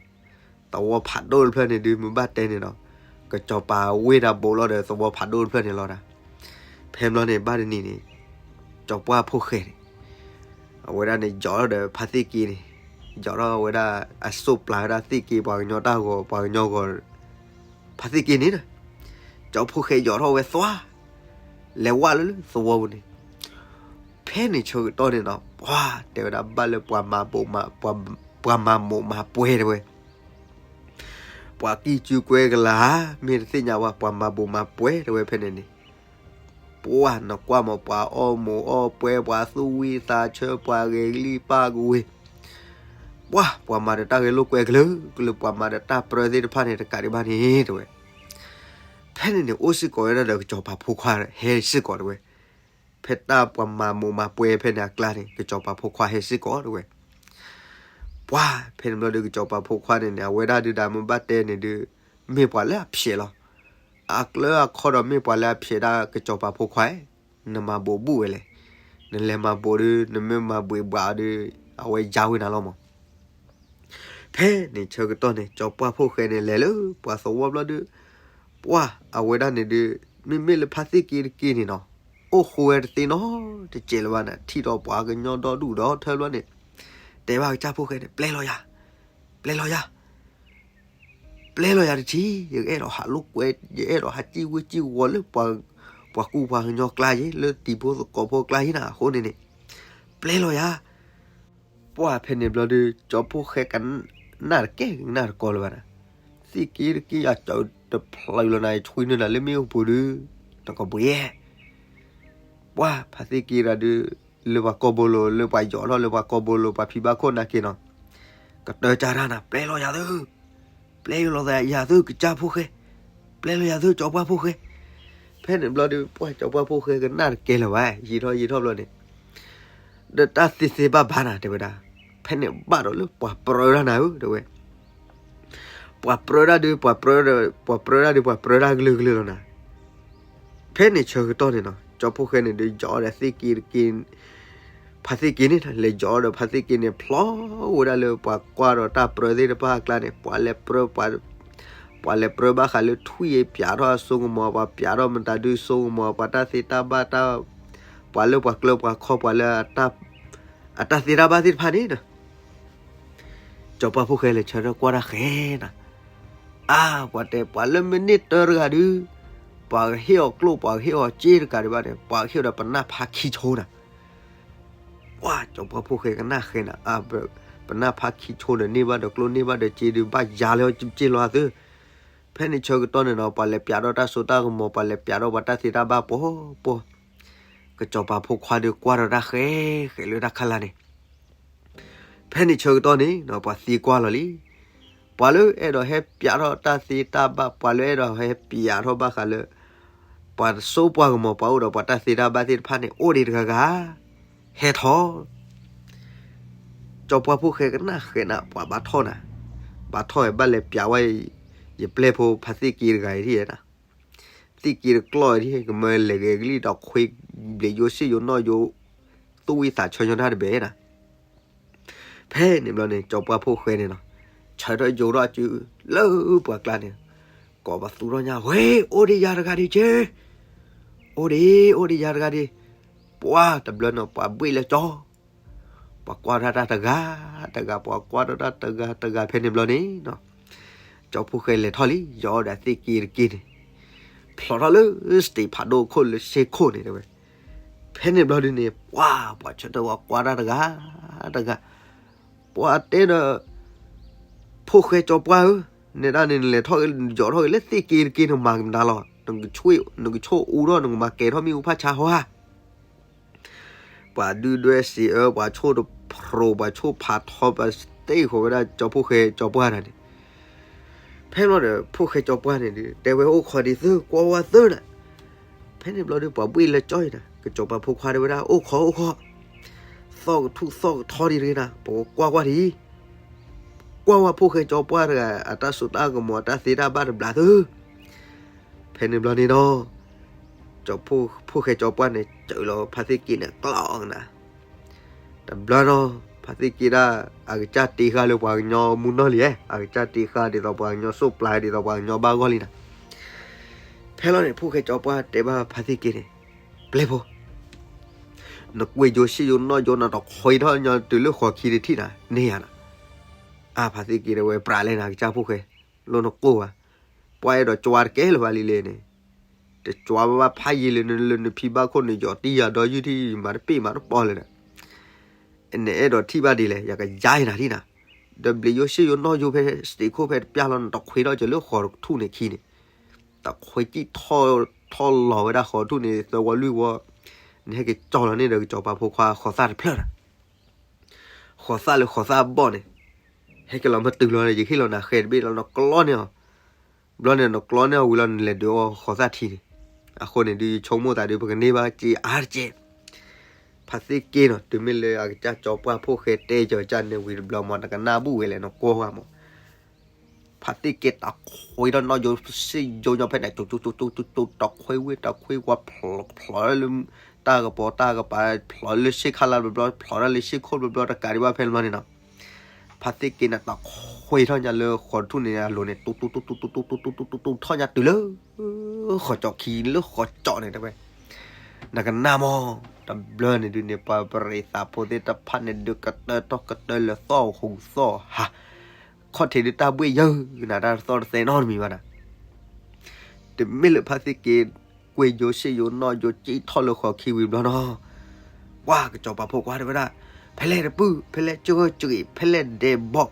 သဝီဖးဒိၣ်တဖျၢၣ်န့ၣ်ဒုး မ့ၢ်ဘၣ်တဲန့ၣ်ဒီး ကစီၤပၤဝ့ၢ်တၢ်ဘိးလီၤဒီးသဝီဖးဒိၣ်တဖျၢၣ်န့ၣ်လီၤနၤ. ဖဲဘျီန့ၣ် ဘၣ်တနံၤန့ၣ် ကၠီၤပှၢ်ဖိၣ်ဃဲန့ၣ် အဝဲဒၣ်န့ၣ် ယီၤထီၣ်ဒီးဖါသ့ၣ်က့န့ၣ်, ယီၤထီၣ်ဝဲဒၣ်အစိၣ်ပျၢ်ဝဲဒၣ်သ့ၣ်က့ ပှၤကညီတၢ်ဂီၤ ပှၤကညီဂီၤ, ဖါသ့ၣ်က့န့ၣ်, ကၠီၤဖိၣ်ဃဲယီၤထီၣ်ဝဲသွါ, လဲၤဝဲလၢလၢသဝီပူၤန့ၣ်, ဖဲန့ၣ်ဆၢကတီၢ်န့ၣ်နီၤ ပှၢ်တဲဝဲဒၣ်ဘၣ်လၢပှၤမၤဘိးမၤ, ပှၤမၤမိးမၤပှဲၤတဲဝဲ ပှၤကံၢ်ကူကွဲကလၤဧါ, မ့ၢ်တသ့ၣ်ညါဝဲ ပှၤမၤဘိးမၤပှဲၤတဲဝဲဖဲန့ၣ်န့ၣ်, ပှၢ်နကွၢ်မး ပှၤအီၣ်မိးအီၣ်ပှဲၤ ပှၤသူၣ်ဝံၣ်သးဆၢ ပှၤဂဲၤကလံၣ်ပၢ်ကဝ့ၤ, ပှၢ်ပှၤမၤဒီးတၢ်ဂဲၤလိာ်ကွဲကလုာ်ကလုာ် ပှၤမၤဒီးတၢ်ပြၢသ့ၣ်တဖၣ်န့ၣ်တကးဒံးဘၣ်န့ၣ်တဲဝဲ. ဖဲန့ၣ်န့ၣ် အိၣ်စ့ၢ်ကီးဝဲဒၣ်ဒီးကစီၤပၤဖိခွါဟဲစ့ၢ်ကီးတဲဝဲ, ဖဲတၢ်ပှၤမၤမိးမၤပှဲၤဖဲန့ၣ်အကျါန့ၣ် ကစီၤပၤဖိခွါဟဲစ့ၢ်ကီးတဲဝဲ. ပှၢ်ဖဲန့ၣ်ဘျီဒီး ကစီၤပၤဖိခွါန့ၣ်န့ၣ် အဝဲဒၣ်ဒုးဒၣ်မ့ၢ်ဘၣ်တဲန့ၣ်ဒုး မ့ၢ်ပှၤလၢအဖျဲးလီၤ. အကျၢအခီဒီးမ့ၢ်ပှၤလၢအဖျဲးဒၣ်ကစီၤပၤဖိခွါ, နမၤဘိးဘူးဝဲလဲၣ်, နလဲၤမၤဘိးဒုး နမ့ၢ်မၤဘှံးဘှးအီၤဒုး အဝဲယါဝဲနၤလီၤမး. ဖဲန့ၣ်ဆၢကတီၢ်န့ၣ် ကစီၤပၤဖိခွါန့ၣ်လဲၤလၢပှၤသဝီဘျီဒုး, ပှၢ်အဝဲဒၣ်န့ၣ်ဒုး မ့မ့ၢ်လၢဖါသ့ၣ်က့တက့န့ၣ်နီၤ, အိၣ်ဃိဝဲတသ့နီတစဲးလၢၤဘၣ်န့ၣ် ထံၣ်ဒီးပှၤကညီဒီဒူၣ်ဒီထၢဘျီန့ၣ်, တဲဘၣ်ကစၢ်ဖိခွါန့ၣ် ပျဲလီၤယၤ, ပျဲလီၤယၤ ပျဲလီၤယၤတထံၣ်, ယအဲၣ်ဒိးဟးလိာ်ကွဲ, ယအဲၣ်ဒိးဟးစံၣ်ဝ့စံၣ်ဝီၤလၢ ပှၤကူပှၤကညီကျါယ့ လၢတံၤဖိသကိးဖိကျါယ့နၤ, အဃိန့ၣ်န့ၣ် ပျဲလီၤယၤ. ပှၢ်ဖဲန့ၣ်ဘျီဒုး ကၠီဖိၣ်ဃဲကနၣ်တကဲကနၣ်တကီလၢၤဘၣ်နၤ, သ့ၣ်က့တက့ယၤကၠီတဖျၢၣ်လီၤနၤ ယဆွံနုာ်နၤလၢမ့ၣ်အူပူၤဒုး နကဘှံး ပှၢ်ဖါသ့ၣ်က့တဂၤဒုး လၢပှၤကိာ်ဘိလိၤ လၢပှၤယီၤထီၣ်လၢပှၤကိာ်ဘိလိၤ ပှၤဖံးဘၣ်ခိၣ်နၤက့ၤနီၤ, ကတၢၢ်ကၢ်တၢ်နၤ ပျဲလီၤယၤသု, ပျဲလီၤယၤသုကစၢ်ဖိၣ်ဃဲ, ပျဲလီၤယၤသုကၠီပှၢ်ဖိၣ်ဃဲ. ဖ ဖဲန့ၣ်ဘျီဒီး ပှၢ်ကၠီၤပှၢ်ဖိၣ်ဃဲကနၣ်တကဲလၢၤဘၣ်, ယံာ်ထီၣ်ယံာ်ထီၣ်ဘျီန့ၣ်, ဒီးတၢ်သ့သ့ဘၣ်ဘၣ်နၤ တဲဝဲဒၣ်, ဖဲန့ၣ်ဘၣ်ဒီးလၢပှၤပြၢတၢ်နၤဧၢ တဲဝဲ, ပှၤပြၢတၢ်ဒုး ပှၤပြၢ, ပှၤပြၢတၢ်ဒုး ပှၤပြၢတၢ်ကလုာ်ကလုာ်လီၤနၤ. ဖဲန့ၣ်ဆၢကတီၢ်န့ၣ်နီၤ ကၠီၤဖိၣ်ဃဲန့ၣ်ဒုး ယီၤဒီးသ့ၣ်က့တက့, ဖါသ့ၣ်က့န့ၣ် လဲၤယီၤဒီးဖါသ့ၣ်က့န့ၣ် ဖျီဝဲဒၣ်လၢပှၤကွၢ်ဒီးတၢ်ပြၢသ့ၣ်တဖၣ်အကျါန့ၣ် ပှၤလဲၤပြၢ, ပှၤလဲၤပြၢဘၣ်ဃးလၢထွံၣ်အံၤ ပၠးထီၣ်အစိကမီၤ, ပှၤပၠးထီၣ်မတၤဒုစိကမီၤ, ပှၤတၢ်သ့တၢ်ဘၣ်တၢ်, ပှၤလၢပှၤကျၢပှၤခီ ပှၤလၢ အတၢ်သ့တၢ်ဘၣ်သ့ၣ်တဖၣ်န့ၣ်နီၤ ကၠီၤပှၢ်ဖိၣ်ဃဲလဲၤဆၢထၢၣ်ကွၢ်တၢ်ဃဲနၤ, အါ, ပှၤတဲ ပှၤလၢမ့ၢ်န့ၢ်တၢတဂၤဒုး, ပှၤကဟ့ၣ်အီၤကျိၣ် ပှၤကဟ့ၣ်အီၤစ့တကးဒံးဘၣ်န့ၣ် ပှၤကဟ့ၣ်အီၤဒီးပနၢ်ဖးခံဆိနၤ. ပှၢ်ကၠီၤပှၢ်ဖိၣ်ဃဲကနၣ်ဃဲနၤ, အါ, ပနၢ်ဖးခံဆိဒီးန့ၢ်ဘၣ်ဒီးကျိၣ် န့ၢ်ဘၣ်ဒီးစ့ဒုး ဘၣ်ယၤလၢစ့လီၤအသု. ဖဲန့ၣ်ဆၢကတီၢ်န့ၣ်နီၤ ပှၤလဲၤပၠးထီၣ်တၢ်စိတၢ်ကမီၤ ပှၤလဲၤပၠးထီၣ်ပှၤတၢ်သ့တၢ်ဘၣ်ပှီၤပှီၤ, ကၠီၤပှၢ်ဖိခွါဒုးကွၢ်ဒီးတၢ်ဃဲဃဲလၢတၢ်ခါလၢ်န့ၣ် ဖဲန့ၣ်ဆၢကတီၢ်န့ၣ် ပှၤသံကွၢ်လီၤလံ. ပှၤလၢအဲၣ်ဒိးဟဲပၠးထီၣ်တၢ်သ့တၢ်ဘၣ် ပှၤလၢအဲၣ်ဒိးဟဲပၠးထီၣ်ဘၣ်ဃးလၢ ပှၤစိပှၢ်ကမီၤ ပှၤအိၣ်ဒီးပှၤတၢ်သ့တၢ်ဘၣ်သ့ၣ်တဖၣ်န့ၣ် အိၣ်ဒံးတဂၤဂၤ, ဟဲထီၣ် ကၠီၤပှၢ်ဖိၣ်ဃဲကနၣ်ဃဲနၤ ပှၤဘၣ်ထီၣ်နၤ, ဘၣ်ထီၣ်ဘၣ်လဲၤပၠးဝဲ ယပျဲၢ်ဖိဖါသ့ၣ်က့တဂၤအံၤဒ်နၤ, သ့ၣ်က့တကျီၢ်ဒ် ကမၢလဲၤဂဲၤကလံၣ်ဒီးခွ့ဘျံးယိစ့ယိနီၣ်ယိ သူၣ်ဝံသးဆၢညီတၢ်တဘ့ၣ်နၤ. ဖဲန့ၣ်ဘျီန့ၣ် ကၠီၤပှၢ်ဖိၣ်ဃဲန့ၣ်နီၤ ဆၢထၢၣ်ယိထီၣ်စုလၢပှၤကျါန့ၣ်, ကိးပသူထီၣ်ညါ ဝဲ အိၣ်ဒံးယၤတဂၤဒံးက့, အိၣ်ဒံး အိၣ်ဒံးယၤတဂၤဒံး, ပှၢ်တဘျီန့ၣ် ပှၤဘှ့ၣ်လၢကၠီ ပှၤကွၢ်ထီၣ်တၢ်တဂၤတဂၤ ပှၤကွၢ်ထီၣ်တၢ်တဂၤတဂၤ ဖဲန့ၣ်ဘျီန့ၣ်နီၤ, ကၠီၤဖိၣ်ဃဲလဲၤထီၣ်လံ ယီၤဒီးသ့ၣ်က့တက့န့ၣ်, ဖျိးထီၣ်လၢ stage ဖးဒိၣ်ခိၣ်လၢစ့ခိၣ်န့ၣ်တဲဝဲ, ဖဲန့ၣ်ဘျီဒုးန့ၣ် ပှၢ် ပှၤဆၢထၢၣ်ပှၤကွၢ်တၢ်တဂၤတဂၤ, ပှၤတဲဒီး ဖိၣ်ဃဲကၠီၤပှၢ်ဧၢ, နဲဒၣ်န့ၣ် နလဲၤထီၣ်ယီၤထီၣ်က့ၤလၢသ့ၣ်က့တက့န့ၣ် မၤကမတၤလီၤ, နကဆိၣ်အူထီၣ် နကမၤကဲၤထီၣ်မ့ၣ်အူဖးဆါဟီဧါ ပှၤဒုၣ်ဒွဲၣ်စံးအၢ ပှၤဆိၣ်တဖျိး ပှၤဆိၣ်ဖးထီ ပှၤစတ့ၢ်ဃီၤဝဲဒၣ်ကၠီၤဖိၣ်ဃဲကၠီၤပှၢ်တဂၤန့ၣ်, ဖဲန့ၣ်ဒီး ဖိၣ်ဃဲကၠီၤပှၢ်န့ၣ်ဒုး တဲဝဲအိၣ်ခိးဒံးသု ကွၢ်ဝဲသုနၤ, ဖဲန့ၣ်ဘျီဒုး ပှၤဘှ့ၣ်လၢကၠီအံၤနၤ ကၠီၤပှၢ်ဖိခွါတဲဝဲဒၣ် အိၣ်ခိးအိၣ်ခိး, သီၣ်ကထူၣ်သီၣ်ကထီဒံးတဂ့ၤနၤ ပကကွၢ်ကွၢ်ဒံး, ကွၢ်ဝဲဖိၣ်ဃဲကၠီၤပှၢ်တဂၤ အတၢ်စိတၢ်ကမီၤ အတၢ်သ့တၢ်ဘၣ်တဘျီသု ဖဲန့ၣ်ဘျီန့ၣ်ဒီး ကၠီၤဖိၣ်ဃဲကၠီၤပှၢ်န့ၣ် စၢးလီၤဖါသ့ၣ်က့န့ၣ် ကျီနၤ, တဘျီနီၤ ဖါသ့ၣ်က့ဒၣ် အကစၢ်တ့ဃာ်လၢပှၤကညီမူနီၢ်လံ, အကစၢ်တ့ဃာ်ဒ်သိးပှၤကညီစိၣ်ပျၢ် ဒ်သိးပှၤကညီဘၣ်ဂီၢ်လံနၤ. ဖဲလီၤန့ၣ် ဖိၣ်ဃဲကၠီၤပှၢ်တဲဘၣ်ဖါသ့ၣ်က့န့ၣ်, ပျဲၢ်ဖိ နကွံာ်ယိၤစ့ယိၤနီၣ်ယိၤ နတခွံထီၣ်ညီတုၤလၢဃီၤခံတထံၣ်နၤ န့ၢ်ယၤနၤ. အါ ဖါသ့ၣ်က့တဲဝဲပြးလဲၣ်နၤ အကစၢ်ဖိၣ်ဃဲ, လိၣ်နကိၢ်ဘၣ်, ပှၤအဲၣ်ဒိးကွၢ်တကဲလၢၤဘၣ်လံလဲၣ်န့ၣ်, တကွၢ်ဘၣ်ဘၣ်ဖးယံာ်လၢနလၢနဖံဘၣ်ခိၣ် နယီၤတံၢ်ယၤဒီးယုၢ်ထံၣ် မၤတပ့ၢ်မၤတပီၢ်လၢၤဒီး နအဲၣ်ဒိးထံၣ်ဘၣ်ဒ်လဲၣ် ယကယါအံၤနၤထံၣ်နၤ, ဒီးဘျံးယိၤစ့ယိၤနီၣ်ယိၤဖဲ စတ့းခိၣ်ဖဲတပျၢ်လီၤ နတခွံထီၣ်ကလၢဃီၤထူၣ်န့ၣ်ခံန့ၣ်, တခွံကံၣ်ထီၣ်ထီၣ်လီၤဝဲဒၣ်ဃီၤထူၣ်န့ၣ် သၢဝီလွံၢ်ဝီ, နဟဲက့ၤကၠီလီၤန့ၣ်ဒီးကစီၤပၤဖိခွါဃီၤသၣ်တဖျၢၣ်ဒီး ဃီၤသၣ်လၢဃီၤသၣ်ဘီၣ်န့ၣ်, ဟဲက့ၤလီၤမ့ၢ်တုၤလီၤန့ၣ် ယဟ့ၣ်လီၤနၤဃဲတဘ့ၣ်လီၤ နကျီန့ၢ်အီၤ, ဘျီန့ၣ် နကျီန့ၢ်အီၤဝံၤလီၤ နလဲၤဒုးအီၤဃီၤသၣ်ထံန့ၣ်, အဃိန့ၣ်ဒုး ယဆိကမိၣ်သးဒုး ပကန့ၢ်ဘၣ်စ့အါတက့ၢ်, ဖါသ့ၣ်က့နီၤ တုၤမ့ၢ်လၢအကစၢ်ကၠီပှၢ်ဖိၣ်ဃဲတဲကၠီကၢ်န့ၣ်ဝံၤတဘျီမး နကနၣ်ဘူၣ်ဝဲလဲၣ် နကွၢ်ဝဲမး ဖါသ့ၣ်က့တခွံထီၣ်နီၣ်ယိၤစ့ယိၤညီဖဲန့ၣ် တခွံဝ့တခွံဝီ ဖျိးလၢတၢ်ကပီၤတၢ်ကပၤ ဖျိးလၢစ့ခါလၢဘျီဘျီ ဖျိးဒၣ်လၢစ့ခိၣ်ဘျီဘျီ တကးဒံးဘၣ်ဖဲန့ၣ်ဘျီန့ၣ်နီၤ, ဖါသ့ၣ်က့န့ၣ်တခွံထီၣ်ညါလၢဃီၤထူၣ်န့ၣ်အလိၤန့ၣ် တူတူတူတူတူတူတူတူထီၣ်ညါတုၤလၢ ဃီၤကၠီခံလၢဃီၤကၠီန့ၣ်တဲဝဲ, နကနၣ်မး, တဘျီန့ၣ်ဒုးန့ၣ် ပှၤပရံးသးဖိသ့ၣ်တဖၣ်န့ၣ်ဒုး ကတၢၢ်ထီၣ်ကတၢၢ်လၢသီၣ်ဟူးသီၣ်ဟး, ခီၣ်ထံးဒုးတၢ်ဘှ့ၣ်ယၢနၤ တၢ်တသီၣ်တသဲနီတမံၤဘၣ်နၤ, တမ့ၢ်လၢဖါသ့ၣ်က့ ကွံာ်ယိၤစ့ယိၤနီၣ်ယိၤကံၣ်ထီၣ်လၢဃီၤခံဝံၤဘျီနီၤ, ပှၤကစီၤပၤဖိခွါတဲဝဲဒၣ်, ဖဲလဲၣ်တပုၢ် ဖဲလဲၣ်ကၢၢ်ကံာ် ဖဲလဲၣ်ဒဲးဘီၣ်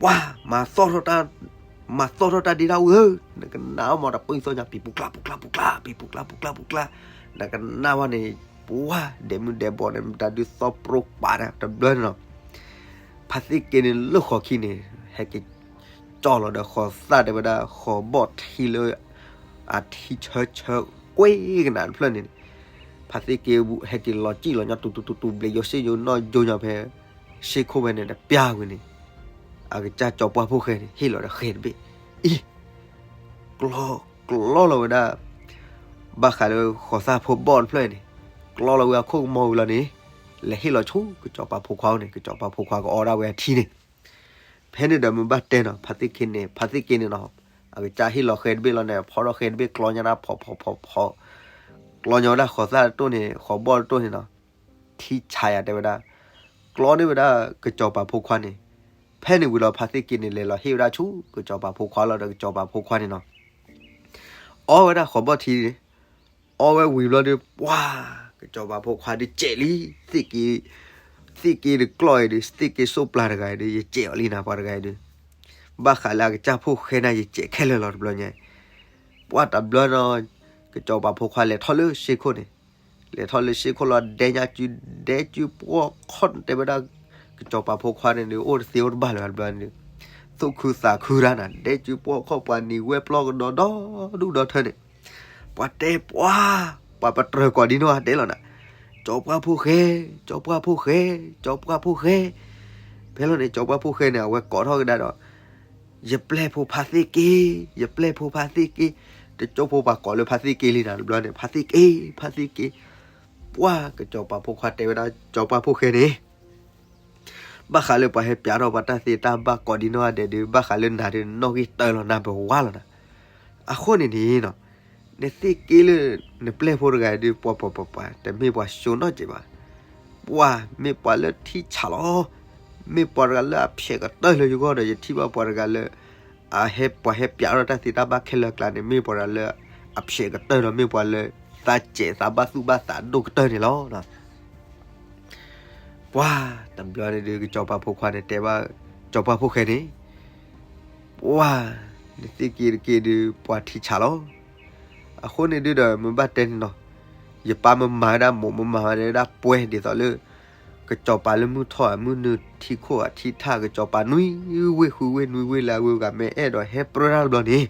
ပှၤ မၤသီၣ်ထီၣ်တၢ် မၤသီၣ်ထီၣ်တၢ်ဒ့တၢ်အူၣ်ဧၢ, နကနၣ်မး တပၢၢ်သီၣ်ညါ ပံၤပူၤကျါပူၤကျါပူၤကျါ ပံၤပူၤကျါပူၤကျါပူၤကျါ, နကနၣ်ဝဲန့ၣ် ပှၤ ဒဲးမုၢ်ဒဲးဘီၣ်န့ၣ် မတၤဒုးသီၣ်ပြိပာ်တၢ် တဘျီန့ၣ်နီၤ, ဖါသ့ၣ်က့န့ၣ်လၢဃီၤခံန့ၣ် ဟဲက့ၤ ကၠီလီၤဒီးဃီၤသၣ်တဲဝဲဒၣ် ဃီၤဘီၣ်ထံလၢ အထံဆၢဆၢကွ့ကနၣ်တဖျၢၣ်န့ၣ်န့ၣ်, ဖါသ့ၣ်က့ဟဲက့ၤလီၤစံၣ်လီၤညီတူတူတူတူ ဘျဲးယိၤစ့ယိၤနီၢ်ယိၤညီဖဲ ရှ့ခိၣ်ဖဲန့ၣ် တပျၢ်ဝံၤန့ၣ်, အကစၢ်ကၠီပှၢ်ဖိၣ်ဃဲန့ၣ် ဟ့ၣ်လီၤဒီးဃဲၤတဘ့ၣ်, အံၤ ကျီ ကျီလီၤဝဲဒၣ် ဘၣ်ဃးလၢဃိးသၣ်ဖိဘီၣ်တဖျၢၣ်န့ၣ်, ကျီလီၤဝဲအခိၣ်ကမီၤဝံၤလီၤန့ၣ်, လဲၤဟ့ၣ်လီၤဆူကစီၤပၤဖိခွါန့ၣ်, ကစီၤပၤဖိခွါကအီၣ်ဒၣ်ဝဲအထံန့ၣ်. ဖဲန့ၣ်ဒီးမ့ၢ်ဘၣ်တဲနီၤ, ဖါသ့ၣ်က့န့ၣ်, ဖါသ့ၣ်က့န့ၣ်နီၤ, အကစၢ်ဟ့ၣ်လီၤဃဲၤတဘ့ၣ်လီၤန့ၣ်, ဖီထီၣ်ဃဲၤတဘ့ၣ် ကျီညါဒၣ်ဖီဖီဖီဖီ, ကျီညါဝဲဒၣ်ဃိးသၣ်တတိၢ်န့ၣ်, ဃိးဘီၣ်တတိၢ်န့ၣ်နီၤ, ထံဆးယၤတဲဝဲဒၣ်, ကျီန့ၢ်ဝဲဒၣ်ကစီၤပၤဖိခွါန့ၣ်. ဖဲန့ၣ်ဝံၤလီၤ ဖါသ့ၣ်က့န့ၣ် လဲၤလီၤဟ့ၣ်ဝဲဒၣ်ဆူကစီၤပၤဖိခွါလီၤဒီး ကစီၤပၤဖိခွါန့ၣ်နီၤ, အီဝဲဒၣ်ဃိးဘီၣ်ထံန့ၣ်, အီဝဲဝံၤဘျီဒီး ပှၢ် ကစီၤပၤဖိခွါဒုးစဲးလံ, သ့ၣ်က့, သ့ၣ်က့တကျီၢ်အံၤဒီး သ့ၣ်က့စိၣ်ပျၢ်တဂၤအံၤဒီး ယစဲးအီၤလံနၤ ပှၤတဂၤအံၤဒီး, ဘၣ်ဃးလၢအကစၢ်ဖိၣ်ဃဲန့ၣ် ယစဲးခဲလၢာ်လီၤတဘျီညါ, ပှၢ်တဘျီနီၤ, ကစီၤပၤဖိခွါလဲၤထီၣ်လၢရှ့ခိၣ်န့ၣ်, လဲၤထီၣ်လၢရှ့ခိၣ်လီၤ ဒဲညါစု, ဒဲစုပှီၢ်ခီၣ်တဲဝဲဒၣ်, ကစီၤပၤဖိခွါန့ၣ်ဒီး အိၣ်တသ့အိၣ်တဘၣ်လၢၤဘျီန့ၣ်ဒီး, သူၣ်ခုသးခုတၢ်နၤ, ဒဲစုပှီၢ်ခီၣ်ပှၤနံၤဝဲပျီကဒီးဒီဒူၣ်ဒီထၢန့ၣ်, ပှၤတဲပှၤ, ပှၤပတြၢၤကိးဒံနီၢ်ဂၤဒဲးလီၤနၤ, ကၠီပှၢ်ဖိၣ်ဃဲ, ကၠီပှၢ်ဖိၣ်ဃဲ, ကၠီပှၢ်ဖိၣ်ဃဲ. ဖဲလီၤန့ၣ် ကၠီပှၢ်ဖိၣ်ဃဲန့ၣ် အဝဲကိးထီၣ်ကဒါဒီး, ယပျဲၢ်ဖိဖါသ့ၣ်က့, ယပျဲၢ်ဖိဖါသ့ၣ်က့, တကၠိဖိပှၤကိးလၢဖါသ့ၣ်က့လံနၤတဘျီန့ၣ်, ဖါသ့ၣ်က့, ဖါသ့ၣ်က့. ပှၢ် ကစီၤပၤဖိခွါတဲဝဲဒၣ် ကၠီပှၢ်ဖိၣ်ဃဲန့ၣ်, ဘၣ်ဃးလၢပှၤဟဲပၠးထီၣ်ပှၤတၢ်သ့တၢ်ဘၣ်ကိးဒံနီၢ်ဂၤဒဲးဒီး ဘၣ်ဃးလၢနၤဒီး နီၣ်ဂံၢ်တၢလီၤနၤ ပဝါလီၤနၤ. အဃိန့ၣ်န့ၣ်နီၤ, နသ့ၣ်က့လၢ နပျဲၢ်ဖိတဂၤအံၤဒီး ပှၤပှၤပှၤပှၤ တမ့ၢ်ပှၤစိနီတစဲးဘၣ်. ပှၤမ့ၢ်ပှၤလၢထံဆးလီၤ, မ့ၢ်ပှၤတဂၤလၢအဖျဲးကတၢၢ်လၢယဂီၢ်ဒီး ယထံၣ်ဘၣ်ပှၤတဂၤလၢ အဟဲပှၤဟဲပၠးထီၣ်တၢ်သ့တၢ်ဘၣ်ခဲလၢာ်အကျါန့ၣ် မ့ၢ်ပှၤတဂၤလၢ အဖျဲးကတၢၢ်ဒီး မ့ၢ်ပှၤလၢ သးစဲးသးဘၣ်သူၣ်ဘၣ်သးဒိၣ်ကတၢၢ်န့ၣ်လီၤ. ပှၤတဘျီန့ၣ်ဒီး ကစီၤပၤဖိခွါန့ၣ် တဲဘၣ် ကစီၤပၤဖိၣ်ဃဲန့ၣ်, ပှၤ နသ့ၣ်က့တက့ဒီး ပှၤထံဆးလီၤ. အဃိန့ၣ်ဒုဒီး မ့ၢ်ဘၣ်တဲန့ၣ်နီၤ, ယပၢ်မ့ၢ်မၤဝဲဒၣ်မိၢ် မ့ၢ်မၤဝဲဒၣ်ပှဲၤဒ်သိးလၢ ကစီၤပၤလၢမုၢ်ထီၣ်အမုၢ်နုာ်ထံခိၣ်အထံထၣ် ကစီၤပၤနွံဝ့ၢ်ဃုဝ့ၢ်နွံဝ့ၢ်လၢအဝဲဂၤမ့ၢ်အဲၣ်ဒိးဟဲပြၢတၢ်တဘျီန့ၣ်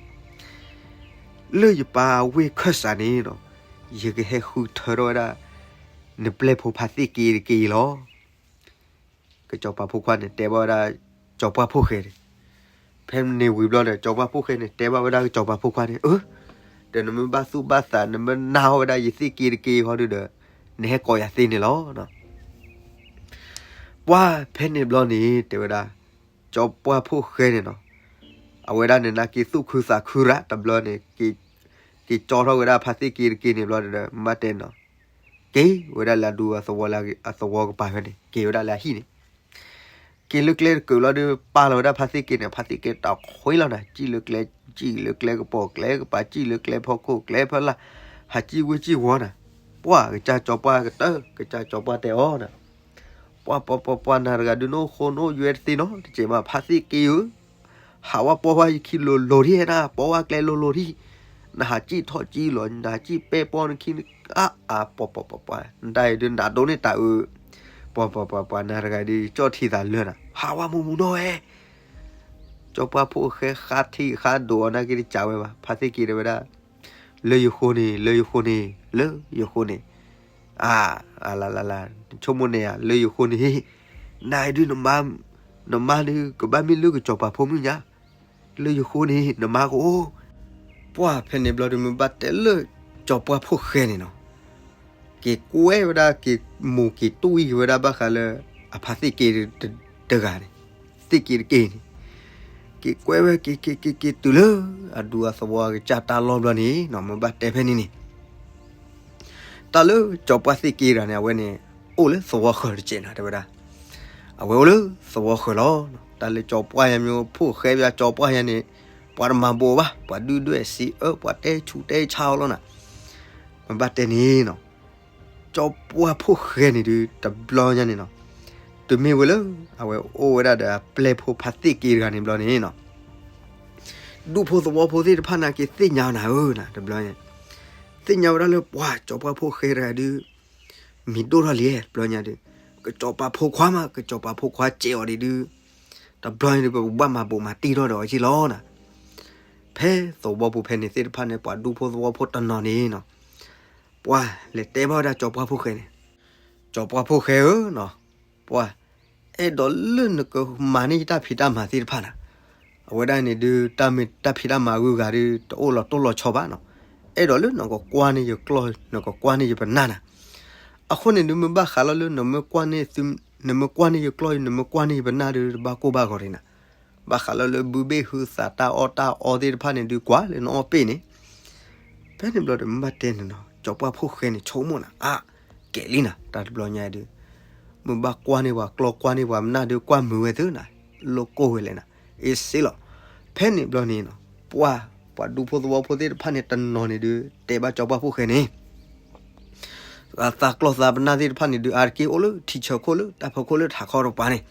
လၢယပၢ်ဝ့ၢ်ခၢၣ်စးန့ၣ်နီၤ, ယကဟဲဃုထၢထီၣ်ဝဲဒၣ် နပျဲၢ်ဖိဖါသ့ၣ်က့တက့အံၤလီၤ. ကစီၤပၤဖိခွါန့ၣ် တဲဘၣ်ဝဲဒၣ် ကစီၤပှၢ်ဖိၣ်ဃဲန့ၣ်, ဖဲန့ၣ်ဝံၤဘျီဒီး ကစီၤပှၢ်ဖိၣ်ဃဲန့ၣ် တဲဘၣ်ဝဲဒၣ်ကစီၤပၤဖိခွါန့ၣ်, အၢ, ဒီးနမ့ၢ်ဘၣ်သူၣ်ဘၣ်သး နမ့ၢ်နာ်အီၤဝဲဒၣ်ယသ့ၣ်က့တက့ဟီဒုဒီး နဟဲကိးယၤသ့န့ၣ်လီၤ. ပှၢ်ဖဲန့ၣ်ဘျီန့ၣ် တဲဝဲဒၣ် ကစီၤပှၢ်ဖိၣ်ဃဲန့ၣ်နီၤ, အဝဲဒၣ်န့ၣ်နာ်က့ၤသူၣ်ခုသးခုရၣ်တဘျီန့ၣ် က့ၤကၠီထီၣ်ဝဲဒၣ်ဖါသ့ၣ်က့တက့န့ၣ်ဘျီဒီး မ့ၢ်ဘၣ်တဲနီၤ, က့ၤဝဲဒၣ်လၢအဒူအသဝီလၢအသဝီကပၤဖဲန့ၣ် က့ၤဝဲဒၣ်လၢအဟံၣ်န့ၣ်, က့ၤလၢကျဲတကုးလီၤဒီး ပာ်လီၤဝဲဒၣ်ဖါသ့ၣ်က့န့ၣ် ဖါသ့ၣ်က့တၢ်ခွံလီၤနၤ, စံၣ်လၢကျဲ, စံၣ်လၢကျဲကပိာ်ကျဲကပၤ, စံၣ်လၢကျဲဖီခိၣ်ကျဲဖီလာ်, ဟးစံၣ်ဝ့ၢ်စံၣ်ဝီၤနၤ, ပှၢ်ကစၢ်ကစီၤပှၢ်ကတၢၢ် ကစၢ်ကစီၤပှၢ်တဲအီၤနၤ, ပှၢ်ပှၢ်ပှၢ်ပှၢ် နၤတဂၤဒုး နအိၣ်ဃိနအိၣ်ယွဲတသ့နီတစဲးဘၣ် ဖါသ့ၣ်က့ဧၢ, ဟးဝဲပီၢ်ဝဲယခံလိၤလိၤထံၣ်နၤ, ပီၢ်ဝဲကျဲလိၤလိၤထံၣ်, နဟးစံၣ်ထီၣ်စံၣ်လီၤ နဟးစံၣ်ပဲပီၢ်နခံန့ၣ်, အါအါ ပှၢ်ပှၢ်ပှၢ်ပှၢ် နတၢ်အံၤဒုး နဒိးန့ၢ်တၢ်အၢ, ပှၢ်ပှၢ်ပှၢ်ပှၢ် နၤတဂၤဒုး ကၠီၣ်ထံသးလၢနၤ ဟးဝဲမူမူနီၢ်ဝဲ, ကစီၤပှၢ်ဖိၣ်ဃဲဃါထံဃါဒိးအီၤနာ်က့တစံးဝဲဘၣ် ဖါသ့ၣ်က့တဲဝဲဒၣ် လၢယဃိန့ၣ် လၢယဃိန့ၣ် လၢယဃိန့ၣ်, အါ, အလလလ, နဆိကမိၣ်န့ၣ်ဧါ လၢယဃိန့ၣ်, နၤအံၤဒုး နမါဒုး ကဘၣ်မ့ၢ်လၢကစီၤပၤဖိမုၣ်ညါ, လၢယဃိန့ၣ် နမါကအိၣ်, ပှၢ်ဖဲန့ၣ်ဘျီဒုး မ့ၢ်ဘၣ်တဲလၢ ကစီၤပှၢ်ဖိၣ်ဃဲန့ၣ်နီၤ, က့ၤကွဲဝဲဒၣ် က့ၤမိၢ်က့ၤတူၢ်အံၤက့ၤဝဲဒၣ်ဘၣ်ဃးလၢ အဖါသ့ၣ်က့တဂၤန့ၣ်, သ့ၣ်က့တက့န့ၣ်, က့ၤကွဲဝဲ က့ၤက့ၤက့ၤက့ၤတုၤလၢ အဒူအသဝီအကစၢ်တၢ်လီၢ်ဘျီန့ၣ်နီၤ မ့ၢ်ဘၣ်တဲဖဲန့ၣ်န့ၣ် တၢ်လၢကစီၤပှၢ်သ့ၣ်က့တဂၤန့ၣ် အဝဲန့ၣ် အိၣ်လၢသဝီဃၢၤတစဲးနၤ တဲဝဲဒၣ်, အဝဲအိၣ်လၢသဝီဃၢၤလီၤ. တၢ်လၢကစီၤပှၢ်ယါမ့ၢ်ဖိၣ်ဃဲပၠးကစီၤပှၢ်ယါန့ၣ် ပှၤတမၤဘိးဘၣ် ပှၤဒုၣ်ဒွဲၣ်စံးအၢ ပှၤတဲဆူးတဲဆါအီၤလီၤနၤ, မ့ၢ်ဘၣ်တဲန့ၣ်နီၤ ကစီၤပှၢ်ဖိၣ်ဃဲန့ၣ်ဒုး တဘျီညါန့ၣ်နီၤ, တုၤမ့ၢ်ဝဲလၢ အဝဲအိၣ်ဝဲဒၣ်ဒီးအပျဲၢ်ဖိဖါသ့ၣ်က့တဂၤန့ၣ်ဘျီန့ၣ်နီၤ, ဒူၣ်ဖိသဝီဖိသ့ၣ်တဖၣ်နာ်က့ၤသ့ၣ်ညါနၤဧၢနၤ တဘျီန့ၣ်, သ့ၣ်ညါဝဲဒၣ်လၢပှၤကစီၤပှၢ်ဖိၣ်ဃဲတဂၤဒုး မံၤဒိၣ်ထီၣ်လံ တဘျီညါဒုး, ကစီၤပၤဖိခွါမး ကစီၤပၤဖိခွါစဲးအီၤဒံးဒုး, တဘျီညါဒုး ပကဘၣ်မၤဘိးမၤတံၢ်ထီၣ်ဒီးအီၤက့လီၤနၤ. ဖဲသဝီပူၤဖဲန့ၣ်သ့ၣ်တဖၣ်န့ၣ် ပှၤဒူဖိသဝီဖိတနီၤန့ၣ်နီၤ, ပှၤလဲၤတဲဘၣ်ဝဲဒၣ်ကၠီၤပှၢ်ဖိၣ်ဃဲန့ၣ်, ကၠီၤပှၢ်ဖိၣ်ဃဲဧၢနီၤ, ပှၤ အဲၣ်ဒိးလၢနကမၤန့ၢ်ယတၢ်ဖံးတၢ်မၤသ့ၣ်တဖၣ်နီၤ, အဝဲဒၣ်န့ၣ်ဒုး တၢ်မ့ၢ်တၢ်ဖံးတၢ်မၤအဂုၤအဂၤဒုး တအိၣ်လီၤတိၢ်လီၤဆီဘၣ်နီၤ, အဲၣ်ဒိးလၢနကကွၢ်န့ၢ်ယကျီၢ် နကကွၢ်န့ၢ်ယပနၢ်နီၤ, အဃိန့ၣ်ဒုး မ့ၢ်ဘၣ်ဃးလီၤလၢ နမ့ၢ်ကွၢ်န့ၢ်ယကျီၢ် နမ့ၢ်ကွၢ်န့ၢ်ယပနၢ်ဒုး တဘၣ်ကိၢ်ဘၣ်ဂီၤဒံးနီၤ, ဘၣ်ဃးလီၤလၢဘုဘ့ၣ်ဟုသးတၢ်အီၣ်တၢ်အီသ့ၣ်တဖၣ်န့ၣ်ဒုး ကွၢ်လၢနအီၣ်ပ့ၣ်န့ၣ်, ဖဲန့ၣ်ဘျီဒီး မ့ၢ်ဘၣ်တဲန့ၣ်နီၤ, ကၠီၤပှၢ်ဖိၣ်ဃဲန့ၣ် ဆိကမိၣ်နၤ အါ ကဲလံနၤ တၢ်တဘျီညါဒုး မ့ၢ်ဘၣ်ကွၢ်န့ၢ်ပှၤကျီၢ် ကွၢ်န့ၢ်ပှၤပနၢ်ဒုး ကွၢ်မုာ်ဝဲသုနၤ, လိၣ်ကိၢ်ဝဲလဲၣ်နၤ, အ့စ့လီၤ. ဖဲန့ၣ်ဘျီန့ၣ်နီၤ, ပှၤ ပှၤဒူဖိသဝီဖိသ့ၣ်တဖၣ်န့ၣ် တနီၤန့ၣ်ဒုး တဲဘၣ်ကၠီၤပှၢ်ဖိၣ်ဃဲန့ၣ် သးကျီၢ်သးပနၢ်သ့ၣ်တဖၣ်န့ၣ်ဒုး အါတက့ၢ်အိၣ်လၢထံဆၢခိၣ်လၢတၢ်ဖီခိၣ်လၢထးခီတကပၤန့ၣ်,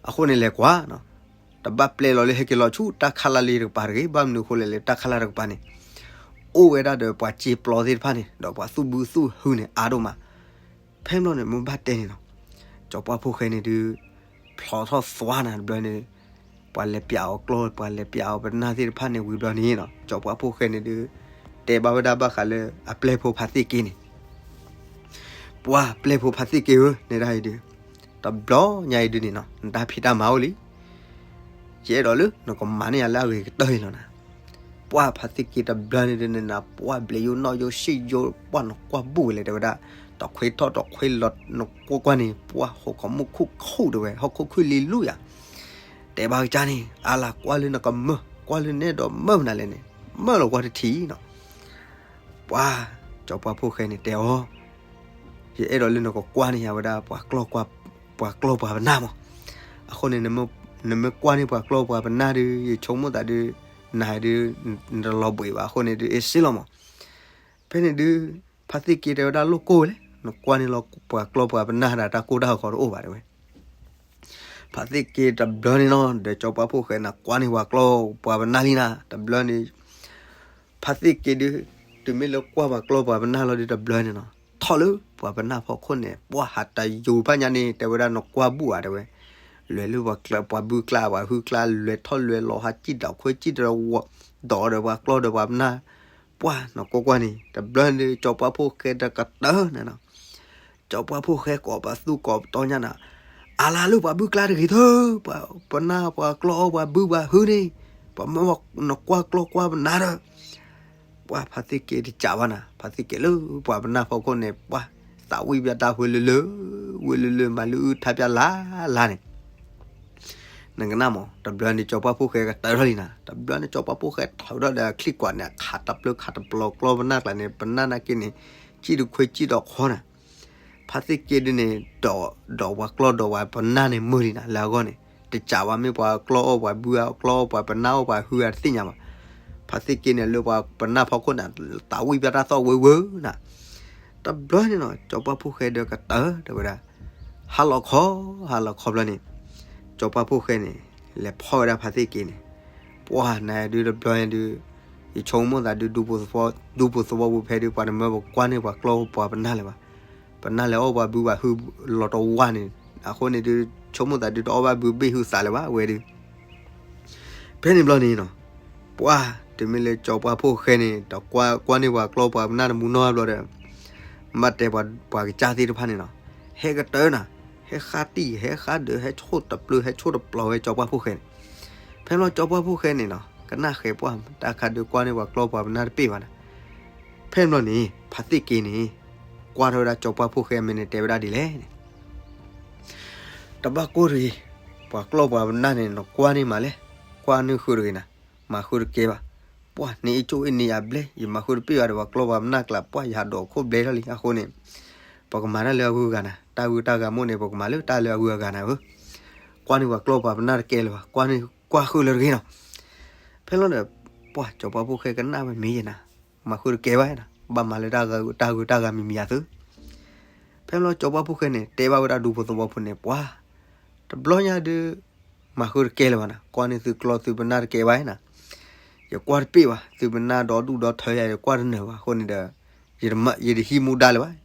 အဃိန့ၣ်လဲၤကွၢ်နီၤ, တဘၣ်ပျဲလီၤလၢဟဲက့ၤလီၤဆူတၢ်ခါလၢ်လံၤတကပၤတဂ့ၤ, ဘၣ်မနုၤအဃိလဲၣ်လၢတၢ်ခါလၢ်တကပၤန့ၣ် အိၣ်ဝဲဒၣ်ဒီးပှၤစ့ပျီသ့ၣ်တဖၣ်န့ၣ် ဒီးပှၤသူၣ်ဘုသူၣ်ဟုန့ၣ် အါဒိၣ်မး. ဖဲန့ၣ်ဘျီန့ၣ် မ့ၢ်ဘၣ်တဲန့ၣ်နီၤ, ကၠီၤပှၢ်ဖိၣ်ဃဲန့ၣ်ဒုး ဖျိးထီၣ်သွါနၤတဘျီန့ၣ်, ပှၤလဲၤပျးအီၤကျီၢ် ပှၤလဲၤပျးအီၤပနၢ်သ့ၣ်တဖၣ်န့ၣ်ဝံၤဘျီန့ၣ်နီၤ, ကၠီၤပှၢ်ဖိၣ်ဃဲန့ၣ်ဒုး တဲဘၣ်ဝဲဒၣ်ဘၣ်ဃးလၢအပျဲၢ်ဖိဖါသ့ၣ်က့န့ၣ်, ပှၤပျဲၢ်ဖိဖါသ့ၣ်က့ဧၢ နဲဒၣ်အံၤဒုး, တဘျီညါအံၤဒုးန့ၣ်နီၤ နတၢ်ဖံးတၢ်မၤအိၣ်လံ ယအဲၣ်ဒိးလၢနကမၤန့ၢ်ယၤလၢအဂ့ၤကတၢၢ်အံၤလီၤနၤ. ပှၤဖါသ့ၣ်က့တဘျီန့ၣ်ဒုးန့ၣ်နၤ ပှၤဘျဲးယိၣ်နီၣ်ယိၣ်စံၣ်ယိၣ် ပှၤနကွၢ်ဘူၣ်ဝဲလဲၣ်တဲဝဲဒၣ်, တခွ့ထီၣ်တခွ့လီၤ နကွၢ်ကွၢ်န့ၣ် ပှၤဟီၣ်ခိၣ်မုၣ်ခူၣ်ခူၣ်ဒၣ်ဝဲ ဟီၣ်ခိၣ်ခုၣ်လံလူၢ်ယၤ, တဲဘၣ်ကစၢ်န့ၣ် အါလၢကွၢ်လၢနကမၢ ကွၢ်လၢနအဲၣ်ဒိးမၢမနုၤလဲၣ်န့ၣ် မၢလီၤကွၢ်တထံၣ်နီၤ. ပှၤ ကၠီၤပှၢ်ဖိၣ်ဃဲန့ၣ်တဲအီၤ, ယအဲၣ်ဒိးလၢနကကွၢ်န့ၢ်ယၤဝဲဒၣ် ပှၤကျီၢ်ပှၤပနၢ်မး, အဃိန့ၣ် နမ့ၢ်ကွၢ်န့ၢ်ပှၤကျီၢ်ပှၤပနၢ်ဒုး ယဆိကမိၣ်သးဒုး နၤဒုး နတလီၤဘှံးဘၣ် အဃိန့ၣ်ဒုး အ့စ့လီၤမး. ဖဲန့ၣ်ဒုး ဖါသ့ၣ်က့တဲဝဲဒၣ်လိၣ်ကိၢ်ဝဲလဲၣ် နကွၢ်န့ၢ်လီၤပှၤကျီၢ်ပှၤပနၢ်ဒၣ် တၢ်ကိၢ်တၢ်ဂီၤတအိၣ်ဘၣ်တဲဝဲ. ဖါသ့ၣ်က့တဘျီန့ၣ်နီၤ ဒီးကၠီၤပှၢ်ဖိၣ်ဃဲနၤ ကွၢ်န့ၢ်ပှၤကျီၢ်ပှၤပနၢ်လံနၤ တဘျီန့ၣ် ဖါသ့ၣ်က့ဒုး တုၤမ့ၢ်လၢကွၢ်ပှၤကျီၢ်ပှၤပနၢ်လီၤဒုးတဘျီန့ၣ်နီၤ ထီၣ်လၢပှၤပနၢ်ဖီခိၣ်န့ၣ် ပှၤဟးတယူၤဖးညါန့ၣ် တဲဝဲဒၣ်နကွၢ်ဘူၣ်ဧါတဲဝဲ, လဲၤလၢပှၤဘုကျါပှၤဟုကျါ လဲၤထီၣ်လဲၤလီၤဟးစံၣ်ဒီးခွဲစံၣ်ဒီးဝီ ဒီးဒီးပှၤကျီၢ်ဒီးပှၤပနၢ် ပှၤနကွၢ်ကွၢ်န့ၣ် တဘျီန့ၣ် ကၠီၤပှၢ်ဖိၣ်ဃဲတကတၢၢ်န့ၣ်နီၤ ကၠီၤပှၢ်ဖိၣ်ဃဲကိးပသူကိးပတီၢ်ညါနၤ, အါလၢလၢပှၤဘုကျါတဂ့ၤသၢ, ပှၤပနၢ်ပှၤကျီၢ်အီၣ်ပှၤဘုပှၤဟုန့ၣ်, ပှၤမၢနကွၢ်ကျီၢ်ကွၢ်ပနၢ်ဒီး, ပှၤဖါသ့ၣ်က့တစးဘၣ်နၤ ဖါသ့ၣ်က့လၢပှၤပနၢ်ဖီခိၣ်န့ၣ် ပှၤသးဝံၣ်ပျၢ်တၢ်ဝဲလၢလၢ, ဝဲလၢလၢမၤလၢအုၣ်ထါပျၢ်လၢ်လၢ်န့ၣ် နကနၣ်မး တဘျီန့ၣ် ကၠီၤပှၢ်ဖိၣ်ဃဲကတၢၢ်ထီၣ်လံနၤ, တဘျီန့ၣ် ကၠီၤပှၢ်ဖိၣ်ဃဲထီၣ်ဝဲဒီးအချံကွၢ်န့ၣ် ခးတပျၢၤခးတပျီၤကျီၢ်ပနၢ်ကျါန့ၣ် ပနၢ်နာ်က့န့ၣ် စံၣ်တခွဲစံၣ်ဒီးခီနၤ, ဖါသ့ၣ်က့ဒုးန့ၣ် ဒီးပှၤကျီၢ်ဒီးပှၤပနၢ်န့ၣ် မုာ်လံနၤ လၢအဂီၢ်န့ၣ် တစးဘၣ်မ့ၢ်ပှၤကျီၢ်အီၣ်ပှၤဘုဧါ ကျီၢ်အီၣ်ပှၤပနၢ်အီၣ်ပှၤဟုဧါတသ့ၣ်ညါဘၣ်, ဖါသ့ၣ်က့န့ၣ် လၢပှၤပနၢ်ဖီခိၣ်န့ၣ် သးဝံၣ်ပျၢ်တၢ်သီၣ်ဝဲဝဲနၤ တဘျီန့ၣ်နီၤ ကၠီၤပှၢ်ဖိၣ်ဃဲဒီးကတၢၢ်တဲဝဲဒၣ်, ဟါလီၤခီ, ဟါလီၤခီဘျီန့ၣ်, ကၠီၤပှၢ်ဖိၣ်ဃဲန့ၣ် လဲၤဖီၣ်ဝဲဒၣ်ဖါသ့ၣ်က့န့ၣ်, ပှၤနၤဒုးတဘျီန့ၣ်ဒုး, ယဆိကမိၣ်သးဒုး ဒူဖိသဝီပူၤဖဲဒုး ပှၤတမၢပကွၢ်န့ၢ်ပှၤကျီၢ်ပှၤပနၢ်လၢၤဘၣ်, ပနၢ်လဲၤအီၣ်ပှၤဘုပှၤဟုလီၤတဝါန့ၣ်, အဃိန့ၣ်ဒုး ဆိကမိၣ်သးဒုးတအီၣ်ဘၣ်ဘုဘ့ၣ်ဟုသးလၢၤဘၣ်ဝဲဒုး ဖဲန့ၣ်ဘျီန့ၣ်နီၤ, ပှၤတုၤမ့ၢ်လၢကၠီၤပှၢ်ဖိၣ်ဃဲန့ၣ် တကွၢ်ကွၢ်န့ၢ်ပှၤကျီၢ်ပှၤပနၢ်တမူနီၢ်ဘျီဒီး, ဘၣ်တဲပှၤကစၢ်သ့ၣ်တဖၣ်န့ၣ်နီၤ, ဟဲကတၢၢ်နၤ, ဟဲဃါတံၢ် ဟဲဃါဒၢး ဟဲဆိၣ်တပျၢၤ ဟဲဆိၣ်တပျီၤဝဲကၠီၤပှၢ်ဖိၣ်ဃဲန့ၣ်, ဖဲန့ၣ်ဘျီကၠီၤပှၢ်ဖိၣ်ဃဲန့ၣ်နီၤ ကနၣ်ဃဲၤပှၢ် တၢ်ခါဒုးကွၢ်န့ၢ်ပှၤကျီၢ်ပှၤပနၢ်တပ့ၢ်ဘၣ်နၤ, ဖဲန့ၣ်ဘျီန့ၣ် ဖါသ့ၣ်က့န့ၣ် ကွၢ်ထီၣ်ဝဲဒၣ်ကၠီၤပှၢ်ဖိၣ်ဃဲအမဲာ်န့ၣ် တဲဝဲဒၣ်ဒ်လဲၣ်န့ၣ် တဘၣ်ကိၢ်တဂ့ၤ, ပှၤကျီၢ်ပှၤပနၢ်န့ၣ် နကွၢ်န့ၢ်မးလဲၣ်, ကွၢ်န့ၢ်ဃုာ်တဂ့ၤနၤ, မၤဃုာ်တကဲဘၣ်, ပှၤန့ၣ်အံၤကၠိၣ်အံၤန့ၣ်ယၤဘျဲၣ် ယမၤဃုာ်တပ့ၢ်ဘၣ်ဒီးပှၤကျီၢ်ပှၤပနၢ်ကျါ ပှၤယဟးဒိးအခိၣ်ဘျဲၣ်ထီၣ်လံ အဃိန့ၣ် ပကမၤတၢ်လၢအဂုၤအဂၤနၤ, တၢ်ဂုၤတၢ်ဂၤမိၣ်န့ၣ် ပကမၤလၢတၢ်လၢအဂုၤအဂၤနၤဧၢ, ကွၢ်န့ၢ်ပှၤကျီၢ်ပှၤပနၢ်တကဲလၢၤဘၣ်, ကွၢ်န့ၢ်ကွၢ်ဃုာ်လၢၤတဂ့ၤနီၤ, ဖဲလီၤဒီး ပှၤကၠီၤပှၢ်ဖိၣ်ဃဲကနၣ်ဝဲမ့ၢ်ယဲနၤ, မၤဃုာ်တကဲဘၣ်နၤ, ဘၣ်မၤလၢတၢ်ဂုၤတၢ်ဂၤမံၤမံၤယၤသု ဖဲမ့ၢ်လီၤကၠီၤပှၢ်ဖိၣ်ဃဲန့ၣ် တဲဘၣ်ဝဲဒၣ်ဒူဖိသဝီဖိန့ၣ် ပှၤ တဘျီညါဒုး မၤဃုာ်တကဲလၢၤဘၣ်နၤ, ကွၢ်န့ၢ်သုကျီၢ်သုပနၢ်တကဲဘၣ်နၤ, ယကွၢ်တပ့ၢ်ဘၣ်, သုပနၢ်ဒီဒူၣ်ဒီထၢယၤ ယကွၢ်တနၢၤဘၣ်, အဃိန့ၣ်ဒီး ယတဟံးမူဒါလၢၤဘၣ်,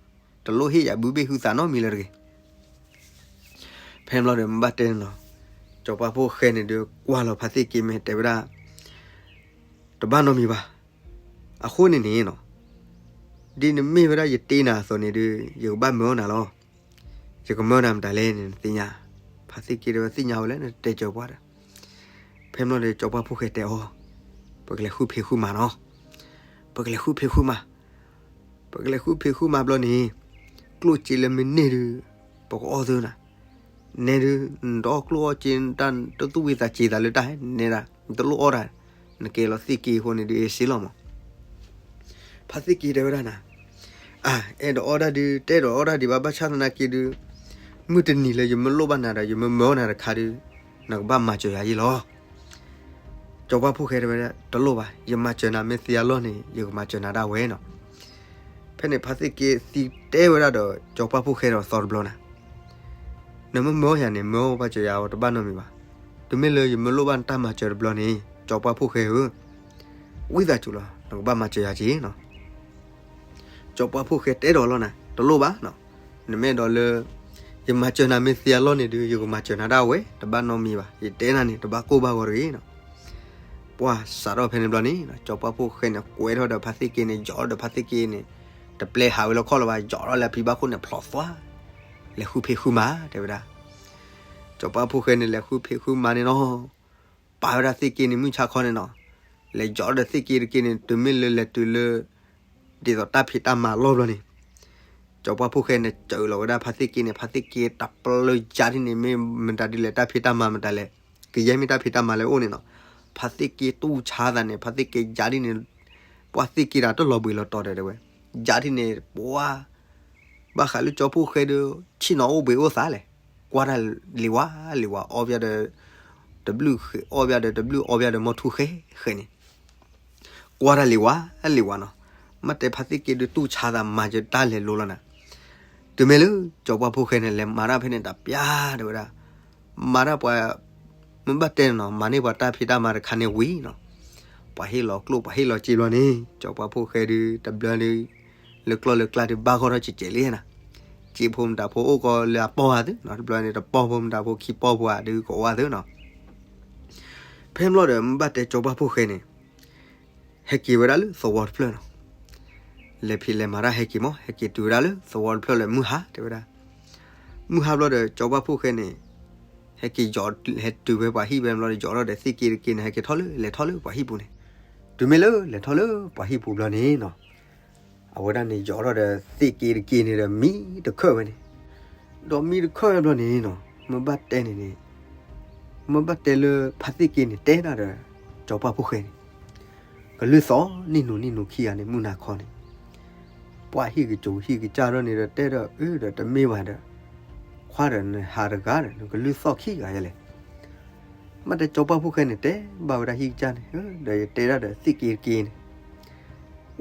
တလိၣ်ဟ့ၣ်ယၤဘုဘ့ၣ်ဟုသးနီတမံၤလၢၤတဂ့ၤ. ဖဲမ့ၢ်လီၤဒီး မ့ၢ်ဘၣ်တဲန့ၣ်နီၤ, ကၠီၤပှၢ်ဖိၣ်ဃဲန့ၣ်ဒုး ကွၢ်လီၤဖါသ့ၣ်က့မဲာ် တဲဝဲဒၣ် တဘၣ်နီတမံၤဘၣ်. အဃိန့ၣ်န့ၣ်နီၤ, ဒ်နမ့ၢ်ဝဲဒၣ်ယတ့နၤအသိးန့ၣ်ဒီး ယကဘၣ်မၢအီၣ်နၤလီၤ. ယကမၢနၤမတၤလဲၣ်န့ၣ် နသ့ၣ်ညါ. ဖါသ့ၣ်က့ဒီးသ့ၣ်ညါဝဲလၢနတဲစၢၤပှၤဒီး, ဖဲမ့ၢ်ဒီး ကၠီပှၢ်ဖိၣ်ဃဲတဲအီၤ, ပကလဲၤဃုဖံးဃုမၤနီၤ. ပကလဲၤဃုဖံးဃုမၤ ပကလဲၤဃုဖံးဃုမၤဘျီန့ၣ်, ကျိၣ်စ့လၢမ့ၢ်န့ၢ်ဒုး, ပကအီၣ်သုနၤ. နဲဒုး, နတအီၣ်ကျိၣ်အီၣ်စ့, တၢ်တသူၣ်ဝံသးစူၤသးလၢတၢ်ဟဲနဲဒၣ်, နတလိၣ်အီၣ်တၢ်, နကဲလီၤသ့ၣ်က့အဃိန့ၣ်ဒုး အ့စ့လီၤမး. ဖါသ့ၣ်က့တဲဝဲဒၣ်နၤ, အါ, အဲၣ်ဒိးအီၣ်ဒၣ်ဒုး, တအဲၣ်ဒိးအီၣ်ဒၣ်ဒံးဘၣ်, ဘၣ်ဆၣ်သနာ်က့ဒုး, မုၢ်တနံၤလၢယမ့ၢ်လိၣ်ဘၣ်နၤဒီး ယမ့ၢ်မၢအီၣ်နၤတခါဒုး, နကဘၣ်မၤစၢၤယၤယ့ၣ်လီၤ. ကၠီပှၢ်ဖိၣ်ဃဲတဲဝဲဒၣ်, တလိၣ်ဘၣ်, ယမၤစၢၤနၤမ့ၢ်သ့အလီၢ်န့ၣ် ယကမၤစၢၤနၤဒၣ်ဝဲနီၤ. ဖဲန့ၣ်ဖါသ့ၣ်က့သံတဲဝဲဒၣ်ဒီး ကၠီပှၢ်ဖိၣ်ဃဲဒီးသီတဘျီနၤ, နမ့ၢ်မၢအီၣ်ယၤန့ၣ် မၢအီၣ်ဘၣ်စၢၤယၤအီၤတဘၣ်နီတမံၤဘၣ်. တုၤမ့ၢ်လၢယမ့ၢ်လိၣ်ဘၣ်နတၢ်မၤစၢၤတဘျီန့ၣ် ကၠီပှၢ်ဖိၣ်ဃဲဧၢ, ဝံသးစူၤလီၤ နကဘၣ်မၤစၢၤယၤက့ၤနီၤ. ကၠီပှၢ်ဖိၣ်ဃဲတဲဒီးလီၤနၤ, တလိၣ်ဘၣ်နီၤ. နမ့ၢ်အဲၣ်ဒိးလၢ ယမၤစၢၤနၤမ့ၢ်သ့အလီၢ်န့ၣ်ဒုး ယကမၤစၢၤနၤဒၣ်ဝဲ တဘၣ်နီတမံၤဘၣ်. ယတဲနၤန့ၣ် တဘၣ်ကိၢ်ဘၣ်ဂီၤတဂ့ၤနီၤ. ပှၢ်စးထီၣ်ဖဲန့ၣ်ဘျီန့ၣ် ကၠီပှၢ်ဖိၣ်ဃဲန့ၣ် ကွဲထီၣ်ဒီးဖါသ့ၣ်က့န့ၣ် ယီၤဒီးဖါသ့ၣ်က့န့ၣ်, တပျဲဟးဝဲလၢခီၣ်လၢၤဘၣ်, ယီၤထီၣ်လၢဖံဘၣ်ခိၣ်န့ၣ်ဖျိးသွါ, လဲၤဃုဖံးဃုမၤ တဲဝဲဒၣ်. ကၠီပှၢ်ဖိၣ်ဃဲန့ၣ် လဲၤဃုဖံးဃုမၤန့ၣ်နီၤ, ပာ်ဝဲဒၣ်သ့ၣ်က့န့ၣ် မုၢ်ဆါခီန့ၣ်နီၤ, လဲၤယီၤဒီးသ့ၣ်က့တက့န့ၣ် တုၤမ့ၢ်လၢလဲၤတုၤလၢ ဒ်သိးတၢ်ဖံးတၢ်မၤလီၢ်ဘျီန့ၣ်, ကၠီပှၢ်ဖိၣ်ဃဲန့ၣ် စၢလီၤဝဲဒၣ်ဖါသ့ၣ်က့န့ၣ်, ဖါသ့ၣ်က့တပျၢယါဒ်န့ၣ် မ့ၢ်မတၤဒ်လဲၣ် တၢ်ဖံးတၢ်မၤမတၤလဲၣ်, ကယဲၢ်မ့ၢ်တၢ်ဖံးတၢ်မၤလၢအအိၣ်န့ၣ်နီၤ. ဖါသ့ၣ်က့တူၢ်ဆါသးန့ၣ် ဖါသ့ၣ်က့ယါဒ်န့ၣ်, ပှၢ်သ့ၣ်က့တၢ်တလီၤဘှံးလီၤတီၤဒီးတဲဝဲ, ယါဒ်န့ၣ် ပှၢ် ဘၣ်ဃးလၢကၠီဖိၣ်ဃဲဒီး ဆ့ၣ်နီၤအိၣ်ဘှံးအိၣ်သါလဲၣ်, ကွၢ်တၢ်လံၤဝါလံၤဝါ အီၣ်ဘၣ်ဒီး တဘျုးဃဲ အီၣ်ဘၣ်ဒီးတဘျုး အီၣ်ဘၣ်ဒီးမီၢ်ထူၣ်ဃဲဃဲန့ၣ်, ကွၢ်တၢ်လံၤဝါလံၤဝါနီၤ. မ့ၢ်တဲဖါသ့ၣ်က့ဒုးတူၢ်ဆါသးမၤစၢၤတၢ်လဲၤလိၤလီၤနၤ. တုၤမ့ၢ်လၢ ကၠီပှၢ်ဖိၣ်ဃဲန့ၣ် လဲၤမၤတၢ်ဖဲန့ၣ်တပျၢ်တဲဝဲဒၣ်, မၤတၢ်ပှၤ မ့ၢ်ဘၣ်တဲန့ၣ်နီၤ, မၤန့ၢ်ပှၤတၢ်ဖံးတၢ်မၤတခါန့ၣ်ဝံၤနီၤ, ပှၤဟ့ၣ်လီၤကျိၣ် ပှၤဟ့ၣ်လီၤစ့ဘျီန့ၣ် ကၠီပှၢ်ဖိၣ်ဃဲဒုး တဘျီဒုး လၢကျီၢ်လၢကျါဒုး ဘၣ်ဂီၢ်ထီၣ်စဲးစဲးလံနီၤ. စ့ဖိမတၤဖိအိၣ်ကီးလၢအပီၢ်ဧါသုနီၤ, တဘျီန့ၣ် တပီၢ်ဖိမတၤဖိခံပီၢ်ဖိဧါဒုးကအိၣ်ဧါသုနီၤ. ဖဲမ့ၢ်လီၤဒီး မ့ၢ်ဘၣ်တဲကၠီပှၢ်ဖိၣ်ဃဲန့ၣ် ဟဲက့ၤဝဲဒၣ်လၢသဝီတဖျၢၣ်နီၤ. လဲၤဖံးလဲၤမၤတၢ်ဟဲက့ၤမး ဟဲက့ၤတုၤဝဲဒၣ်လၢသဝီတဖျၢၣ်လၢမုၢ်ဟါတဲဝဲဒၣ်. မုၢ်ဟါဘျီဒီး ကၠီပှၢ်ဖိၣ်ဃဲန့ၣ် ဟဲက့ၤယီၤ ဟဲတုၤဖဲပှၤဟံၣ်ဖဲမ့ၢ်လီၤဒီး ယီၤထီၣ်ဒီးသ့ၣ်က့တက့န့ၣ် ဟဲက့ၤထီၣ်လၢ လဲၤထီၣ်လၢပှၤဟံၣ်ပူၤန့ၣ်. တုၤမ့ၢ်လၢလဲၤထီၣ်လၢပှၤဟံၣ်ပူၤဘျီန့ၣ်နီၤ, အဝဲဒၣ်န့ၣ်ယီၤထီၣ်ဒီးသ့ၣ်က့တက့န့ၣ်ဒီး မံတခၢၣ်ဝဲန့ၣ်. ဒီးမံတခၢၣ်ဝဲဘျီန့ၣ်နီၤ, မ့ၢ်ဘၣ်တဲန့ၣ်န့ၣ်, မ့ၢ်ဘၣ်တဲလၢဖါသ့ၣ်က့န့ၣ် တဲဒၣ်ဒီး ကၠီပှၢ်ဖိၣ်ဃဲန့ၣ်, ကလုၢ်သီၣ်နံၣ်နူနံၣ်နူခံဂၤန့ၣ် မုၢ်နၤခီန့ၣ် ပှၤဟံၣ်ကစူၤဟံၣ်ကစၢ်ထီၣ်န့ၣ်ဒီး တဲဒီးအၢဒီးတမ့ၢ်ဘၣ်ဒီး, ခွါဒီးနဟးတဂၤဒီး နကလုၢ်သီၣ်ခံဂၤယလဲၣ်. မ့ၢ်တဲကၠီပှၢ်ဖိၣ်ဃဲန့ၣ် တဲဘၣ်ဝဲဒၣ်ဟံၣ်ကစၢ်န့ၣ်, ဒီးယတဲဒၣ်ဒီးသ့ၣ်က့တက့န့ၣ်,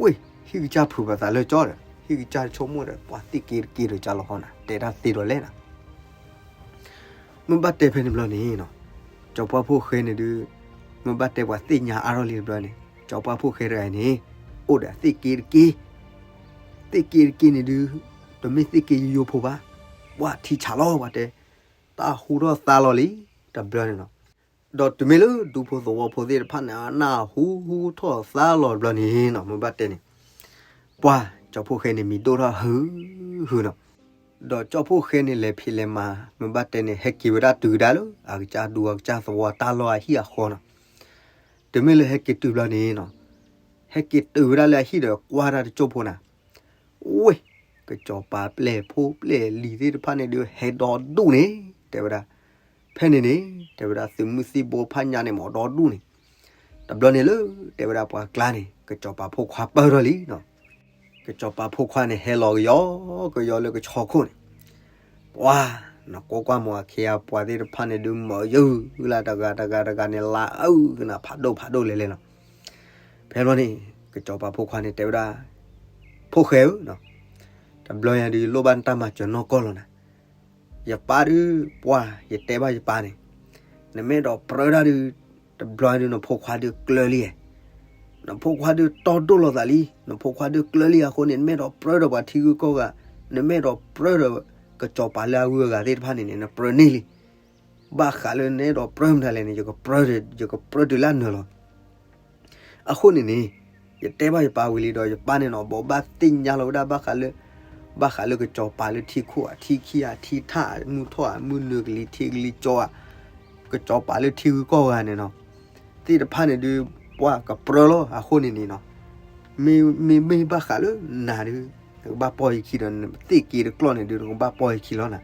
ဝ့ၢ် ဟံၣ်ကစၢ်ဖုးဘၣ်သးလၢကၠီဒီး ဟံၣ်ကစၢ်ဆိကမိၣ်ဒီး ပှၤသ့ၣ်က့တက့ဒီးကၢ်လီၤဟီနၤ တဲတၢ်သ့ဒီးလဲၣ်နၤ. မ့ၢ်ဘၣ်တဲဖဲန့ၣ်ဘျီန့ၣ်နီၤ, ကၠီပှၢ်ဖိၣ်ဃဲန့ၣ်ဒုး, မ့ၢ်ဘၣ်တဲပှၤသ့ၣ်ညါအါထီၣ်လံတဘျီန့ၣ် ကၠီပှၢ်ဖိၣ်ဃဲတဂၤန့ၣ် အိၣ်ဒီးသ့ၣ်က့တက့, သ့ၣ်က့တက့န့ၣ်ဒုး, တမ့ၢ်သ့ၣ်က့ယိယိဖိဘၣ်, ပှၤထံဆးလီၤပှၤတဲ, တၢ်ဟူထီၣ်သါလီၤလံ တဘျီန့ၣ်နီၤ. ဒီးတုၤမ့ၢ်လၢဒူဖိသဝီဖိသ့ၣ်တဖၣ်န့ၣ် အနၢ်ဟူထီၣ်သါလီၤတဘျီန့ၣ်နီၤ, မ့ၢ်ဘၣ်တဲန့ၣ်, ပှၤ ကၠီဖိၣ်ဃဲန့ၣ်မံဒိၣ်ထီၣ်ဟုဟုနီၤ. ဒီးကၠီဖိၣ်ဃဲန့ၣ် လဲၤဖံးလဲၤမၤ မ့ၢ်ဘၣ်တဲန့ၣ် ဟဲက့ၤဝဲဒၣ်တုၤကဒါလၢ အကစၢ်ဒူအကစၢ်သဝီတၢ်လီၢ်အဟံၣ်အဃီနီၤ. တုၤမ့ၢ်လၢဟဲက့ၤတုၤဘျီန့ၣ်နီၤ, ဟဲက့ၤတုၤဝဲဒၣ်လၢအဟံၣ်ဒီးကွၢ်တၢ်တစိၢ်ဖိနၤ, ဝ့ၢ် ကစီၤပၤပျဲၢ်ဖိပျဲၢ်လံၤသ့ၣ်တဖၣ်န့ၣ်ဒုး ဟဲဒီဒူၣ်န့ၣ် တဲဝဲဒၣ်. ဖဲန့ၣ်န့ၣ် တဲဝဲဒၣ် သုးမုၢ်သံၣ်ဘိဖးညါန့ၣ် မ့ၢ်ဒီဒူၣ်န့ၣ်, တဘျီန့ၣ်လၢ တဲဝဲဒၣ်ပှၤကျါန့ၣ် ကစီၤပၤဖိခွါပၢၢ်ထီၣ်လံနီၤ. ကစီၤပၤဖိခွါန့ၣ် ဟဲလီၤကယီကယီလၢကဆီခိၣ်န့ၣ်, ပှၤ နကွၢ်ကွၢ်မ့ၢ်အခ့အပှၤသ့ၣ်တဖၣ်န့ၣ်ဒုး မၤယုၢ်လၢတဂၤတဂၤတဂၤန့ၣ် လါအုၣ်ကနၣ်ဖးဒိၣ်ဖးဒိၣ်လဲၣ်လဲၣ်နီၤ. ဖဲဘျီန့ၣ် ကစီၤပၤဖိခွါန့ၣ် တဲဝဲဒၣ် ဖိၣ်ဃဲဧၢ, တဘျီညါဒုး ယလိၣ်ဘၣ်နတၢ်မၤစၢၤနီၢ်ကီၢ်လီၤနၤ. ယပၢ်ဒုး ပှၢ် ယတဲဘၣ်ယပၢ်န့ၣ်, နမ့ၢ်အဲၣ်ဒိးပြၢတၢ်ဒုး တဘျီညါဒုး နဖိခွါဒုးကျၢလံဧါ. နဖိခွါဒုးတီဒိၣ်လီၤသးလံ, နဖိခွါဒုးကျၢလံအဃိန့ၣ် နမ့ၢ်အဲၣ်ဒိးပြၢဒီးပှၤထံဂုၤကီၢ်ဂၤ, နမ့ၢ်အဲၣ်ဒိးပြၢဒီး ကစီၤပၤလၢအဂုၤအဂၤသ့ၣ်တဖၣ်န့ၣ်န့ၣ် နပြၢန့ၢ်လံ. ဘၣ်ဃးလၢနအဲၣ်ဒိးပြၢမတၤလဲၣ်န့ၣ် ယကပြၢ, ယကပြၢတုၤလၢအနၢၤလီၤ. အဃိန့ၣ်န့ၣ် ယတဲဘၣ်ယပၢ်ဝံၤလံဒီး ယပၢ်န့ၣ်နီၤ ဘိးဘၣ်သ့ၣ်ညါလီၤဝဲဒၣ်ဘၣ်ဃးလၢ ဘၣ်ဃးလၢကစီၤပၤလၢထံခိၣ်ဧါ ထံခံဧါ ထံထၣ်ဧါ မုၢ်ထီၣ်ဧါ မုၢ်နုာ်ကလံၤထံးကလံၤကၠီဧါ ကစီၤပၤလၢထံဂုၤကီၢ်ဂၤန့ၣ်နီၤ သ့ၣ်တဖၣ်န့ၣ်ဒုး ပှၤကပြၢလီၤ အဃိန့ၣ်န့ၣ်နီၤ မ့မ့ၢ်ဘၣ်ဃးလၢနၤဒုး နကဘၣ်ပီၢ်ယခံဒီး နသ့ၣ်က့တကျီၢ်န့ၣ်ဒုး နကဘၣ်ပီၢ်ယခံလီၤနၤ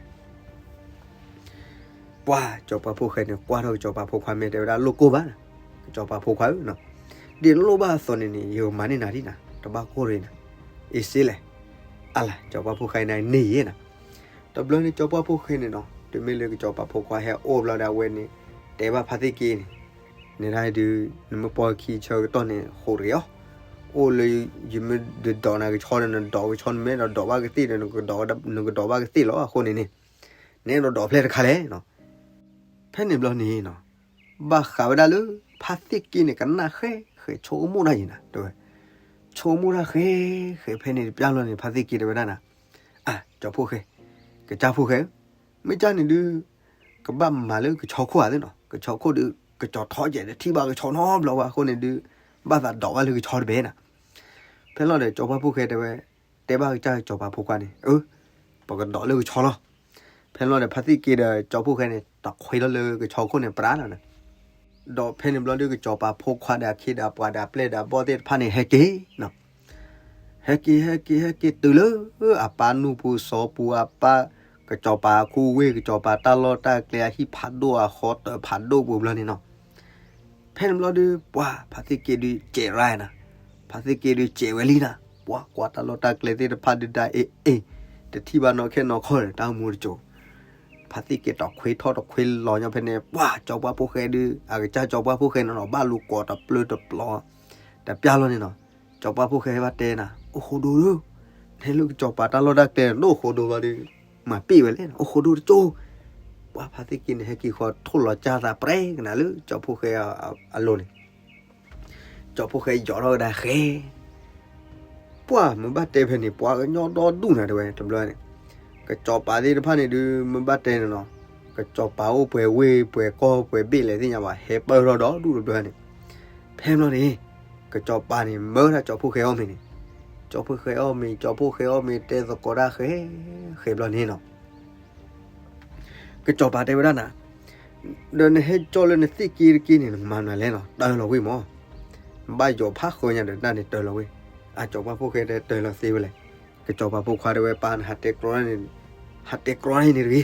ပှၤစီၤပၤဖိၣ်ဃဲန့ၣ် ကွၢ်ထီၣ်ကစီၤပၤဖိခွါမ့ၢ်တဲဝဲဒၣ်လိၣ်ကိၢ်ဘၣ်, ကစီၤပၤဖိခွါဧၢ, ဒ်လိၣ်ဘၣ်အသိးန့ၣ်န့ၣ် ယကမၤန့ၢ်နၤဒ်နၤ တဘၣ်ကိၢ်ရ့ၤနၤ, အ့စ့လဲၣ်, အလၤ စီၤပၤဖိၣ်ဃဲန့ၣ်န့ၢ်ယဲနၤ, တဘျီန့ၣ်စီၤပၤဖိၣ်ဃဲန့ၣ်နီၤ တမ့ၢ်လၢကစီၤပၤဖိခွါဟဲအိၣ်ဘျီဒီးအဝဲန့ၣ် တဲဘၣ်ဖါသ့ၣ်က့န့ၣ်, နဲဒၣ်ဒုး နမ့ၢ်ပီၢ်ခံဆၢကတီၢ်န့ၣ် ဃိးတဂ့ၤအီၤ, အိၣ်လၢ ယမ့ၢ်ဒုးဒိးနၤကဆီဒီး နဒိးကဆီ နမ့ၢ်ဒီးဒိးဘၣ်ကသ့ၣ်ဒီး နကဒိးဘၣ်ကသ့ၣ်လီၤ အဃိန့ၣ်န့ၣ်, နဲဒိးဒိးဖျဲၣ်တခါလဲၣ်နီၤ, ဖဲန့ၣ်ဘျီန့ၣ်နီၤ, ဘၣ်ဃးဝဲဒၣ်လၢ ဖါသ့ၣ်က့န့ၣ် ကနၣ်ဃဲဃဲ ဆိကမိၣ်တၢ်ယံၤနၤ တဲဝဲ, ဆိကမိၣ်တၢ်ဃဲဃဲ ဖဲန့ၣ်တပျၢ်လီၤန့ၣ် ဖါသ့ၣ်က့တဲဝဲဒၣ်နၤ, အၢ ကၠီဖိၣ်ဃဲ, ကစၢ်ဖိၣ်ဃဲဧၢ, မ့ၢ်ကၢ်န့ၣ်ဒုး ကဘၣ်မၤလၢကဆီခိၣ်ဧါသ့ၣ်နီၤ, ကဆီခိၣ်ဒုး ကစီၤထီၣ်ကဲး တထံၣ်ဘၣ်ကဆီနီတဘျီဘၣ် အဃိန့ၣ်ဒုး ဘၣ်သးဒိးဘၣ်လၢကဆီတဘ့ၣ်နၤ, ဖဲလီၤဒီး ကၠီဖိၣ်ဃဲတဲဝဲ, တဲဘၣ်ကစၢ်ကစီၤပၤဖိခွါန့ၣ်, အၢ, ပကဒိးလၢကဆီလီၤ, ဖဲလီၤဒီး ဖါသ့ၣ်က့ဒီး ကၠီဖိၣ်ဃဲန့ၣ် တခွ့ထီၣ်လၢကဆီခိၣ်န့ၣ် ပြးလီၤနၤ ဒီးဖဲန့ၣ်ဘျီဒုး ကစီၤပၤဖိခွါဒီးအခ့ဒီးအပှၤဒီးအပျဲၢ်ဒီးအဘီၣ်သ့ၣ်တဖၣ်န့ၣ် ဟဲက့ၤနီၤ, ဟဲက့ၤ ဟဲက့ၤ ဟဲက့ၤတုၤလၢ အပၢ်နူၢ်ပူၤစီၤပူၤ အပၢ် ကစီၤပၤအခိၣ်ဝ့ၢ် ကစီၤပၤတၢ်လီၢ်တၢ်ကျဲအဟံၣ်ဖးဒိၣ်အဃီတၢၤဖးဒိၣ်ပူၤဘျီန့ၣ်နီၤ, ဖဲန့ၣ်ဘျီဒုး ပှၤဖါသ့ၣ်က့ဒုးစဲးရၣ်နၤ, ဖါသ့ၣ်က့ဒုးစဲးဝဲလံနၤ, ပှၤကွၢ်တၢ်လီၢ်တၢ်ကျဲသ့ၣ်တဖၣ်ဒုးဒၣ်အ့ၣ်အ့ၣ်, တထံၣ်ဘၣ်နီၢ်ခဲနီၢ်ခီၣ်ဒီးတၢ်အိၣ်မူတစိၤ ဖါသ့ၣ်က့တခွ့ထီၣ်တခွ့လီၤညီဖဲန့ၣ် ပှၤကၠီပှၢ်ဖိၣ်ဃဲဒုး အကစၢ်ကၠီပှၢ်ဖိၣ်ဃဲန့ၣ်နီၤ ဘၣ်လူၤကိးတပျၢ်တပျီၤ, တပျၢ်လီၤန့ၣ်နီၤ, ကၠီပှၢ်ဖိၣ်ဃဲဘၣ်တဲနၤ အိၣ်ဃိဒိဒု, နဟဲလၢကစီၤပၤတၢ်လီၢ်တၢ်ကျဲ နအိၣ်ဃိဒိဘျီဒုး, မၤပ့ၢ်ဝဲလဲၣ် အိၣ်ဃိဒိတစိၤ, ပှၤဖါသ့ၣ်က့န့ၣ် ဟဲက့ၤဃီထိၣ်လီၤကၢ်သးပြဲကနၤလၢကၠီဖိၣ်ဃဲအလိၤန့ၣ် ကၠီဖိၣ်ဃဲယီၤထီၣ်ကဒါဃဲ, ပှၤမ့ၢ်ဘၣ်တဲဖဲန့ၣ် ပှၤကညီဒီဒူၣ်နၤတဲဝဲတဘျီန့ၣ်, ကစီၤပၤသ့ၣ်တဖၣ်န့ၣ်ဒုး မ့ၢ်ဘၣ်တဲန့ၣ်နီၤ, ကစီၤပၤအိၣ်ပှဲၤဝ့ၢ်ပှဲၤကီၢ်ပှဲၤဘ့ၣ်လဲၣ်သ့ၣ်ညါဘၣ် ဟဲပၢၢ်ထီၣ်ဒီဒူၣ်တဘျီန့ၣ်, ဖဲဘျီန့ၣ်, ကစီၤပၤန့ၣ် မၢဒၣ်ကၠီဖိၣ်ဃဲအီၣ်မ့ၤန့ၣ်, ကၠီဖိၣ်ဃဲအီၣ်မ့ၤ ကၠီဖိၣ်ဃဲအီၣ်မ့ၤ တဲသကိးတၢ်ဃဲ, ဃဲဘျီန့ၣ်နီၤ ကစီၤပၤတဲဝဲဒၣ်နၤ, ဒီးနဟဲကၠီလၢနသ့ၣ်က့တက့န့ၣ် နကမၤမနုၤလဲၣ်နီၤ တၢ်လီၤဝ့ၢ်မၢ်, ဘၣ်ယီၤဖးဃၢညါဒီးတၢ်န့ၣ်တၢ်လီၤဝ့ၢ်, အကၠီပှၢ်ဖိၣ်ဃဲတဲတၢ်လီၤသ့ဝဲလဲၣ်, ကစီၤပၤဖိခွါတဲဝဲပၢ်နဟးတဲကြီန့ၣ်, ဟးတဲကြီန့ၣ်တဂ့ၤ,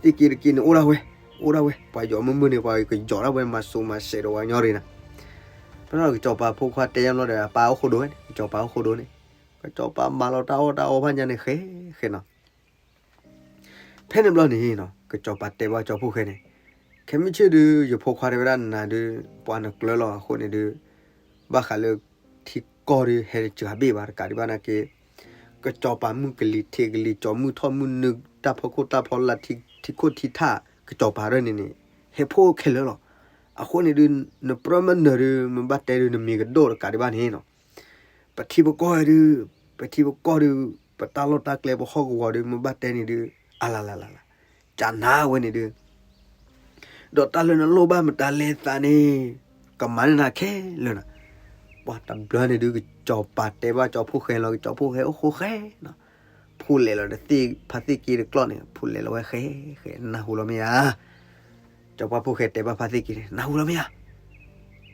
သ့ၣ်က့တက့န့ၣ်အိၣ်ဒၣ်ဝဲ, အိၣ်ဒၣ်ဝဲ ပှၤယီၤမုၢ်မုၢ်န့ၣ် ပှၤကယီၤဒၣ်ဝဲမၤစိၤမၤစဲးဒီးပှၤကညီရ့နၤ, ဖဲလီၤကစီၤပၤဖိခွါတဲညါလီၤဒီး အပၢ်အိၣ်ဃိဒိဝဲန့ၣ် ကစီၤပၤအိၣ်ဃိဒိန့ၣ်, ကစီၤပၤမၤလီၤတၢ်အီၣ်တၢ်အီဖးညါန့ၣ်ဃဲ, ဃဲနီၤ ဖဲန့ၣ်ဘျီန့ၣ်နီၤ ကစီၤပၤတဲဘၣ်ကၠီဖိၣ်ဃဲန့ၣ်, ခဲမုၢ်ဆ့ၣ်ဒုး ယဖိခွါတဲဝဲဒၣ်နၤဒုး ပှၤနကျၢၤလီၤအဃိန့ၣ်ဒုး, ဘၣ်ဃးလၢ ထံကီၢ်ဒုးဟဲတစှၤဘ့ၣ်ဘၣ်တကးဒံးဘၣ်နာ်က့, ကစီၤပၤမုၢ်ကလံၤထံးကလံၤကၠီမုၢ်ထီၣ်မုၢ်နုာ်တၢ်ဖီခိၣ်တၢ်ဖီလာ်ထံခိၣ်ထံထၣ် ကစီၤပၤရဲၣ်န့ၣ်န့ၣ်, ဟဲဖှိၣ်ခဲလၢာ်လီၤ. အဃိန့ၣ်ဒုး နပြၢမနုၤဒုး မ့ၢ်ဘၣ်တဲဒုးနမံၤကဒိၣ်တကးဒံးဘၣ်န့ၣ်နီၤ ပထံပကီၢ်ဒုး, ပထံပကီၢ်ဒုး, ပတၢ်လီၢ်တၢ်ကျဲပဟီၣ်ကဝီၤဒုး မ့ၢ်ဘၣ်တဲန့ၣ်ဒုး, အလလလလ, ကနၣ်ဝဲန့ၣ်ဒုး, ဒီးတၢ်လၢနလိၣ်ဘၣ်မတၤလဲၤသးန့ၣ်, ကမၤန့ၢ်နၤခဲလၢာ်နီၤ. ပှၤတဘျီန့ၣ်ဒုး ကစီၤပၤတဲဘၣ်ကၠီဖိၣ်ဃဲလီၤ, ကၠီဖိၣ်ဃဲအိၣ်ဃိဃဲနီၤ. ဖူလဲၤလီၤဒီးသ့ၣ်ဖါသ့ၣ်က့တကျီၢ်န့ၣ် ဖူလဲၤလီၤဝဲဃဲ, ဃဲနၢ်ဟူလီၤမ့ၢ်ဧါ. ကၠီပှၢ်ဖိၣ်ဃဲတဲဘၣ်ဖါသ့ၣ်က့န့ၣ် နၢ်ဟူလီၤမ့ၢ်ဧါ.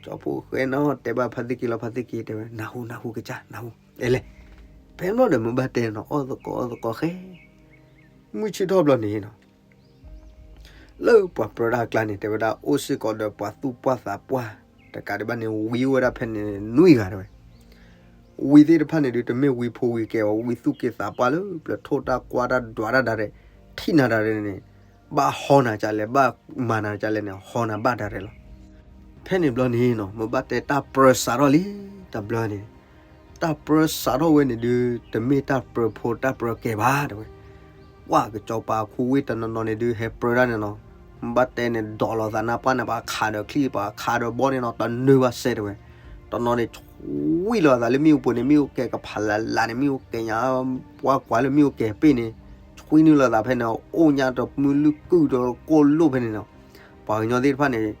ကၠီဖိၣ်ဃဲနီၤ တဲဘၣ်ဖါသ့ၣ်က့လီၤ, ဖါသ့ၣ်က့တဲဝဲ နၢ်ဟူ နၢ်ဟူကစၢ် နၢ်ဟူ, အဲလဲၣ်. ဖဲဘျီဒီးမ့ၢ်ဘၣ်တဲနီၤ အီၣ်သကိးအီၣ်သကိးဃဲ, မုၢ်ဆ့ၣ်ထီၣ်ဘျီန့ၣ်နီၤ လၢပှၤပြၢတၢ်အကျါန့ၣ် တဲဝဲဒၣ်အိၣ်စ့ၢ်ကီးဒီးပှၤသူၣ်ပှၢ်သးပှၢ်, တကးဒံးဘၣ်န့ၣ် ဝံအိၣ်ဝဲဒၣ်ဖဲန့ၣ်နွံဂၤတဲဝဲ. ဝံသ့ၣ်တဖၣ်န့ၣ်ဒုး တမ့ၢ်ဝံဖိဝံကဲဘၣ်, ဝံသူၣ်က့သးပှၢ်လၢပျၢၤထိၣ်တၢ်ကွၢ်တၢ်ဒွးတၢ်ဒၣ်ရဲၣ်, ထံၣ်နၤဒၣ်ရဲၣ်န့ၣ်, ဘၣ်ဟီနၤကလဲၣ်, ဘၣ်မၤနၤကလဲၣ်န့ၣ် ဟီနၤဘၣ်ဒၣ်ရဲၣ်လီၤ. ဖဲန့ၣ်ဘျီန့ၣ်နီၤ မ့ၢ်ဘၣ်တဲတၢ်ပြၢစးထီၣ်လံ, တဘျီန့ၣ် တၢ်ပြၢစးထီၣ်ဝဲန့ၣ်ဒုး တမ့ၢ်တၢ်ပြၢဖိတၢ်ပြၢကဲဘၣ်တဲဝဲ. ပှၤကစီၤပၤခူဝ့ၢ်တနီၤနီၤန့ၣ်ဒုး ဟဲပြၢဒၣ်န့ၣ်နီၤ, မ့ၢ်ဘၣ်တဲန့ၣ် ဒိးလိာ်သးနါပှၢ်န့ၣ် ပှၤခးဒီးချံ ပှၤခးဒီးဘီန့ၣ်နီၤ တနၢၤဘၣ်စဲတဲဝဲ. တနီၤန့ၣ် ဆွံလီၤသးလၢမ့ၣ်အူပူၤန့ၣ် မ့ၣ်အူကဲကဖးလၢ်လၢ်န့ၣ် မ့ၣ်အူကဲညါ, ပှၤကွၢ်လၢမ့ၣ်အူကဲပ့ၣ်န့ၣ်, ဆွံနုာ်လီၤသးဖဲန့ၣ် အိၣ်ညါတမုၢ်လုၢ်ကုၢ်ဒီးကိၣ်လိၣ်ဖဲန့ၣ်နီၤ. ပှၤကညီသ့ၣ်တဖၣ်န့ၣ်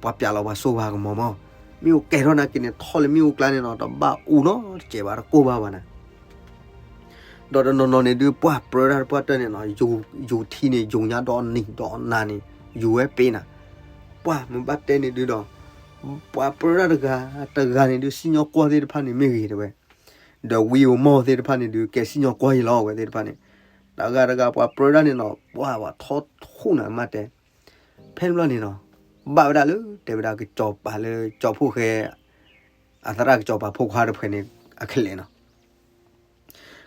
ပှၤပျးလီၤပှၤစိပှၤကမီၤမီၢ် မ့ၣ်အူကဲထီၣ်နာ်က့န့ၣ် ထီၣ်လၢမ့ၣ်အူကျါန့ၣ်နီၤ တဘၣ်အူနီတစဲးဘၣ် တကိၢ်ဘၣ်ဘၣ်နၤ. ဒီးတနီၤနီၤန့ၣ်ဒုး ပှၢ်ပြၢဒၣ်တပှၢ်တၢၢ်န့ၣ်နီၤ ယူၤထံန့ၣ် ယူၤညါဒီးနံၤဒီးနၤန့ၣ် ယူၤဝဲပ့ၤနၤ. ပှၢ်မ့ၢ်ဘၣ်တဲန့ၣ်ဒုးဒီး ပှၢ်ပြၢဒၣ်တဂၤ တဂၤန့ၣ်ဒုး စံၣ်ညီၣ်ကွီၢ်သ့ၣ်တဖၣ်န့ၣ်မ့ၢ်ဂ့ၤတဲဝဲ, ဒီးဝံဧိၤမီၢ်သ့ၣ်တဖၣ်န့ၣ်ဒုး ကဲစံၣ်ညီၣ်ကွီၢ်ယံၤလီၤ အဝဲသ့ၣ်တဖၣ်န့ၣ်. တဂၤတဂၤပှၢ်ပြၢဒၣ်န့ၣ်နီၤ ပှၢ်ဘၣ်ထီၣ်ထူၣ်နၤမးတဲ ဖဲန့ၣ်ဘျီန့ၣ်နီၤ ဘၣ်ဝဲဒၣ်လၢ တဲဝဲဒၣ်ကစီၤပၤလၢကၠီဖှိၣ်ဃဲ အသရၣ်ကစီၤပၤဖိခွါတဖုန့ၣ် အခဲလၢာ်နီၤ.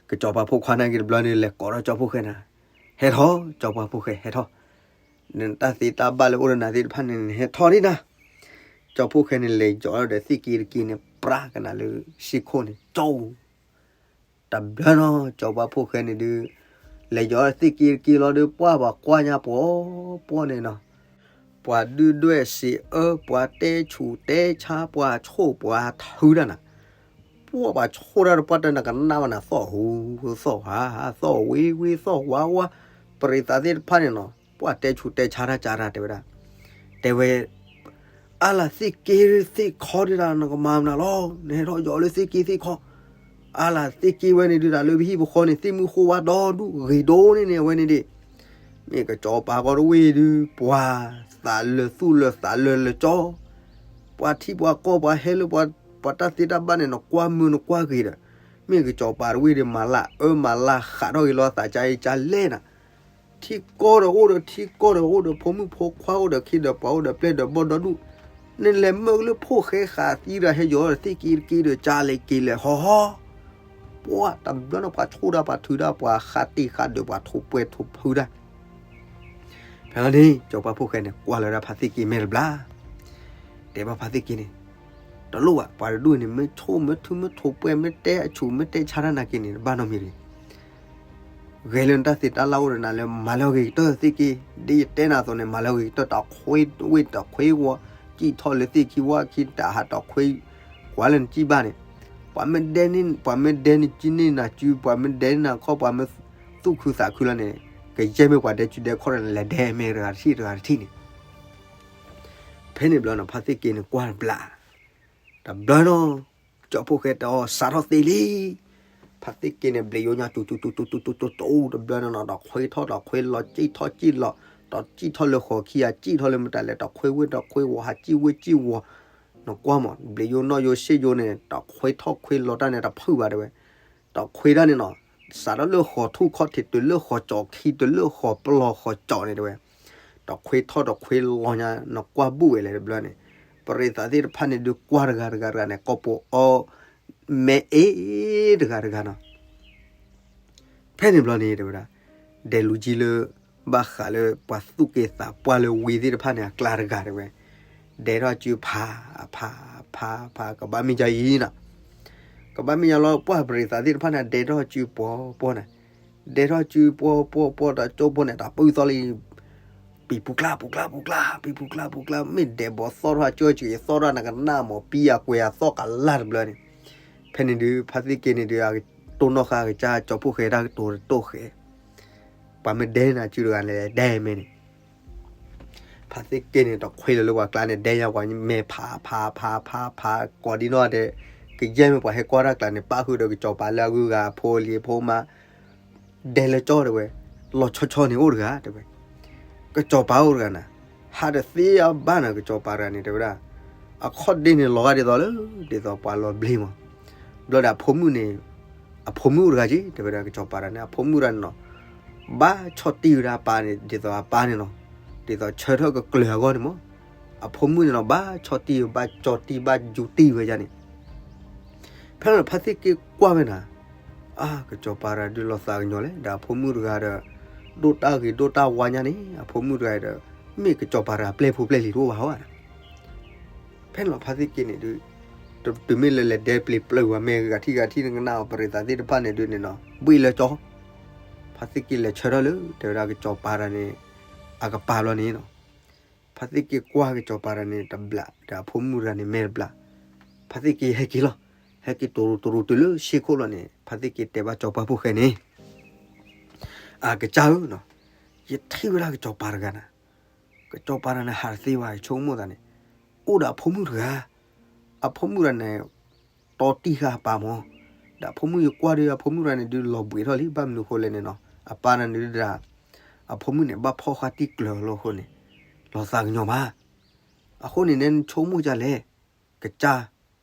ကစီၤပၤဖိခွါနာ်က့တဘျီန့ၣ် လဲၤကိးထီၣ်ကၠီဖှိၣ်ဃဲနၤ, ဟဲထီၣ် ကၠီဖှိၣ်ဃဲဟဲထီၣ်, နတၢ်သ့တၢ်ဘၣ်လၢအိၣ်ဒီးနၤသ့ၣ်တဖၣ်န့ၣ် နဟဲထီၣ်ဒံးနၤ. ကၠီဖှိၣ်ဃဲန့ၣ် လဲၤယီၤဒီးသ့ၣ်က့တက့န့ၣ် ပြးကနၤလၢစ့ၢ်ခိၣ်န့ၣ် ကၠီ တဘျီနီၤ ကၠီပှၤဖိၣ်ဃဲန့ၣ်ဒုး လဲၤယီၤသ့ၣ်က့တက့လီၤဒုး ပှၢ်ပှၤကွၢ်ညါပှီၤပှီၤန့ၣ်နီၤ, ပှၤဒုၣ်ဒွဲၣ်စံးအၢ ပှၤတဲဆူၣ်တဲဆါ ပှၤဆိၣ်ပှၤထုတၢ်နၤ, ပှၢ်ပှၤဆိၣ်တၢ်တပှၢ်တၢၢ်နကနၣ်ဝဲနၤ သီၣ်ဟူသီၣ်ဟါ သီၣ်ဝ့ဝ့သီၣ်ဝါဝါ, ပရံးသးသ့ၣ်တဖၣ်န့ၣ်နီၤ ပှၢ်တဲဆူၣ်တဲဆါတၢ်ကၢ်တၢ်တဲဝဲဒၣ်, တဲဝဲ အါလၢသ့ၣ်က့သ့ၣ်ခီဒုးဒၣ် နကမၤမနုၤလီၤ, နဟဲထီၣ်ယီၤလၢသ့ၣ်က့သ့ၣ်ခီ, အါလၢသ့ၣ်က့ဝဲန့ၣ်ဒုးဒၣ်လၢပဟံၣ်ပဃီန့ၣ် သ့ၣ်မုၢ်ဃိဝါဒီဒူၣ်ဂ့ၤဒိၣ်န့ၣ်န့ၣ် အဝဲန့ၣ်ဒံး, မ့ၢ်ကစီၤပၤကီတဝ့ၢ်ဒုး ပှၤသးလၢာ်သူၣ်လၢာ်သးလၢာ်လၢာ်ကၠီ, ပှၤထံပှၤကီၢ်ပှၤဟဲလၢပှၤတၢ်သ့တၢ်ဘၣ်န့ၣ် နကွၢ်မုာ်နကွၢ်ဂ့ၤဒီး, မ့ၢ်ကစီၤပၤတဝ့ၢ်ဒုး မၤလၢအၢမၤလၢဃးထီၣ်ဂ့ၤလီၤသးကါအံၤကါလဲၣ်နၤ ထံကီၢ်ဒီးအိၣ်ဒီးထံကီၢ်ဒီးအိၣ်ဒီးဖိမုၣ်ဖိခွါအိၣ်ဒီးခ့ဒီးပှၤအိၣ်ဒီးပျဲၢ်ဒီးဘီၣ်ဒီဒူၣ်, နလဲၤမၢလၢဖိၣ်ဃဲဃာ်သံဒီးဟဲယီၤဒီးသ့ၣ်က့တက့ဒီးကါလဲၤက့ၤလဲၤဟီဟီ, ပှၢ်တဘျီန့ၣ်ပှၤဆိၣ်တၢ်ပှၤထုတၢ်ပှၤဃးတ့ၢ်ဃာ်ဒုးပှၤထိၣ်ပှဲၤထိၣ်ဖုတၢ် ဖဲန့ၣ် ကစီၤပၤဖိၣ်ဃဲန့ၣ် ကွၢ်လီၤဒၣ်ဖါသ့ၣ်က့မဲာ်တဘျီ, တဲဘၣ်ဖါသ့ၣ်က့န့ၣ်, တလိၣ်ဘၣ် ပှၤတဒူၣ်န့ၣ် မ့ၢ်ဆိၣ်မ့ၢ်ထုမ့ၢ်ထိၣ်ပှဲၤမ့ၢ်တဲအဆူၣ်မ့ၢ်တဲဆါတၢ်နာ်က့န့ၣ် တဘၣ်နီတမံၤတဂ့ၤ, ဂဲၤလၢနတၢ်သ့တၢ်လၢ်အိၣ်ဒီးနၤလၢမၤလၢဂ့ၤကတၢၢ်သ့ၣ်က့, ဒ်ယတဲနၤအသိးန့ၣ် မၤလၢဂ့ၤကတၢၢ် တခွ့ဝ့ၢ်တခွ့ဝီၤ, စံၣ်ထီၣ်လၢသ့ၣ်ခံဝီခံတၢ်ဟးတခွ့, ကွၢ်လၢနစံၣ်ဘၣ်န့ၣ်, ပှၤမ့ၢ်ဒဲန့ၣ် ပှၤမ့ၢ်ဒဲန့ၣ်စုန့ၢ်နၤစု ပှၤမ့ၢ်ဒဲန့ၣ်နၤခီ ပှၤမ့ၢ်သူၣ်ခုသးခုလီၤန့ၣ်, ကယဲၢ်မ့ၢ်ပှၤဒဲစုဒဲခီၣ်န့ၣ် လဲၤဒဲမဲာ်တဂၤတထံၣ်တဂၤတထံၣ်န့ၣ် ဖဲန့ၣ်ဘျီန့ၣ် ဖါသ့ၣ်က့န့ၣ်ကွၢ်တဘျီ, တဘျီနီၤ, ကၠီဖိၣ်ဃဲတဲအီၤ စးထီၣ်သ့လံ, ဖါသ့ၣ်က့န့ၣ် ဘျံးယိညါ တူတူတူတူတူတူတူတဘျီန့ၣ်နီၤ ဒီးခွ့ထီၣ်ဒီးခွ့လီၤ စံၣ်ထီၣ်စံၣ်လီၤ, ဒီးစံၣ်ထီၣ်လၢဃီၤခံဂၤ စံၣ်ထီၣ်လၢမတၤလဲၣ် ဒီးခွ့ဝ့ၢ်ဒီးခွ့ဝီၤ ဟးစံၣ်ဝ့ၢ်စံၣ်ဝီၤ, နကွၢ်မး ဘျံးယိနီၣ်ယိစ့ၣ်ယိန့ၣ် ဒီးခွ့ထီၣ်ခွ့လီၤတၢ်န့ၣ် တဖုၣ်ဘၣ်တဲဝဲ, ဒီးခွ့တၢ်န့ၣ်နီၤ, စးထီၣ်လၢဃီၤထူၣ်ခီၣ်ထံး တုၤလၢဃီၤကၠီၤခံ တုၤလၢဃီၤပျီဃီၤကၠီၤန့ၣ်တဲဝဲ ဒီးခွ့ထီၣ်ဒီးခွ့လီၤညါ နကွၢ်ဘူၣ်ဝဲလဲၣ်တဘျီန့ၣ်, ပရံးသးသ့ၣ်တဖၣ်န့ၣ်ဒုးကွၢ်တဂၤတဂၤတဂၤန့ၣ် ကိးပူၤအီ မဲအ့တဂၤတဂၤနီၤ, ဖဲန့ၣ်ဘျီန့ၣ်တဲဝဲဒၣ်, ဒဲလူၤကံလၢ ဘၣ်ဃးလၢပှၤသူၣ်က့သးပှၢ်လၢဝံၤသ့ၣ်တဖၣ်န့ၣ် အကျါတဂၤတဲဝဲ, ဒဲထီၣ်စုဖး ဖး ဖး ဖး ကဘၣ်မ့ၢ်ယါအံၤနီၤ, ကဘၣ်မ့ၢ်ယါလီၤ ပှၢ်ပရံးသးသ့ၣ်တဖၣ်န့ၣ် ဒဲထီၣ်စုပှီၤပှီၤန့ၣ်, ဒဲထီၣ်စုပှီၤပှီၤပှီၤ တၢ်ကၠိဖိန့ၣ် တၢ်ပုၢ်သီလံ ပံၤပူၤကျါပူၤကျါပူၤကျါ ပံၤပူၤကျါပူၤကျါ မ့ၢ်ဒဲးဘီသီၣ်ထီၣ်ကၠိက့ၤသီၣ်ထီၣ် နကနၣ်မး ပံၤအကွဲးအသီၣ်ကလၢ်တဘျီန့ၣ်, ဖဲန့ၣ်ဒုး ဖါသ့ၣ်က့န့ၣ်ဒုး အကတိၢ်နီၣ်ဃာ်ကစၢ်ကၠီဖိၣ်ဃဲတၢ်ကတိၤတတိၢ်ဃဲ, ပှၤမ့ၢ်ဒဲန့ၣ်စုတဂၤန့ၣ်ဒဲမဲာ်န့ၣ် ဖါသ့ၣ်က့န့ၣ် တခွ့လၢလၢပှၤကျါန့ၣ် ဒဲညါပှၤမဲာ်ဖးဖးဖးဖးဖး ကိးဒံနီၢ်တဲ, ကယဲၢ်မ့ၢ်ပှၤဟဲကွၢ်တၢ်ကျါန့ၣ် ပၣ်ဃုာ်ဒီးကစီၤပၤလၢအဂုၤအဂၤဖိလံၤဖိမါ ဒဲလၢကၠီတဲဝဲ, လီၤဆီဆီန့ၣ်အိၣ်တဂၤတဲဝဲ, ကစီၤပၤအိၣ်တဂၤနၤ, ဟးတသ့အဘၣ်နၤ ကစီၤပၤတဂၤန့ၣ် တဲဝဲဒၣ်, အခီၣ်ဒ့န့ၣ်လီၤဂာ်ဒ်သိးလၢ ဒ်သိးပှၤလီၤဘျ့မး, ဘျီဒီးအဖိမုၣ်န့ၣ်, အဖိမုၣ်အိၣ်တဂၤက့ တဲဝဲဒၣ် ကစီၤပၤတဂၤန့ၣ် အဖိမုၣ်တဂၤန့ၣ်နီၤ, ဘၣ်ဆီၣ်တံၢ်ဝဲဒၣ်အပၢ်န့ၣ် ဒ်သိးအပၢ်န့ၣ်နီၤ, ဒ်သိးဆၢထၢၣ်ကကျၢၤအဂီၢ်န့ၣ်မး, အဖိမုၣ်န့ၣ်နီၤ ဘၣ်ဆီၣ်တံၢ်ဘၣ်ကၠီတံၢ်ဘၣ်ယူၤတံၢ်ဝဲဒၣ်န့ၣ် ဖဲန့ၣ်ဖါသ့ၣ်က့ကွၢ်ဝဲနၤ, အါ ကစီၤပၤတဂၤဒုးလီၤသးကညီၤလဲၣ် ဒီးအဖိမုၣ်တဂၤဒီး, ဒိၣ်တၢ်ဂ့ၤဒိၣ်တၢ်ဝါညါန့ၣ် အဖိမုၣ်တဂၤဒီး, မ့ၢ်ကစီၤပၤတဂၤပျဲၢ်ဖိပျဲၢ်လံၤတအိၣ်ဘၣ်ဝဲ, ဖဲန့ၣ်လီၤဖါသ့ၣ်က့န့ၣ်ဒုး, တုၤမ့ၢ်လၢလဲၤဒဲပျ့ၤပျၢၤဝဲမဲာ်ဂၤထံၣ်ဂၤထံၣ်နကနၣ်အီၤ ပရံးသးသ့ၣ်တဖၣ်န့ၣ်ဒုးန့ၣ်နီၤ ဘှံးလၢကၠီ, ဖါသ့ၣ်က့လဲၤဆၢထၢၣ်လၢ တဲဝဲဒၣ်ကစီၤပၤတဂၤန့ၣ်, အကပၤဘျီန့ၣ်နီၤ ဖါသ့ၣ်က့ကွၢ်ကစီၤပၤတဂၤန့ၣ်တဘျီ ဒီးအဖိမုၣ်တဂၤန့ၣ်မဲာ်တဘျီ, ဖါသ့ၣ်က့ဟဲက့ၤလီၤ, ဟဲက့ၤတရူးတရူးတုၤလၢဆ့ခိၣ်လီၤန့ၣ် ဖါသ့ၣ်က့တဲဘၣ်စီၤပၤဖိၣ်ဃဲန့ၣ်, အကစၢ်ဧၢ, ယထံၣ်ဝဲဒၣ်ကစီၤပၤတဂၤနၤ, ကစီၤပၤတဂၤန့ၣ် ဟးတသ့ဘၣ် ယဆိကမိၣ်သးန့ၣ်, အိၣ်ဒီးအဖိမုၣ်တဂၤ, အဖိမုၣ်တဂၤန့ၣ် တီတံၢ်ဃာ်အပၢ်မၢ်, ဒီးအဖိမုၣ်ယကွၢ်ဒီး အဖိမုၣ်တဂၤန့ၣ်ဒုးလီၤဘှံးထီၣ်လံ ဘၣ်မနုၤဃိလဲၣ်န့ၣ်နီၤ, အပၢ်န့ၣ်ဒုးဒၣ် အဖိမုၣ်န့ၣ် ဘၣ်ဖီၣ်ဃာ်တံၢ်ကျၢၤလီၤအဃိန့ၣ် လီၤသးကညီၤမး, အဃိန့ၣ် နဆိကမိၣ်ဒ်လဲၣ်, ကစၢ်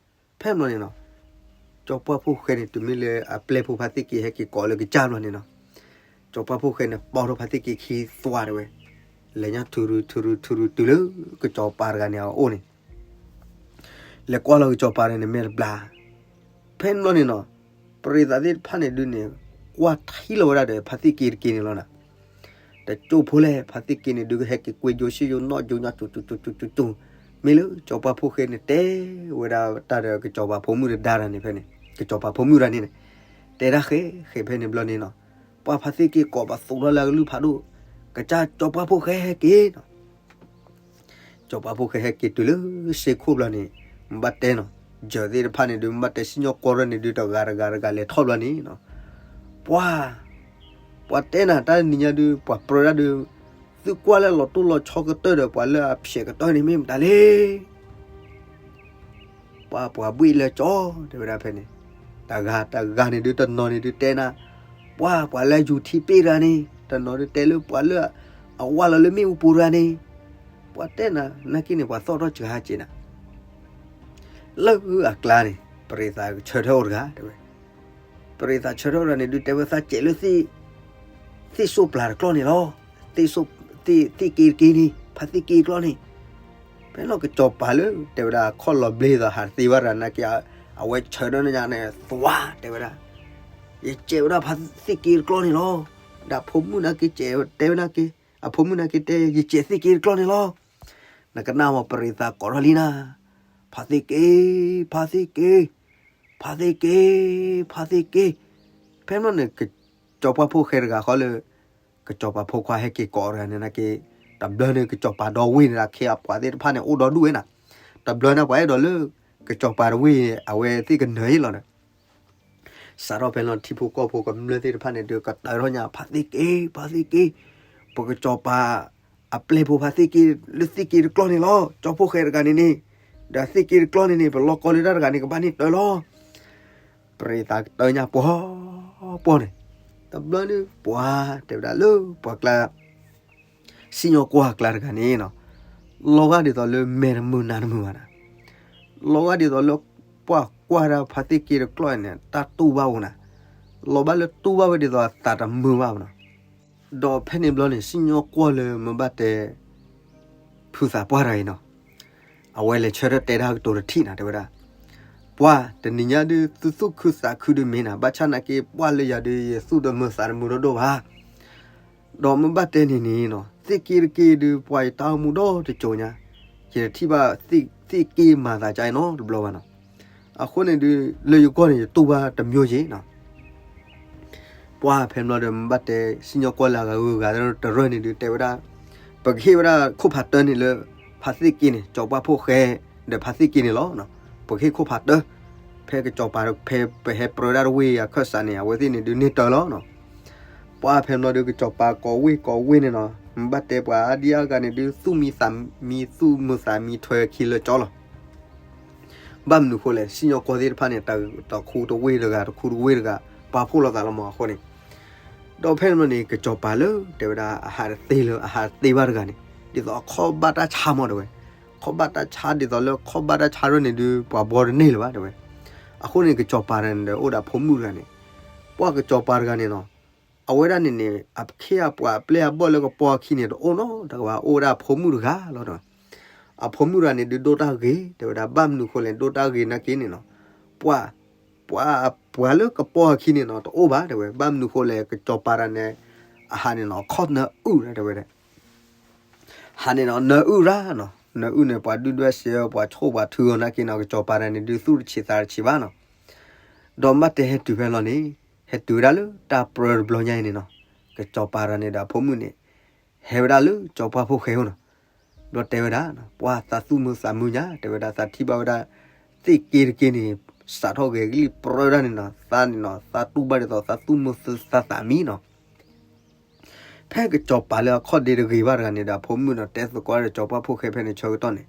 ဖဲန့ၣ်ဘျီန့ၣ်နီၤ, ကၠီၤပှၢ်ဖိၣ်ဃဲန့ၣ် တုၤမ့ၢ်လၢအပျဲၢ်ဖိဖါသ့ၣ်က့ဟဲက့ၤကိးလၢကစၢ်ဘျီန့ၣ်နီၤ, ကၠီၤပှၢ်ဖိၣ်ဃဲန့ၣ် ပိာ်ထီၣ်ဖါသ့ၣ်က့ခံသွါတဲဝဲ, လဲၤညါထူရူၤထူရူၤထူရူၤတုၤလၢကစီၤပၤတဂၤန့ၣ်အအိၣ်န့ၣ်, လဲၤကွၢ်လီၤကစီၤပၤန့ၣ် မဲာ်တဘျါ, ဖဲန့ၣ်ဘျီန့ၣ်နီၤ, ပရ့သးသ့ၣ်တဖၣ်န့ၣ်ဒုးန့ၣ် ကွၢ်ထံလီၤဝဲဒၣ်ဒီး ဖါသ့ၣ်က့တက့န့ၣ်လီၤနၤ, တကၠိၢ်ဖိလဲၣ် ဖါသ့ၣ်က့န့ၣ်ဒုးကဟဲက့ၤကွ့ယိၤဆ့ယိၤနီၣ်ယိၤညါကၠူကၠူကၠူကၠူ, မ့ၢ်လၢကစီၤပၤဖိၣ်ဃဲန့ၣ် တဲဝဲဒၣ်တၢ်ဒီးကစီၤပၤဖိမုၣ်တဒါတၢ်န့ၣ်ဖဲန့ၣ်, ကစီၤပၤဖိမုၣ်တဒါန့ၣ်န့ၣ်, တဲဒၣ်ဃဲဃဲဖဲန့ၣ်ဘျီန့ၣ်နီၤ, ပှၤဖါသ့ၣ်က့ကိးပသူထီၣ်လၢအကလုၢ်ဖးဒိၣ်, ကစၢ်ကစီၤပၤဖိၣ်ဃဲဟဲက့ၤနီၤ ကစီၤပၤဖိၣ်ဃဲဟဲက့ၤတုၤလၢစ့ခိၣ်ဘျီန့ၣ်, မ့ၢ်ဘၣ်တဲနီၤ, ယၢၤသ့ၣ်တဖၣ်န့ၣ်ဒုး မ့ၢ်ဘၣ်တဲစံၣ်ညီၣ်ကွီၢ်ရၢၢ်န့ၣ်ဒုး တဂၤတဂၤတဂၤလဲၤထီၣ်ဘျီန့ၣ်နီၤ, ပှၤ ပှၤတဲနၤတၢ်နံၤညါဒုး ပှၤပြၢဒၣ်ဒုး, သုကွၢ်လၢလီၤတိၢ်လီၤဆီကတၢၢ်ဒီး ပှၤလၢအဖျဲးကတၢၢ်န့ၣ်မ့ၢ်မတၤလဲၣ် ပှၤပှၤဘှ့ၣ်လၢကၠီ တဲဝဲဒၣ်ဖဲန့ၣ်, တဂၤတဂၤန့ၣ်ဒုး တနီၤန့ၣ်ဒုးတဲနၤ, ပှၤပှၤလၢယူၤထံပ့ၣ်တဂၤန့ၣ်, တနီၤဒုးတဲလၢပှၤလၢ အဝါလီၤလၢမ့ၣ်အူပူၤတဂၤန့ၣ်, ပှၤတဲနၤ နာ်က့န့ၣ် ပှၤသီၣ်ထီၣ်စှၤဟးက့ၤနၤ, လၢအကျါန့ၣ် ပရ့သးဆၢထၢၣ်အိၣ်တဂၤ တဲဝဲ, ပရ့သးဆၢထၢၣ်အိၣ်တဂၤန့ၣ်ဒုး တဲဝဲသးစဲးလၢ သ့ၣ်စိးပျၢ်တကျီၢ်န့ၣ်လီၤ, သ့ၣ်က့တက့န့ၣ် ဖါသ့ၣ်က့တကျီၢ်န့ၣ်, ဖဲလီၤကစီၤပၤလၢ တဲဝဲဒၣ် ခီၣ်လီၤဘျ့သးဟးတသ့ဘၣ်တဂၤနာ်က့, အဝဲဆၢထၢၣ်န့ၣ်ညါန့ၣ် သွါ တဲဝဲဒၣ်, ယစဲးဝဲဒၣ်ဖါသ့ၣ်က့တကျီၢ်န့ၣ်လီၤ, ဒီးအဖိမုၣ်နာ်က့စဲးတဲဝဲနာ်က့, အဖိမုၣ်နာ်က့တဲ ယစဲးသ့ၣ်က့တကျီၢ်န့ၣ်လီၤ, နကနၣ်မ့ၢ်ပရ့သးကိးထီၣ်လံနၤ, ဖါသ့ၣ်က့, ဖါသ့ၣ်က့ ဖါသ့ၣ်က့, ဖါသ့ၣ်က့, ဖဲမ့ၢ်န့ၣ် ကစီၤပၤဖိၣ်ဃဲတဂၤဃီလၢ ကစီၤပၤဖိခွါဟဲက့ၤကိးတဂၤန့ၣ်နာ်က့, တဘျီန့ၣ် ကစီၤပၤဒီဝ့ၢ်န့ၣ် အခ့အပှၤသ့ၣ်တဖၣ်န့ၣ် အိၣ်ဒီဒူၣ်ဝဲနၤ, တဘျီန့ၣ် ပှၤအဲၣ်ဒိးလၢ ကစီၤပၤတဝ့ၢ် အဝဲသ့ၣ်ကနၢၤအံၤလီၤဒီး စးထီၣ်ဖဲလီၤထံဖိကီၢ်ဖိကမျၢၢ်သ့ၣ်တဖၣ်န့ၣ်ဒုး ကတၢၢ်ထီၣ်ညါ ဖါသ့ၣ်က့, ဖါသ့ၣ်က့, ပကစီၤပၤ အပျဲၢ်ဖိဖါသ့ၣ်က့ လၢသ့ၣ်က့တကျီၢ်န့ၣ်လီၤ, ကၠီဖိၣ်ဃဲတဂၤန့ၣ်န့ၣ်, ဒီးသ့ၣ်က့တကျီၢ်န့ၣ်န့ၣ် ပလီၢ်ကီၢ်လၢတၢ်တဂၤန့ၣ် ကဘၣ်န့ၢ်တၢ်လီၤ, ပရ့သးကတၢၢ်ညါပှီၤပှီၤန့ၣ်, တဘျီန့ၣ် ပှၤတဲဝဲဒၣ်လၢပှၤကျါ စံၣ်ညီၣ်ကွီၢ်အကျါတဂၤန့ၣ်နီၤ, လီၤဂာ်ဒ်သိးလၢမဲာ်တမုာ်နါတမုာ်ဘၣ်နၤ, လီၤဂာ်ဒ်သိးလၢ ပှၤကွၢ်ဒၣ်ဖါသ့ၣ်က့တကျီၢ်န့ၣ် တၢ်တူၢ်ဘၣ်အိၣ်နၤ, လီၤဘၣ်လၢတူၢ်ဘၣ်ဝဲဒ်သိးအသးတမုာ်ဘၣ်နီၤ, ဒီးဖဲန့ၣ်ဘျီန့ၣ် စံၣ်ညီၣ်ကွီၢ်လၢမ့ၢ်ဘၣ်တဲ ဖုသးပှၢ်တဂၤအံၤနီၤ, အဝဲလဲၤဆၢထၢၣ်တဲတၢ်ကတိၤတထံၣ်နၤ တဲဝဲဒၣ်, ပှၤတနံၤညါဒုး သုသူၣ်ခုသးခုဒုးမ့ၢ်နၤ, ဘၣ်ဆၣ်နာ်က့ ပှၢ်လၢယၤဒုး ယသူၣ်တမုာ်သးတမုာ်ဒိၣ်ဒိၣ်ဘၣ် ဒီးမ့ၢ်ဘၣ်တဲန့ၣ်န့ၣ်နီၤ, သ့ၣ်က့တက့ဒုး ပှၤယတၢ်အိၣ်မူဒီတစိၤညါ, ယတထံၣ်ဘၣ်သ့ၣ်က့မၤသးကါအံၤနီတဘျီဘၣ်နီၤ, အဃိန့ၣ်ဒုး လၢယဂီၢ်န့ၣ် ယတူၢ်ဘၣ်တမံၤယ့ၤနီၤ, ပှၢ်ဖဲဘျီဒီး မ့ၢ်ဘၣ်တဲ စံၣ်ညီၣ်ကွီၢ်လၢအဂၤဂုၤအဂၤတရၢၢ်န့ၣ်ဒုး တဲဝဲဒၣ်, ပကဟ့ၣ်ဝဲဒၣ်ခိၣ်ဖးတၢန့ၣ်လၢ ဖါသ့ၣ်က့န့ၣ် ကၠီၤပှၢ်ဖိၣ်ဃဲ ဒီးဖါသ့ၣ်က့န့ၣ်လီၤ. ပကဟ့ၣ်ခိၣ်ဖးတၢ ဖဲကစီၤပၤ ဖဲပဟဲပြၢဒၣ်တဝ့ၢ်အခၢၣ်စးန့ၣ် အဝဲသ့ၣ်န့ၣ်ဒုးန့ၢ်တၢ်လီၤ. ပှၢ်ဖဲဘျီဒီး ကစီၤပၤကိးဝ့ၢ်ကိးဝ့ၢ်န့ၣ်နီၤ, မ့ၢ်ဘၣ်တဲပှၤအါဒံအါဂၤန့ၣ်ဒုး သူၣ်မံသးမံ သူၣ်မုာ်သးမံထွဲခံလၢကၠီလီၤ. ဘၣ်မနုၤဃိလဲၣ်, စံၣ်ညီၣ်ကွီၢ်သ့ၣ်တဖၣ်န့ၣ် တၢ်ခူတဝ့ၢ်တဂၤ တခူတဝ့ၢ်တဂၤ ပာ်ဖှိၣ်လိာ်သးလီၤမးအဃိန့ၣ်, ဒီးဖဲန့ၣ်ဘျီန့ၣ် ကစီၤပၤလၢ တဲဝဲဒၣ်အဟးတသ့လၢ အဟးတသ့ဘၣ်တဂၤန့ၣ် ဒ်သိးအခီၣ်ဘၣ်တၢ်ဆါမးတဲဝဲ, ခီၣ်ဘၣ်တၢ်ဆါ ဒ်သိးလၢခီၣ်ဘၣ်တၢ်ဆါရၢၢ်န့ၣ်ဒုး ပှၤဘှီတန့ၢ်လၢၤဘၣ်တဲဝဲ. အဃိန့ၣ် ကစီၤပၤန့ၣ်ဒီး အိၣ်ဒီးအဖိမုၣ်တဂၤန့ၣ်, ပှၢ်ကစီၤပၤတဂၤန့ၣ်နီၤ, အဝဲဒၣ်န့ၣ်န့ၣ် အခ့အပှၤအပျဲၢ်အဘီၣ်လၢကပီၤအခံန့ၣ် တအိၣ်နီတဂၤဘၣ်, အိၣ်ဝဲဒၣ်အဖိမုၣ်တဂၤလီၤ. အဖိမုၣ်တဂၤန့ၣ်ဒုး ဒိၣ်တၢ်ဂ့ၤ တဲဝဲဒၣ်, ဘၣ်မနုၤဃိလဲၣ် ဒိၣ်တၢ်ဂ့ၤနာ်က့န့ၣ်နီၤ, ပှၤ ပှၤ ပှၤလၢကပီၤအခံန့ၣ်နီၤ တအိၣ်ဘၣ်တဲဝဲ. ဘၣ်မနုၤဃိလဲၣ် ကစီၤပၤတဂၤန့ၣ် အဟးန့ၣ်နီၤ အခီၣ်နၢအုၣ်တဲဝဲဒၣ် ဟးန့ၣ်နီၤ နၢအုၣ်ရၣ်နီၤ, နၢအုၣ်န့ၣ် ပှၤဒုၣ်ဒွဲၣ်စံး ပှၤဆိၣ်ပှၤထုအီၤနာ်က့နီၤ, ကစီၤပၤတဂၤန့ၣ်ဒုး သူၣ်တဆံးသးတဆံးဘၣ်နီၤ. ဒီးမ့ၢ်ဘၣ်တဲဟဲတုၤဖဲလီၤန့ၣ်, ဟဲတုၤဝဲဒၣ်လၢတၢ်ပြၢတဘျီညါအံၤန့ၣ်နီၤ, ကစီၤပၤတဂၤန့ၣ်ဒီးအဖိမုၣ်န့ၣ် ဟဲဝဲဒၣ်လၢကစီၤပၤဖိၣ်ဃဲအအိၣ်နီၤ. ဘျီတဲဝဲဒၣ်, ပှၤသးသူၣ်မုာ်သးမုာ်ညါ တဲဝဲဒၣ်, သးထံၣ်ဘၣ်ဝဲဒၣ် သ့ၣ်က့တက့န့ၣ် စးထီၣ်ဂဲၤကလံၣ်ပြၢဒၣ်န့ၣ်နီၤ, သးန့ၣ်နီၤ သးတူၢ်ဘၣ်ဒ်သိးသးသူၣ်မုာ်သးသးမံနီၤ. ဖဲကစီၤပၤလၢအခီၣ်ဒ့တဂ့ၤဘၣ်တဂၤန့ၣ်ဒီး အဖိမုၣ်နီၤ တဲသကိးဒီးကစီၤပၤဖိၣ်ဃဲဖဲန့ၣ်ဆၢကတီၢ်န့ၣ်,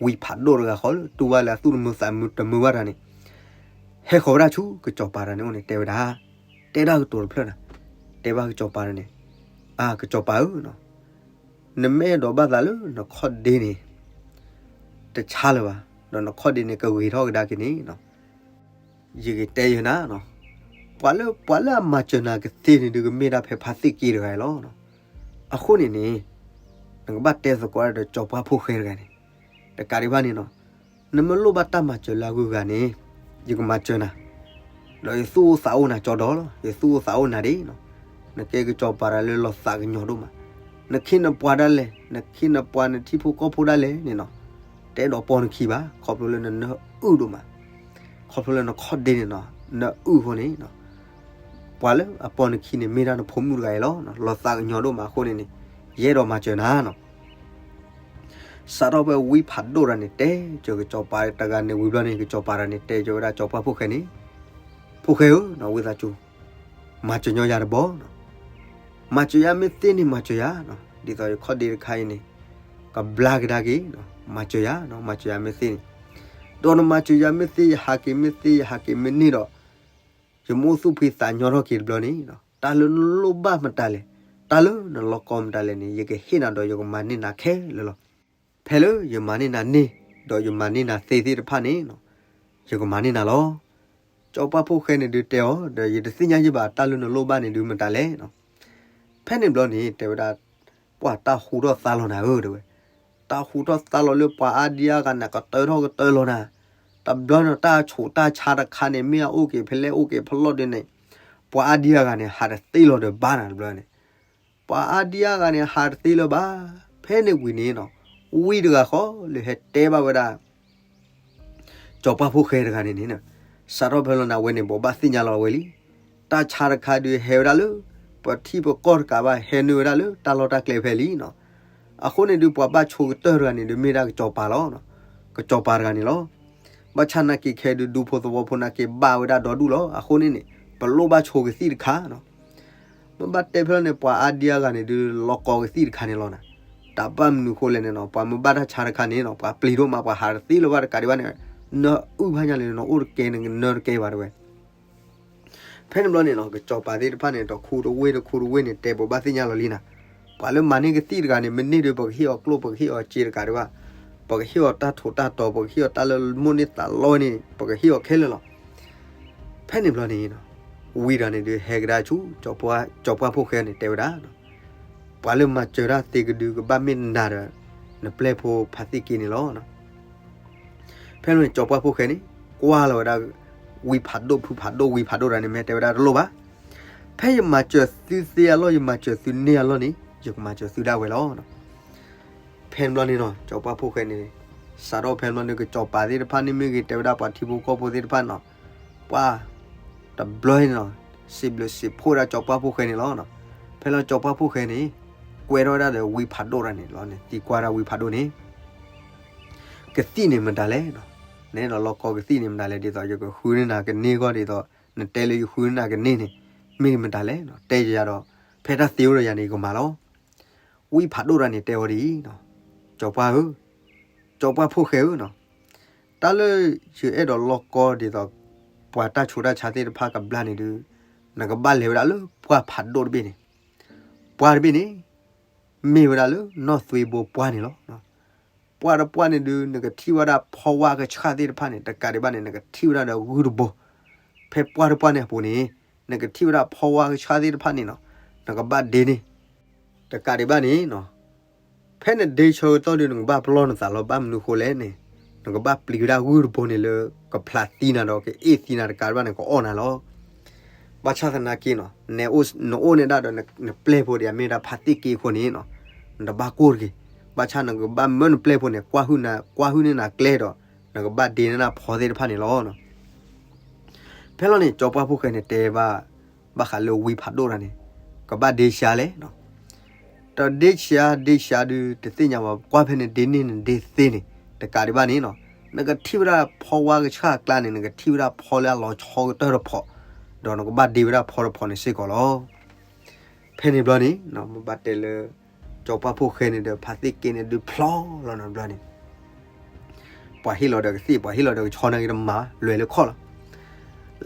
ဝံဖးဒိၣ်တဂၤဃီလၢ တူၢ်ဘၣ်လၢအသူၣ်တမုာ်သးတမုာ်ဘၣ်တၢ်န့ၣ် ဟဲဃီၤဝဲဒၣ်ဆူကစီၤပၤတဂၤန့ၣ်အိၣ်န့ၣ် တဲဝဲဒၣ်, တဲဒၣ်ကတိၤတဖျၢၣ်နၤ, တဲဘၣ်ကစီၤပၤတဂၤန့ၣ်, အါ ကစီၤပၤဧၢ, နမ့ၢ်အဲၣ်ဒိးဘၣ်သးလၢနခီၣ်ဒ့န့ၣ် တဆါလၢၤဘၣ်, ဒီးနခီၣ်ဒ့န့ၣ် ကဂ့ၤထီၣ်ကဒါက့ၤန့ၣ် ယကတဲယၤနၤ, ပှၤလၢ ပှၤလၢအမၤစၢၤနၤကသ့န့ၣ်ဒုး ကမ့ၢ်ဒၣ်ဖဲဖါသ့ၣ်က့တဂၤအံၤလီၤ. အဃိန့ၣ်န့ၣ် နကဘၣ်တဲသကိးဒီးစီၤပၤဖိၣ်ဃဲတဂၤန့ၣ်, တကးဒံးဘၣ်န့ၣ်နီၤ, နမ့ၢ်လိၣ်ဘၣ်တၢ်မၤစၢၤလၢအဂုၤအဂၤန့ၣ် ယကမၤစၢၤနၤ, ဒီးယသူၣ်အိၣ်သးအိၣ်နၤကၠီဒီလီၤ, ယသူၣ်အိၣ်သးအိၣ်နၤဒ်နီၤ, နကဲကစီၤပၤတဂၤလၢလီၤသးကညီၤဒိၣ်မး, နခ့နပှၤဒၣ်လဲာ်, နခ့နပှၤနထံဖိကီၢ်ဖိဒၣ်လဲာ်န့ၣ်နီၤ, တအဲၣ်ဒိးပိာ်နခံဘၣ်, ခီဖျိလၢနနၢအုၣ်ဒိၣ်မး, ခီဖျိလၢနခီၣ်ဒ့န့ၣ်နီၤ နအုၣ်အဃိန့ၣ်နီၤ, ပှၤလၢအပိာ်နခံန့ၣ် မ့ၢ်ဒၣ်နဖိမုၣ်တဂၤအံၤလီၤ, လီၤသးကညီၤဒိၣ်မးအဃိန့ၣ်န့ၣ် ယအဲၣ်ဒိးမၤစၢၤနၤနီၤ. စးထီၣ်ဖဲဝံဖးဒိၣ်တဂၤန့ၣ် တဲကၢၤကစီၤပၤတဂၤန့ၣ်ဝံၤဘျီန့ၣ် ကစီၤပၤတဂၤန့ၣ် တဲကၢၤဝဲဒၣ်စီၤပၤဖိၣ်ဃဲန့ၣ်, ဖိၣ်ဃဲဧၢ, ဝံသးစူၤ မၤစၢၤညီယၤတဘျီနီၤ, မၤစၢၤယၤမ့ၢ်သ့န့ၣ် မၤစၢၤယၤနီၤ, ဒ်သိးယခီၣ်ဒ့တခါအံၤန့ၣ် ကဘျါကဒါက့ၤ, မၤစၢၤယၤနီၤ, မၤစၢၤယၤမ့ၢ်သ့န့ၣ်, ဒီးနမၤစၢၤယၤမ့ၢ်သ့ ယဟးက့ၤမ့ၢ်သ့ ယဟးက့ၤမ့ၢ်န့ၢ်ဒီး ယမ့ၢ်အိၣ်သူၣ်ဖှံသးညီထီၣ်က့ၤတဘျီန့ၣ်, တၢ်လၢနလိၣ်ဘၣ်မတၤလဲၣ်, တၢ်လၢနလီၤကီမတၤလဲၣ်န့ၣ် ယကဟ့ၣ်နၤဒီးယကမၤန့ၢ်နၤခဲလၢာ်လီၤ. ဖဲလၢယမၤန့ၢ်နၤန့ၢ် ဒီးယမၤန့ၢ်နၤသ့သ့ၣ်တဖၣ်န့ၣ် ယကမၤန့ၢ်နၤလီၤ. စီၤပၤဖိၣ်ဃဲန့ၣ်ဒုးတဲအီၤ ဒီးယတသ့ၣ်ညါယဘၣ်တၢ်လၢနလိၣ်ဘၣ်န့ၣ်ဒုးမတၤလဲၣ်နီၤ. ဖဲန့ၣ်ဘျီန့ၣ် တဲဝဲဒၣ် ပှၤတၢ်ဟူထီၣ်သါလီၤနၤဧၢ တဲဝဲ, တၢ်ဟူထီၣ်သါလီၤလၢပှၤအါဒံအါဂၤန့ၣ် ကတၢထီၣ်ကတၢလီၤနၤ, တဘျီန့ၣ်တၢ်ဆူးတၢ်ဆါတခါန့ၣ် မ့ၢ်အအိၣ်က့ၤဖဲလဲၣ်အိၣ်က့ၤဖဲလဲၣ်ဒ်န့ၣ်, ပှၤအါဒံအါဂၤန့ၣ် ဟးတသ့လီၤဒီးဘၣ်နၤတဘျီန့ၣ်, ပှၤအါဒံအါဂၤန့ၣ် ဟးတသ့လၢၤဘၣ်. ဖဲန့ၣ်ဝံၤန့ၣ်နီၤ ဝံတဂၤဃီလၢဟဲတဲဘၣ်ဝဲဒၣ် စီၤပၤဖိၣ်ဃဲတဂၤန့ၣ်န့ၣ်, စးထီၣ်ဖဲလီၤန့ၣ် အဝဲန့ၣ် ဘိးဘၣ်သ့ၣ်ညါလီၤဝဲလံ. တၢ်ဆါတခါဒုးဟဲဝဲဒၣ်လၢ ပထံပကီၢ်တကးဘၣ် ဟဲနုာ်ဝဲဒၣ်လၢတၢ်လီၢ်တၢ်ကျဲဖဲလံနီၤ. အဃိန့ၣ်ဒုး ပှၤဘၣ်ဆိကတၢၢ်တဂၤန့ၣ်ဒုး မ့ၢ်ဒၣ်ကစီၤပၤလီၤ. ကစီၤပၤတဂၤန့ၣ်လီၤ. ဘၣ်ဆၣ်နာ်က့ခဲဒုး ဒူဖိသဝီဖိနာ်က့ ဘၣ်ဝဲဒၣ်ဒီဒူၣ်လီၤ. အဃိန့ၣ်န့ၣ် ပလိၣ်ဘၣ်ဆိကသံၣ်တခါနီၤ. မ့ၢ်ဘၣ်တဲဖဲလီၤန့ၣ် ပှၤအါဒံအါဂၤန့ၣ်ဒုး လီၤကီကသံၣ်တခါန့ၣ်လီၤနၤ. တၢ်ဘၣ်မနုၤဃိလဲၣ်န့ၣ်နီၤ ပှၤမ့ၢ်ဘၣ်တၢ်ဆါတခါန့ၣ်နီၤ ပှၤပျံၤဒိၣ်မး ပှၤဟးတသ့လၢၤဘၣ်တကးဒံးဘၣ်န့ၣ်, နအုၣ်ဘၣ်ညါလၢနအိၣ်တကဲ နကနၢတကဲဘၣ်တဲဝဲ. ဖဲန့ၣ်ဘျီန့ၣ်နီၤ ကစီၤပၤသ့ၣ်တဖၣ်န့ၣ် တခူတဝ့ၢ်တခူတဝ့ၢ်န့ၣ် တဲဘိးဘၣ်သ့ၣ်ညါလီၤလံနၤ. ပှၤလၢမၤန့ၢ်ကသံၣ်တဂၤန့ၣ် မ့ၢ်န့ၢ်ဒုး ပကဟ့ၣ်အီၤကျိၣ် ပကဟ့ၣ်အီၤစ့တကးဒံးဘၣ်, ပကဟ့ၣ်အီၤတၢ်ထူးတၢ်တီၤ ပကဟ့ၣ်အီၤတၢ်လၢမိၣ်န့ၢ်သးလီန့ၣ် ပကဟ့ၣ်အီၤခဲလၢာ်လီၤ. ဖဲန့ၣ်ဘျီန့ၣ်နီၤ ဝံတဂၤန့ၣ်ဒုး ဟဲကဒါဆူ စီၤပှၢ်ဖိၣ်ဃဲန့ၣ် တဲဝဲဒၣ် ပှၤလၢမၤစၢၤတၢ်သ့ကဒုကဘၣ်မ့ၢ်နၤဒီး နပျဲၢ်ဖိဖါသ့ၣ်က့န့ၣ်လီၤ. ဖဲန့ၣ်စီၤပှၢ်ဖိၣ်ဃဲန့ၣ် ကွၢ်လီၤဝဲဒၣ် ဝံဖးဒိၣ်ဖုဖးဒိၣ်ဝံဖးဒိၣ်တဂၤန့ၣ် မ့ၢ်တဲဝဲဒၣ်တလိၣ်ဘၣ်. ဖဲယမၤစၢၤသုသ့အလီၢ် ယမၤစၢၤသုန့ၢ်အလီၢ်န့ၣ် ယကမၤစၢၤသုဒၣ်ဝဲလီၤ. ဖဲန့ၣ်ဘျီန့ၣ်နီၤ စီၤပှၢ်ဖိၣ်ဃဲန့ၣ် စးထီၣ်ဖဲန့ၣ်ဘျီန့ၣ် ကစီၤပၤသ့ၣ်တဖၣ်န့ၣ်မ့ၢ်ဂ့ၤ တဲဝဲဒၣ်ပှၤထံဖိကီၢ်ဖိသ့ၣ်တဖၣ်နီၤ ပှၤတဘျီန့ၣ်နီၤ စံးဘျုးစံးဖှိၣ်ဒၣ်စီၤပှၢ်ဖိၣ်ဃဲန့ၣ်လီၤ. ဖဲလီၤစီၤပှၢ်ဖိၣ်ဃဲန့ၣ် ကွဲထီၣ်ဝဲဒၣ်ဒီးဝံဖးဒိၣ်တဂၤန့ၣ်လီၤန့ၣ် သံကွၢ်ဒၣ်ဝံဖးဒိၣ်န့ၣ် ကသံၣ်န့ၣ်မတၤလဲၣ်နီၤ, နအဲၣ်ဒိးလီၤကီကသံၣ်န့ၣ်မတၤလဲၣ် ဒ်သိးယကဃုန့ၢ်နၤကန့ၢ်အဂီၢ်ဒ်သိး နတဲလၢယဃုန့ၢ်နၤကန့ၢ်န့ၣ် မ့ၢ်မတၤလဲၣ်နီၤ တဲယၤဒီး ဖဲတၢ်သ့အိၣ်ဒီးယၤန့ၣ် ယကမၤလီၤ. ဝံဖးဒိၣ်တဂၤန့ၣ် တဲအီၤဒ်အံၤနီၤ, စီၤပှၢ်ဧၢ, စီၤပှၢ်ဖိၣ်ဃဲဧၢနီၤ, တၢ်လၢယအဲၣ်ဒိးလီၤကီဒ်သိး ပှၤတၢ်ဆူးတၢ်ဆါသ့ၣ်တဖၣ်ကဘျါန့ၣ်ဒုး နကဘၣ်လဲၤဝဲဒၣ်လၢပှၢ်ဖးဒိၣ်တဘ့ၣ်န့ၣ်, ပှၢ်တဘ့ၣ်န့ၣ် မ့ၢ်ဝဲဒၣ်လၢနီၢ်သွ့ဘိပှၢ်န့ၣ်လီၤ. ပှၢ်တပှၢ်န့ၣ်ဒုး နကထံၣ်ဝဲဒၣ်ဖီဝါကဆှၣ်သ့ၣ်တဖၣ်န့ၣ် တကးဒံးဘၣ်န့ၣ် နကထံၣ်ဝဲဒၣ်ဒီးဂုၢ်တဘိ, ဖဲပှၢ်တပှၢ်န့ၣ်အပူၤန့ၣ် နကထံၣ်ဝဲဒၣ်ဖီဝါကဆှၣ်သ့ၣ်တဖၣ်န့ၣ်နီၤ, နကဘၣ်ဒ့န့ၢ် တကးဒံးဘၣ်န့ၣ်နီၤ, ဖဲနဒ့ဆၢကတီၢ်ဒုး နကဘၣ်ပလီၢ်နသးလီၤ ဘၣ်မနုၤဃိလဲၣ်န့ၣ်, နကဘၣ်ပျံၤဝဲဒၣ်ဂုၢ်တဘိန့ၣ်လၢ ကဖျးသံနၤဒီး ကအ့ၣ်သံနၤတကးဒံးဘၣ်န့ၣ် ကအီၣ်နၤလီၤ. ဘၣ်ဆၣ်သနာ်က့နီၤ, နအိၣ်န့ၣ်ဒၣ်ဒီးနပျဲၢ်ဖိဒ်အမ့ၢ်ဒၣ်ဖါသ့ၣ်က့အဃိန့ၣ်နီၤ, နတဘၣ်ကိၢ်တဂ့ၤ. ဘၣ်ဆၣ်နကဘၣ်မၢနပျဲၢ်ဖိန့ၣ် ကွၢ်ဟုၣ်န့ၢ်နၤကျဲဒီး နကဘၣ်ဒ့န့ၢ်နၤဖီသ့ၣ်တဖၣ်န့ၣ်လီၤ. ဖဲလီၤန့ၣ် စီၤပှၢ်ဖိၣ်ဃဲန့ၣ်တဲဘၣ် ဘၣ်ဃးလၢဝံဖးဒိၣ်တဂၤန့ၣ် ကဘၣ်ဒ့ဆှါလဲၣ်နီၤ, တဒ့ဆှါ ဒ့ဆှါဒုး တသ့ၣ်ညါဘၣ် ကွၢ်ဖဲနဒ့န့ၢ်နဒ့သ့န့ၣ် တကးဒံးဘၣ်န့ၣ်နီၤ, နကထံၣ်ဝဲဒၣ်ဖီဝါကဆှၣ်အကျါန့ၣ် နကထံၣ်ဝဲဒၣ်ဖီလၢအလီၤဆီကတၢၢ်တဖီ, ဒီးနကဘၣ်ဒ့ဝဲဒၣ်ဖီတဖီန့ၣ်စ့ၢ်ကီးလီၤ. ဖဲန့ၣ်ဘျီန့ၣ် မ့ၢ်ဘၣ်တဲလၢ စီၤပှၢ်ဖိၣ်ဃဲန့ၣ်ဒီးဖါသ့ၣ်က့န့ၣ်ဒုးဖျီလီၤန့ၣ်ဘျီန့ၣ်, ပှၤဟ့ၣ်လီၤဒီးကသ့ၣ် ပှၤဟ့ၣ်လီၤဒီးကဆီနာ်က့တမၤ လဲၤလၢခီၣ်လီၤ.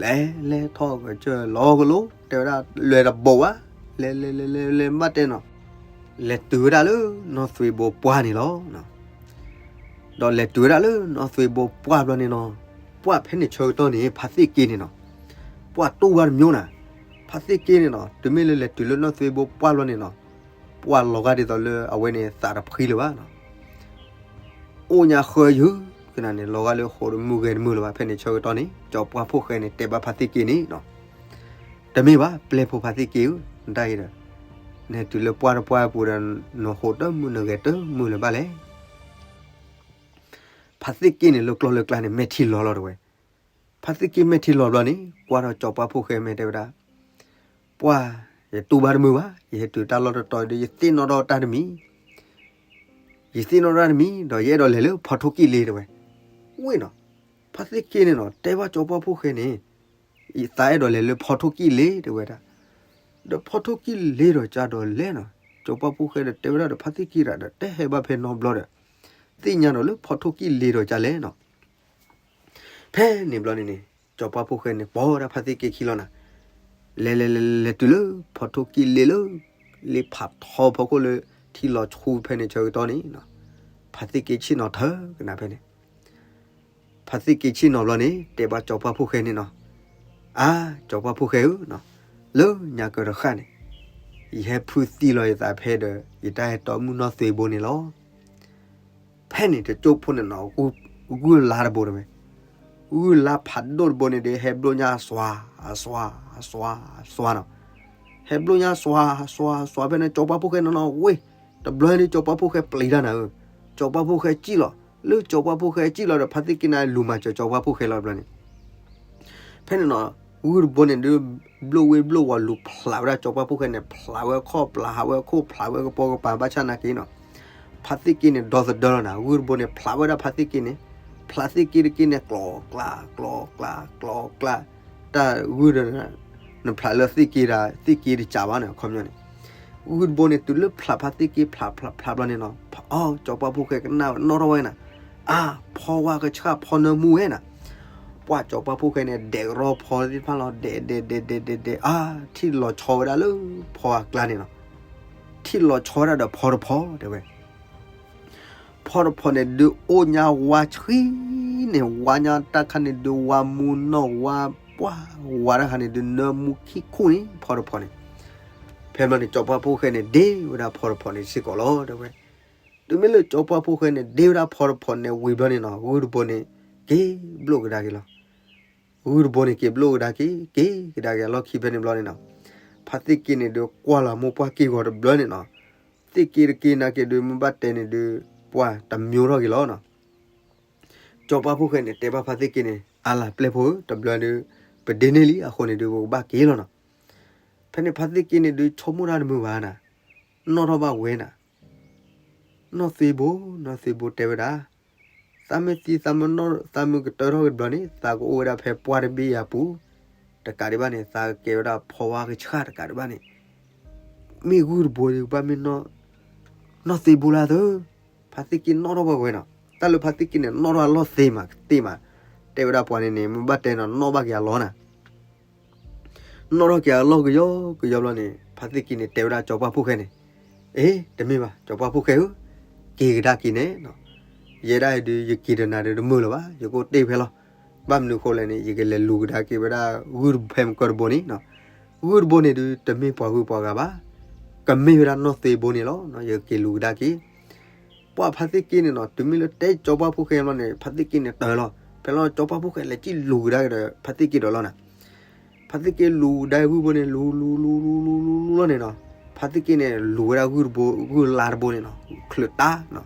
လဲၤလဲၤထီၣ်ကစၢၢ်လီၤကလိ တဲဝဲဒၣ် လဲၤတဘိးဘၣ်, လဲၤလဲၤလဲၤလဲၤလဲၤဘၣ်တဲနီၤ, လဲၤတုၤဝဲဒၣ်လၢနီၢ်သွ့ဘိပှၢ်န့ၣ်လီၤ. ဒီးလဲၤတုၤဝဲဒၣ်လၢနီၢ်သွ့ဘိပှၢ်ဘျီန့ၣ်နီၤ, ပှၢ်ဖဲန့ၣ်ဆၢကတီၢ်န့ၣ် ဖါသ့ၣ်က့န့ၣ်နီၤ, ပှၢ်တူၢ်ဘၣ်တမံၤနၤ, ဖါသ့ၣ်က့န့ၣ်နီၤ တုၤမ့ၢ်လၢလဲၤတုၤလၢနီၢ်သွ့ဘိပှၢ်ဘျီန့ၣ်နီၤ, ပှၢ်လီၤဂာ်ဒ်သိးလၢအဝဲန့ၣ်သးတဖှံလၢၤဘၣ်နီၤ. အိၣ်ညါဃၢယုၢ်ကနၤန့ၣ် လီၤဂာ်လၢဃိာ်တမုၢ်ဂဲၤတမုၢ်လၢၤဘၣ်. ဖဲန့ၣ်ဆၢကတီၢ်န့ၣ် စီၤပှၢ်ဖိၣ်ဃဲန့ၣ် တဲဘၣ်ဖါသ့ၣ်က့န့ၣ်နီၤ, တမ့ၢ်ဘၣ် ပျဲၢ်ဖိဖါသ့ၣ်က့ဧၢ, နတၢ်အံၤဒီး နဟဲတုၤလၢပှၢ်တပှၢ်အပူၤဒီး နဃိာ်တမုၢ်နဂဲၤတမုၢ်လၢၤဘၣ်လဲၣ်. ဖါသ့ၣ်က့န့ၣ် လၢကျီၢ်လၢကျါန့ၣ် မဲာ်ထံလီၤလီၤတဲဝဲ. ဖါသ့ၣ်က့မဲာ်ထံလီၤဘျီန့ၣ် ကွၢ်ထီၣ်စီၤပှၢ်ဖိၣ်ဃဲမဲာ်တဲဝဲဒၣ်, ပှၢ်, ယတူၢ်ဘၣ်တမုာ်ဘၣ်, ယဟဲတုၤတၢ်လီၢ်တတီၤဒီး ယသ့ၣ်နီၣ်ထီၣ်တၢ်တမံၤ, ယသ့ၣ်နီၣ်ထီၣ်တၢ်တမံၤ ဒီးယအဲၣ်ဒိးလဲၤလၢဖီထိၣ်ကံၣ်လ့တဲဝဲ. ဝ့ၢ်နီၤ, ဖါသ့ၣ်က့န့ၣ်နီၤ တဲဘၣ်စီၤပှၢ်ဖိၣ်ဃဲန့ၣ်, ယသးအဲၣ်ဒိးလဲၤလၢဖီထိၣ်ကံၣ်လ့တဲဝဲဒၣ်. ဒီးဖီထိၣ်ကံၣ်လ့ဒီးကဒီးလဲၣ်နီၤ, စီၤပှၢ်ဖိၣ်ဃဲဒီးတဲဝဲဒၣ်ဒီးဖါသ့ၣ်က့ဒီး တဟဲဘၣ်ဖဲနီတဘျီဒီး သ့ၣ်ညါဒီးလၢဖီထိၣ်ကံၣ်လ့ဒီးကလဲၣ်နီၤ. ဖဲန့ၣ်ဘျီန့ၣ်န့ၣ် စီၤပှၢ်ဖိၣ်ဃဲန့ၣ် ပိာ်ဝဲဒၣ်ဖါသ့ၣ်က့ခံလီၤနၤ, လဲၤလဲၤလဲၤလဲၤတုၤလၢဖီထိၣ်ကံၣ်လ့လၢ လ့ဖးထီဖီခိၣ်လၢ ထံလီၤဆူဖဲန့ၣ်ဆၢကတီၢ်န့ၣ်, ဖါသ့ၣ်က့ဆ့ၣ်နီၤထၢကနၤဖဲန့ၣ်, ဖါသ့ၣ်က့ဆ့ၣ်နီၤဘျီန့ၣ် တဲဘၣ်စီၤပှၢ်ဖိၣ်ဃဲန့ၣ်နီၤ, အါ, စီၤပှၢ်ဖိၣ်ဃဲဧၢ, လၢညါကၢတဃၣ်န့ၣ် ယဟဲဖုသံလီၤယသးဖဲဒီး ယတၢ်ဟဲတီမုၢ်နီၢ်သွ့ဘိန့ၣ်လီၤ. ဖဲန့ၣ်တကၠိဖိန့ၣ်နီၤ ဂုၢ်လါတဘိတဲဝဲ, ဂုၢ်လါဖးဒိၣ်တဘိန့ၣ်ဒီး ဟဲဘျိညါအစွါ, အစွါ, အစွါ, အစွါနီၤ, ဟဲဘျိညါအစွါ, အစွါ, အစွါ ဖဲန့ၣ် စီၤပှၢ်ဖိၣ်ဃဲနီၤနီၤဝ့ၢ်, တဘျီန့ၣ် စီၤပှၢ်ဖိၣ်ဃဲပျံၤတၢ်နၤဧၢ, စီၤပှၢ်ဖိၣ်ဃဲစံၣ်လီၤ, လၢစီၤပှၢ်ဖိၣ်ဃဲစံၣ်လီၤဒီး ဖါသ့ၣ်က့န့ၣ်လူၤမၤစၢၤစီၤပှၢ်ဖိၣ်ဃဲလီၤတဘျီန့ၣ် ဖဲန့ၣ်နီၤ, ဂုၢ်တဘိန့ၣ်ဒုး ဘျိၣ်ဝ့ၢ်ဘျိၣ်ဝီၤလူၤဖျးဝဲဒၣ်စီၤပှၢ်ဖိၣ်ဃဲန့ၣ် ဖျးဝဲခီၣ်ဖျးဟးဝဲခိၣ် ဖျးဝဲကပိာ်ကပၤဘၣ်ဆၣ်နာ်က့နီၤ, ဖါသ့ၣ်က့န့ၣ် ဒီသဒၢလီၤနၤ, ဂုၢ်တဘိန့ၣ် ဖျးဝဲဒၣ်ဖါသ့ၣ်က့န့ၣ်, ဖျးသ့ၣ်က့တက့န့ၣ် ကျီၤကျါ ကျီၤကျါ ကျီၤကျါ, တၢ်ဂုၢ်ဒီး နဖျးလၢသ့ၣ်က့ဒၣ် သ့ၣ်က့တစးဘၣ်န့ၣ် အခီပညီန့ၣ် ဂုၢ်တဘိန့ၣ် တုၤလၢဖျးဖါသ့ၣ်က့ ဖျးဖျးဖျးဘျီန့ၣ်နီၤ, အီ စီၤပှၢ်ဖိၣ်ဃဲကနၣ်ဝဲနီၣ်ထီၣ်ဝဲနၤ, အါ, ဖီဝါကဆှၣ်ဖီနၢမူဝဲနၤ, ပှၢ်စီၤပှၢ်ဖိၣ်ဃဲန့ၣ် ဒဲးကရီဖီသ့ၣ်တဖၣ်လီၤ, ဒဲးဒဲးဒဲးဒဲးဒဲးဒဲး, အါ, ထံၣ်လီၤဆီဝဲဒၣ်လၢဖီအကျါန့ၣ်နီၤ, ထံၣ်လီၤဆီဝဲဒၣ်ဒီးဖီတဖီတဲဝဲ ဖီတဖီန့ၣ်ဒုးအိၣ်ညါဝါဆှံန့ၣ် ဝါညါတၢ်ခါန့ၣ်ဒုး ဝါမူနီၢ်ဝါပှၢ် ဝါတၢ်ခါန့ၣ်ဒုး နၢမူခံခိၣ်န့ၣ် ဖီတဖီန့ၣ်, ဖဲဘျီန့ၣ် စီၤပှၢ်ဖိၣ်ဃဲန့ၣ် ဒ့ဝဲဒၣ်ဖီတဖီန့ၣ်စ့ၢ်ကီးလီၤတဲဝဲ. တုၤမ့ၢ်လၢစီၤပှၢ်ဖိၣ်ဃဲန့ၣ် ဒ့ဝဲဒၣ်ဖီတဖီန့ၣ်ဝံၤဘျီန့ၣ်နီၤ ဂုၢ်တဘိန့ၣ် က့ၤဘျိၣ်ကဒါက့ၤလီၤ. ဂုၢ်တဘိန့ၣ် က့ၤဘျိၣ်ကဒါက့ၤ က့ၤကဒါက့ၤအလီၢ်ခံဖဲန့ၣ်ဘျီန့ၣ်နီၤ, ဖါသ့ၣ်က့န့ၣ်ဒုးကွၢ်လီၤမိၢ်ပှၢ်က့ၢ်ဂီၤတဘျီန့ၣ်နီၤ, သ့ၣ်က့တက့နာ်က့ဒုး မ့ၢ်ဘၣ်တဲန့ၣ်ဒုး ပှၢ်တမံၤထီၣ်က့ၤလီၤနီၤ. စီၤပှၢ်ဖိၣ်ဃဲန့ၣ် တဲဘၣ်ဖါသ့ၣ်က့န့ၣ် အါလၢပျဲၢ်ဖိဧၢ တဘျီဒုး ပဒ့န့ၢ်လံ အဃိန့ၣ်ဒုး ပကဘၣ်က့ၤလီၤနီၤ. ဖဲန့ၣ်ဖါသ့ၣ်က့န့ၣ်ဒုး ဆိကမိၣ်တၢ်တမုာ်ဘၣ်နၤ, နီၣ်ထီၣ်ဘၣ်ဝဲနၤ နီၢ်သ့ဘိ နီၢ်သ့ဘိတဲဝဲဒၣ်, သးမ့ၢ်သံ သးမ့ၢ်ကတၢၢ်ထီၣ်က့ၤတဘျီန့ၣ် သးကအိၣ်ဝဲဒၣ်ဖဲပှၢ်တဘ့ၣ်ယၤပူၤ, တကးဒံးဘၣ်န့ၣ် သးကကဲဝဲဒၣ်ဖီဝါကဆှၣ်တကးဒံးဘၣ်န့ၣ်, မ့ၢ်ဂုၢ်တဘိဒုးကဘၣ်မ့ၢ်နီၢ်သ့ဘိလၢသၢ, ဖါသ့ၣ်က့နီၣ်ထီၣ်ဘၣ်ဝဲနီၤ, တၢ်လၢဖါသ့ၣ်က့န့ၣ် နီၣ်ထီၣ်အလီၢ်သ့မးသ့မး, တဲဝဲဒၣ်ပှၤန့ၣ်န့ၣ် မ့ၢ်ဘၣ်တဲနီၤ နီၣ်ဘၣ်က့ၤအလီၢ်နၤ နီၣ်ထီၣ်က့ၤအလီၢ်ကယီကယီဘျီန့ၣ် ဖါသ့ၣ်က့န့ၣ် တဲဝဲဒၣ်စီၤပှၢ်ဖိၣ်ဃဲန့ၣ်, အ့ တမ့ၢ်ဘၣ် စီၤပှၢ်ဖိၣ်ဃဲဧၢ, က့ၤကဒါက့ၤန့ၣ်, ယဲဒၣ်အံၤဒုး ယက့ၤတနၤဒုးတမုာ်လၢၤဘၣ် ယကအိၣ်တ့ၢ်ဖဲလီၤ, ဘၣ်မနုၤအဃိလဲၣ်န့ၣ် ယကလဲၤလူၤကဒါက့ၤဝဲဒၣ်ဂုၢ်ဖဲမုၢ်ကၢၢ်တဘိန့ၣ်, ဂုၢ်တဘိန့ၣ်ဒုး တမ့ၢ်ပှၤဂုၢ်ပှၤဂၤဘၣ်, ကမ့ၢ်ဝဲဒၣ်နီၢ်သ့ဘိန့ၣ်လီၤ, ယက့ၤလူၤကဒါက့ၤ ပှၢ်ဖါသ့ၣ်က့န့ၣ်နီၤ တုၤမ့ၢ်လၢတဲစီၤပှၢ်ဖိၣ်ဃဲဘျီန့ၣ် ဖါသ့ၣ်က့န့ၣ်တၢၢ်လီၤ, ဖဲလီၤစီၤပှၢ်ဖိၣ်ဃဲလဲၤကံၣ်လူၤကဒါက့ၤဒီး ဖါသ့ၣ်က့ဒီးလီၤနၤ, ဖါသ့ၣ်က့လူၤကဒါဂုၢ်ဘိန့ၣ် လူၤလူၤလူၤလူၤလူၤလူၤလူၤလီၤန့ၣ်နီၤ, ဖါသ့ၣ်က့န့ၣ် လူၤဝဲဒၣ်ဂုၢ်တဘိ ဂုၢ်လါတဘိန့ၣ်နီၤ ချုးတၢ်နီၤ,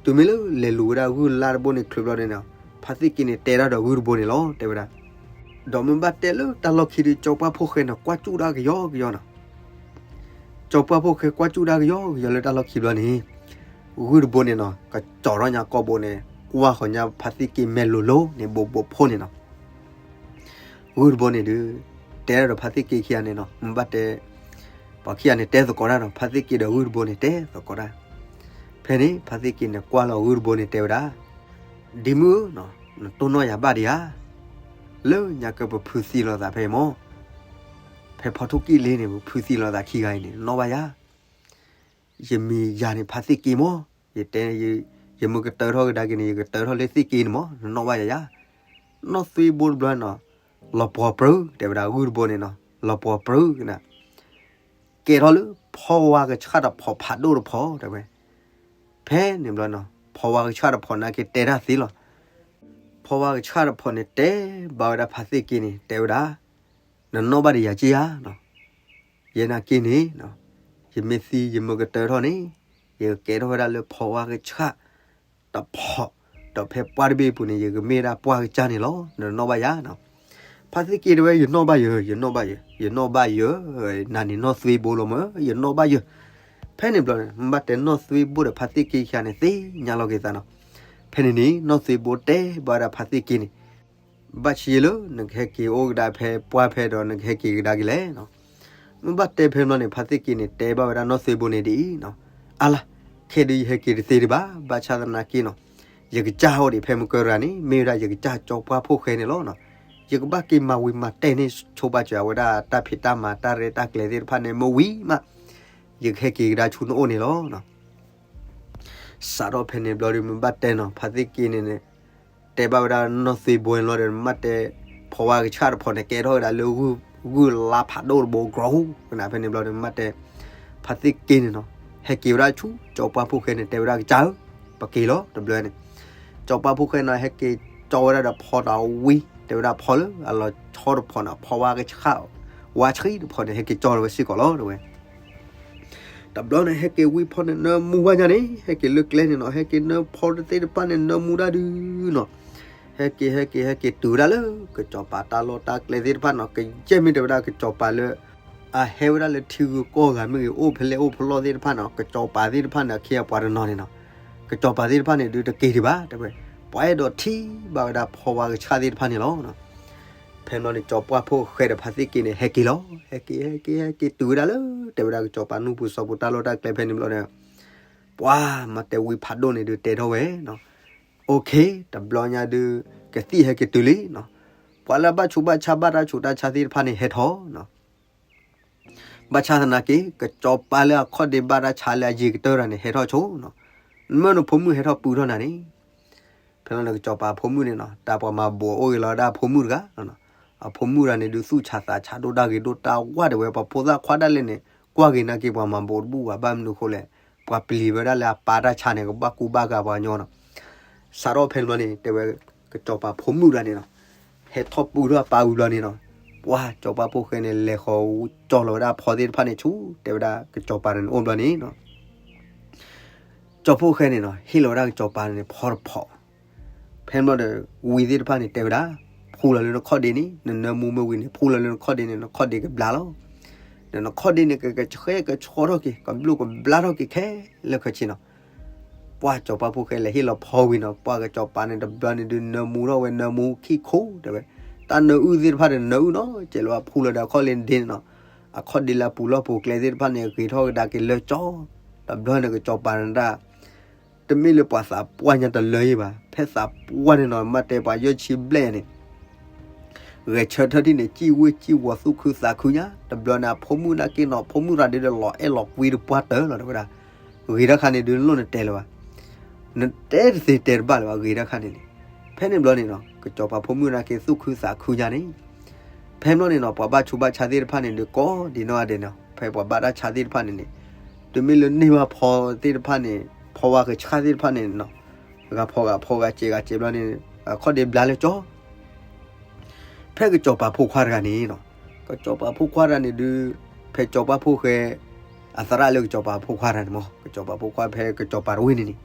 တုၤမ့ၢ်လၢလဲၤလူၤဝဲဒၣ်ဂုၢ်လါတဘိန့ၣ်ချုးဘျီန့ၣ်နီၤ, ဖါသ့ၣ်က့န့ၣ်တဲဒၣ်ဒီးဂုၢ်တဘိန့ၣ်လီၤ တဲဝဲဒၣ် ဒီးမ့ၢ်ဘၣ်တဲလၢတၢ်လီၢ်ခံဒုး စီၤပှၢ်ဖိၣ်ဃဲန့ၣ် ကွၢ်စူၣ်ဒၣ်ကယီကယီနီၤ, စီၤပှၢ်ဖိၣ်ဃဲကွၢ်စူၣ်ဒၣ်ကယီကယီလၢတၢ်လီၢ်ခံဘျီန့ၣ်, ဂုၢ်တဘိန့ၣ်နီၤ ကစီၤထီၣ်ညါကိာ်ဘိန့ၣ် ကွၢ်ဃီၤညါဖါသ့ၣ်က့မဲာ်လိၤလိၤန့ၣ် ဘိးဘိးဖိန့ၣ်နီၤ, ဂုၢ်တဘိန့ၣ်ဒုး တဲဒၣ်ဒီးဖါသ့ၣ်က့ခံဂၤန့ၣ်နီၤ မ့ၢ်ဘၣ်တဲ ပှၤခံဂၤန့ၣ်တဲသကိးတၢ်ဒီး ဖါသ့ၣ်က့ဒီးဂုၢ်တဘိန့ၣ်တဲသကိးတၢ်, ဖဲန့ၣ် ဖါသ့ၣ်က့န့ၣ် ကွၢ်လီၤဂုၢ်တဘိန့ၣ်တဲဝဲဒၣ်, ဒ့မုၣ်ဧၢ, နတိၢ်နီၣ်ယၤဘၣ်ဒံးဧါ, လၢညါကပဖုသံလိာ်သးဖဲအံၤမၢ်, ဖဲဖီထူၣ်ကံၣ်လ့န့ၣ် ပဖုသံလိာ်သးခံဂၤအံၤန့ၣ် နနီၣ်ဘၣ်ယၤ, ယမံၤယၤန့ၣ်ဖါသ့ၣ်က့မၢ်, ယတဲ, ယမ့ၢ်ကတၢၢ်ထီၣ်ကဒါက့ၤန့ၣ် ယကတၢၢ်ထီၣ်လၢသ့ၣ်က့န့ၣ်မၢ်, နနီၣ်ဘၣ်ယၤယၤ, နီၢ်သွ့ဘိတဘျီနီၤ, လီၤပှီၤပြၢ, တဲဝဲဒၣ်ဂုၢ်တဘိန့ၣ်နီၤ, လီၤပှီၤပြၢကနၤ ကဲထီၣ်လၢဖီဝါကဆှၣ်တဖီဖးဒိၣ်တဖီ တဲဝဲ, ဖဲန့ၣ်ဘျီနီၤ ဖီဝါကဆှၣ်တဖီန့ၣ်က့ၤတဲတၢ်သ့လီၤ. ဖီဝါကဆှၣ်တဖီန့ၣ်တဲဘၣ်ဝဲဒၣ်ဖါသ့ၣ်က့န့ၣ် တဲဝဲဒၣ်, နနီၣ်ဘၣ်ဒီးယၤက့ဧါနီၤ, ယဲနာ်က့န့ၣ်, ယမ့ၢ်သံယမ့ၢ်ကတၢၢ်ထီၣ်န့ၣ်, ယကကဲထီၣ်ဝဲဒၣ်လၢဖီဝါကဆှၣ် တဖီ, ဒီးဖဲပှၢ်တဘ့ၣ်အပူၤန့ၣ် ယကမ့ၢ်ဝဲဒၣ်ပှၢ်ကစၢ်န့ၣ်လီၤ, နနီၣ်ဘၣ်ယၤနီၤ. ဖါသ့ၣ်က့တဲဝဲ ယနီၣ်ဘၣ်ယၤ, ယနီၣ်ဘၣ်ယၤ, ယနီၣ်ဘၣ်ယၤ, နၤန့ၣ်နီၢ်သွ့ဘိလီၤမၢ်, ယနီၣ်ဘၣ်ယၤ. ဖဲန့ၣ်ဘျီန့ၣ် မ့ၢ်ဘၣ်တဲနီၢ်သွ့ဘိဒီးဖါသ့ၣ်က့ခံဂၤန့ၣ် သ့ၣ်ညါလီၤက့ၤသးနီၤ. ဖဲန့ၣ်န့ၣ် နီၢ်သွ့ဘိတဲဘၣ်ဝဲဒၣ်ဖါသ့ၣ်က့န့ၣ် ဘၣ်ဆၢလၢနကဟဲက့ၤအိၣ်ကဒါဖဲပှၢ်ဖဲဒီးနကဟဲက့ၤကဒါက့ၤလဲၣ်နီၤ. မ့ၢ်ဘၣ်တဲဖဲန့ၣ်ဘျီန့ၣ် ဖါသ့ၣ်က့န့ၣ်တဲဘၣ်ဝဲဒၣ်နီၢ်သွ့ဘိန့ၣ်ဒ်အံၤနီၤ, အါလါ, ခဲဒုးယဟဲက့ၤတသ့ဒံးဘၣ်, ဘၣ်ဆၣ်သနာ်က့နီၤ, ယကစၢ်အိၣ်ဒံးဖဲမုၢ်ကရၤန့ၣ် မ့ၢ်ဝဲဒၣ်ယကစၢ်ကၠီပှၢ်ဖိၣ်ဃဲန့ၣ်လီၤနီၤ. ယကဘၣ်က့ၤမၤဝံၤမၤတဲာ်န့ၢ်ဆိပာ်စၢၤအဝဲဒၣ်တၢ်ဖံးတၢ်မၤတၢ်ရဲၣ်တၢ်ကျဲၤသ့ၣ်တဖၣ်န့ၣ် မ့ၢ်ဝံၤမး ယကဟဲက့ၤကဒါဆူနအိၣ်န့ၣ်လီၤနီၤ. စးထီၣ်ဖဲန့ၣ်ဘျီဒီး မ့ၢ်ဘၣ်တဲနီၤ ဖါသ့ၣ်က့န့ၣ်န့ၣ် တဲဘၣ်ဝဲဒၣ်နီၢ်သွ့ဘိန့ၣ်လီၤဒီး မ့ၢ်ဘၣ်တဲ ဖီဝါကဆှၣ်တဖီန့ၣ် ကဲထီၣ်ဝဲဒၣ်လၢ ဂုၢ်လါဖးဒိၣ်တဘိ ကြီးဟူကနၤ ဖဲန့ၣ်ဘျီဒီး မ့ၢ်ဘၣ်တဲ ဖါသ့ၣ်က့န့ၣ်နီၤ ဟဲက့ၤဝဲဒၣ်ဆူ ကၠီပှၢ်ဖိၣ်ဃဲန့ၣ် တဲဝဲဒၣ်ကစၢ်ဧၢ, ပက့ၤလီၤတဘျီန့ၣ်. ကၠီပှၢ်ဖိၣ်ဃဲနီၤ ဟဲက့ၤကၠီဝဲဒၣ်ဒီးဖီတၢ်ဝံၤ တဲဝဲဒၣ်ဖီလၢအလီၤဆီတဖီန့ၣ် ဖီဝါကဆှၣ် ဝါဆှံတဖီန့ၣ် ဟဲက့ၤကၠီလီၤဝဲစ့ၢ်ကီးလီၤ တဲဝဲ တဘျီန့ၣ် ဟဲက့ၤဝံဖီန့ၣ် နၢမူဝဲညါန့ၣ် ဟဲက့ၤလၢကျဲန့ၣ်နီၤ ဟဲက့ၤနၢဖီတသ့ၣ်တဖၣ်န့ၣ် နၢမူဒၣ်ဒုနီၤ. ဟဲက့ၤ ဟဲက့ၤ ဟဲက့ၤတုၤဝဲဒၣ်လၢ ကစီၤပၤတၢ်လီၢ်တၢ်ကျဲသ့ၣ်တဖၣ်နီၤ ကယဲၢ်မ့ၢ်တဲဝဲဒၣ်ကစီၤပၤလၢ အဟဲဝဲဒၣ်လၢထံဂုၤကီၢ်ဂၤမ့ၢ်ဂ့ၤ အိၣ်ဖဲလဲၣ်အိၣ်ဖဲလဲၣ်သ့ၣ်တဖၣ်နီၤ ကစီၤပၤသ့ၣ်တဖၣ်န့ၣ် အခ့အပှၤတနီၤန့ၣ်နီၤ ကစီၤပၤသ့ၣ်တဖၣ်န့ၣ် ဒုးတက့ၤဒံးဘၣ် တဲဝဲ ပှၤအဲၣ်ဒိးထံၣ်ဘၣ်ဝဲဒၣ်ဖီဝါကဆှၣ်သ့ၣ်တဖၣ်န့ၣ်လီၤ. ဖဲန့ၣ် ကစီၤပှၢ်ဖိၣ်ဃဲဒီးဖါသ့ၣ်က့န့ၣ် ဟဲက့ၤလီၤ ဟဲက့ၤ ဟဲက့ၤ ဟဲက့ၤတုၤဝဲဒၣ်လၢ တဲဝဲဒၣ်ကစီၤပၤနူၢ်ပူၤစီၤပူၤတၢ်လီၢ်တၢ်ကျဲဖဲန့ၣ်ဘျီဒီး ပှၤမၤတဲဝံဖးဒိၣ်န့ၣ်ဒုးတဲထီၣ်ဝဲနီၤ. အိၣ်ခ့ တဘျီညါဒုး ကသံၣ်ဟဲက့ၤတုၤလံနီၤ. ပှၤလၢအဘၣ်ဆူးဘၣ်ဆါဘၣ်တၢ်ဆူးတၢ်ဆါသ့ၣ်တဖၣ်န့ၣ်ဟဲထီၣ်နီၤ. ဘၣ်ဆၣ်သနာ်က့ ကစီၤပၤလၢအခီၣ်ဒ့ဘၣ်တၢ်ဆါလၢအယံၤကတၢၢ်တဂၤန့ၣ် ဟဲထီၣ်ဆိနီၤ. နမၢနဖိမုၣ်ဟဲထီၣ်ပုၢ်ထီၣ်နၤန့ၣ် ဖဲန့ၣ်ကစီၤပၤဖိမုၣ်န့ၣ်နီၤ တၢ်ပှၤမၤဘိးအိၣ်ဂ့ၤလီၤဒၣ်အဖိမုၣ်တဂၤနီၤ. အဖိမုၣ်တဂၤန့ၣ်ဒုးသူၣ်ဆးသးဆးဒိၣ်တၢ်ဂ့ၤဒိၣ်တၢ်ဝါတဲဝဲ ပှၤဖိသၣ်ခွါဒၣ်လဲာ်န့ၣ် ကွၢ်က့ၤနာ်က့ၤပှၤမၤဘိးတဘူၣ်ဘၣ် ဘၣ်မနုၤအဃိလဲၣ် ပှၤပျံၤဝဲဒၣ်လၢအပၢ်တၢ်ဆါန့ၣ် ကဘၣ်ကူဘၣ်ဂာ်ပှၤကညီနီၤ. စးထီၣ်ဖဲန့ၣ်ဘျီန့ၣ် တဲဝဲ ကစီၤပၤဖိမုၣ်တဂၤန့ၣ်နီၤ ဟဲထီၣ်ပုၢ်ထီၣ်အပၢ်ဝံၤဘျီန့ၣ်နီၤ ပှၤကစီၤပၤဖိၣ်ဃဲန့ၣ် လဲၤဃီၤကၠီလီၤဝဲဒၣ်ဖီသ့ၣ်တဖၣ်န့ၣ်ဆူ တဲဝဲဒၣ်ကစီၤပၤန့ၣ်အိၣ်ဘျီန့ၣ်နီၤ ကၠီဖိၣ်ဃဲန့ၣ်နီၤ ဟ့ၣ်လီၤဝဲဒၣ်ကစီၤပၤန့ၣ်ဖီတဖီ ဖဲန့ၣ်ဘျီဒီး ဝံသ့ၣ်တဖၣ်န့ၣ်တဲဝဲဒၣ် ဖှူလီၤလၢနခီၣ်ဒ့န့ၣ် နနၢမူမ့ၢ်ဝံၤန့ၣ် ဖှူလီၤလၢနခီၣ်ဒ့န့ၣ် နခီၣ်ဒ့ကဘျါလီၤ. ဒီးနခီၣ်ဒ့န့ၣ် ကကဆှဲကဆှီထီၣ်က့ၤ ကဘျိၣ်ကဘျါထီၣ်က့ၤခဲလၢာ်ခဲဆ့နီၤ. ပှၤကစီၤပၤဖိၣ်ဃဲလဲၤဟ့ၣ်လီၤဖီဝံၤနီၤ ပှၤကစီၤပၤန့ၣ်တဘျီန့ၣ်ဒုးနၢမူထီၣ်ဝဲ နၢမူခံခိၣ်တဲဝဲ တၢ်နၢအုၣ်သ့ၣ်တဖၣ်န့ၣ် နၢအုၣ်နီၤ ကဲလၢဖှူလီၤဒီးအခီၣ်လ့ဒ့န့ၣ်နီၤ အခီၣ်ဒ့လၢအပူၤလီၢ်ပူၤကျဲသ့ၣ်တဖၣ်န့ၣ် ဂ့ၤထီၣ်ကဒါက့ၤလၢကၠီ တဘျီန့ၣ်ကစီၤပၤန့ၣ်ဒၣ် တမ့ၢ်လၢပှၤသးပှၢ်ညါတလၢအံၤဘၣ် ဖဲသးပှၢ်န့ၣ်နီၤ မ့ၢ်တဲပှၤယဲၢ်ဆံဘျဲၣ်န့ၣ် ဂဲၤဆၢထၢၣ်ထံၣ်န့ၣ် စံၣ်ဝ့ၢ်စံၣ်ဝီၤသူၣ်ခုသးခုညါ တဘျီန့ၣ် အဖိမုၣ်နာ်က့နီၤ ဖိမုၣ်တဂၤဒုးဒီးလီၤအဲၣ်လီၤကွံတပှၢ်တၢၢ်လီၤ တဲဝဲဒၣ် ဂ့ၤတၢ်ခါန့ၣ်ဒုးလိၣ်နတဲလၢၤဘၣ် နတဲတသ့တဲတဘၣ်လၢၤဘၣ် ဂ့ၤတၢ်ခါန့ၣ်န့ၣ် ဖဲန့ၣ်ဘျီန့ၣ်နီၤ ကစီၤပၤဖိမုၣ်နာ်က့သူၣ်ခုသးခုညါန့ၣ် ဖဲန့ၣ်ဘျီန့ၣ်နီၤ ပှၤဘၣ်ဆူးဘၣ်ဆါသ့ၣ်တဖၣ်န့ၣ်ဒုးကိးဒံးနီၢ်ဂၤဒဲးနီၤ ဖဲပှၤဘၣ်တၢ်ဆါသ့ၣ်တဖၣ်န့ၣ်န့ၣ် တုၤမ့ၢ်လၢန့ၢ်ဘၣ်ဖီသ့ၣ်တဖၣ်န့ၣ် ဖီဝါကဆှၣ်သ့ၣ်တဖၣ်န့ၣ်နီၤ ဂၤဖီဂၤဖီဂၤစဲးဂၤစဲးဘျီန့ၣ် အခီၣ်ဒ့ဘျါလၢကၠီ ဖဲကစီၤပၤဖိခွါတဂၤန့ၣ်နီၤ ကစီၤပၤဖိခွါတဂၤန့ၣ်ဒုး ဖဲကစီၤပၤဖိၣ်ဃဲ အသရၣ်လၢကစီၤပၤဖိခွါတဂၤန့ၣ်မး ကစီၤပၤဖိခွါဖဲကစီၤပၤတဝ့ၢ်န့ၣ်န့ၣ်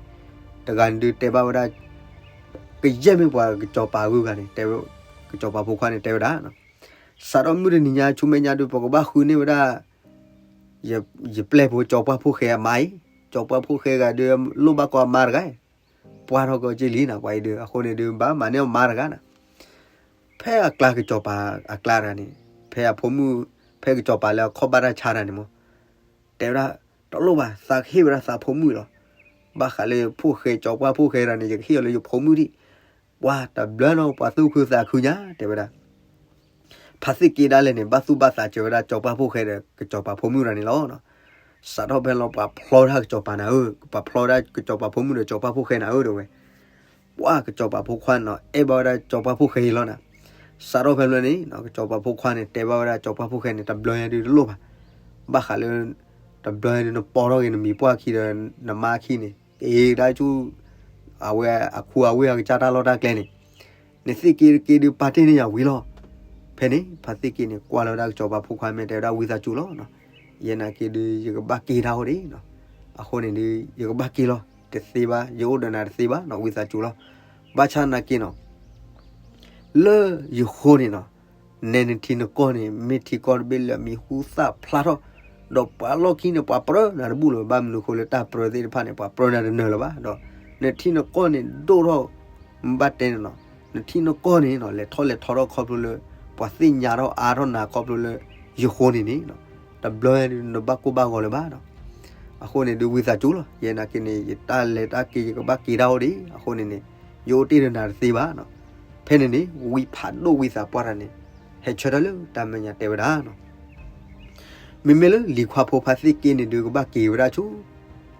တဂၤန့ၣ်ဒုးတဲဘၣ်ဝဲဒၣ် ကယဲၢ်မ့ၢ်ပှၤကစီၤပၤဂုၤဂၤန့ၣ် တဲဝဲ ကစီၤပၤဖိခွါန့ၣ်တဲဝဲဒၣ် စးထီၣ်မုၢ်တနံၤညါဆူမဲာ်ညါဒုး ပကဘၣ်ဃုန့ၢ်ဝဲဒၣ် ယပျဲၢ်ဖိကစီၤပၤဖိၣ်ဃဲအမါအံၤ ကစီၤပၤဖိၣ်ဃဲဂၤဒုး လိၣ်ဘၣ်ကီးအမါတဂၤ ပှၢ်ထီၣ်ကီးက့လံနီၤ ပှၤအံၤဒုး အဃိန့ၣ်ဒုး ဘၣ်မၤန့ၢ်အမါတဂၤနီၤ ဖဲအကျါကစီၤပၤအကျါတဂၤန့ၣ် ဖဲအဖိမုၣ် ဖဲကစီၤပၤလၢအခီၣ်ဘၣ်တၢ်ဆါတဂၤန့ၣ်မး တဲဝဲဒၣ် တလိၣ်ဘၣ် သးကဟ့ၣ်ဝဲဒၣ်သးဖိမုၣ်လီၤ ဘၣ်ဃးလၢဖိၣ်ဃဲကစီၤပၤဖိၣ်ဃဲတဂၤန့ၣ် ယကဟ့ၣ်အီၤလၢယဖိမုၣ်ဒံး ပှၤတဘျီနီၤ ပှၤသူၣ်ခုသးခုညါ တဲဝဲဒၣ် ဖါသ့ၣ်က့ဒၣ်လဲာ်န့ၣ် ဘၣ်သူၣ်ဘၣ်သးစၢၤဝဲဒၣ် ကၠီၤပှၢ်ဖိၣ်ဃဲဒီး ကစီၤပၤဖိမုၣ်တဂၤန့ၣ်လီၤ. စးထီၣ်ဖဲလီၤ ပှၤဖျီတၢ်ကစီၤပၤနၤဧၢ, ပှၤဖျီတၢ်ကစီၤပၤဖိမုၣ်ဒီး ကၠီၤပှၢ်ဖိၣ်ဃဲနၤဧၢ တဲဝဲ. ပှၤကစီၤပၤဖိခွါန့ၣ်နီၤ အဲၣ်ဘၣ်ဝဲဒၣ်ကၠီၤပှၢ်ဖိၣ်ဃဲအံၤလီၤနၤ. စးထီၣ်ဖဲလီၤန့ၣ် ကစီၤပၤဖိခွါန့ၣ် တဲဘၣ်ဝဲဒၣ်ကၠီၤပှၢ်ဖိၣ်ဃဲန့ၣ် တဘျီညါဒုးတလိၣ်ဘၣ်. ဘၣ်ဃးလၢ တဘျီညါဒုးနပိာ်ထီၣ်က့ၤနမံၤပှၢ်ခံဒီး နမါခံန့ၣ် က့ၤဒၣ်ဆူ အဝဲအခူအဝ့ၢ်အကစၢ်တၢ်လီၢ်တၢ်ကျဲန့ၣ် နသ့ၣ်က့တက့ဒုးပာ်တ့ၢ်န့ၢ်ယၤဝံၤလီၤ. ဖဲန့ၣ် ဖါသ့ၣ်က့န့ၣ် ကွၢ်လီၤဝဲဒၣ်ကစီၤပၤဖိခွါမဲာ် တဲဝဲဒၣ်ဝံသးစူၤလီၤ. ယဲနာ်က့ဒုး ယကဘၣ်က့ၤတၢ်အိၣ်ဒံးနီၤ. အဃိန့ၣ်ဒုး ယကဘၣ်က့ၤလီၤ. တသ့ဘၣ်, ယအိၣ်ဒီးနၤတသ့ဘၣ်နီၤ ဝံသးစူၤလီၤ. ဘၣ်ဆၣ်နာ်က့နီၤ လၢယဃိန့ၣ်နီၤ နဲနထံနကီၢ်န့ၣ် မ့ၢ်ထံကီၢ်တဘ့ၣ်လၢအမံၤဟူသၣ်ဖျါထီၣ်, ဒီးပှၤလီၢ်ခံန့ၣ် ပှၤပြၢနၤတဘူၣ်လၢၤဘၣ်. မနုၤအဃိလၢတၢ်ပြၢသ့ၣ်တဖၣ်န့ၣ် ပှၤပြၢနၤတနၢၤလၢၤဘၣ်. ဒီးနထံနကီၢ်န့ၣ်ဒိၣ်ထီၣ် ဘၣ်တဲန့ၣ်နီၤ နထံနကီၢ်န့ၣ်နီၤ လဲၤထီၣ်လဲၤထီထီၣ်ခီဖျိလၢ ပှၤသ့ၣ်ညါထီၣ်အါထီၣ်နၤခီဖျိလၢ ယဃိန့ၣ်န့ၣ်နီၤ တဘျီညါဒုးနဘၣ်ကိၢ်ဘၣ်ဂီၤလၢၤဘၣ်နီၤ. အဃိန့ၣ်ဒုးဝံသးစူၤလီၤ. ယဲနာ်က့န့ၣ် ယတၢ်လဲၤတၢ်က့ၤ ယကဘၣ်က့ၤတၢ်အိၣ်ဒံး. အဃိန့ၣ်န့ၣ် ယအိၣ်တ့ၢ်ဒီးနၤတသ့ဘၣ်နီၤ. ဖဲန့ၣ်န့ၣ် ဝံဖးဒိၣ်ဝံသးပှၢ်တဂၤန့ၣ် ဟဲဆၢထၢၣ်လၢတၢ်မဲာ်ညါတဲဝဲဒၣ်နီၤ မ့မ့ၢ်လၢလံၤခွါဖိဖါသ့ၣ်က့န့ၣ်ဒုး ကဘၣ်က့ၤဝဲဒၣ်ဆူ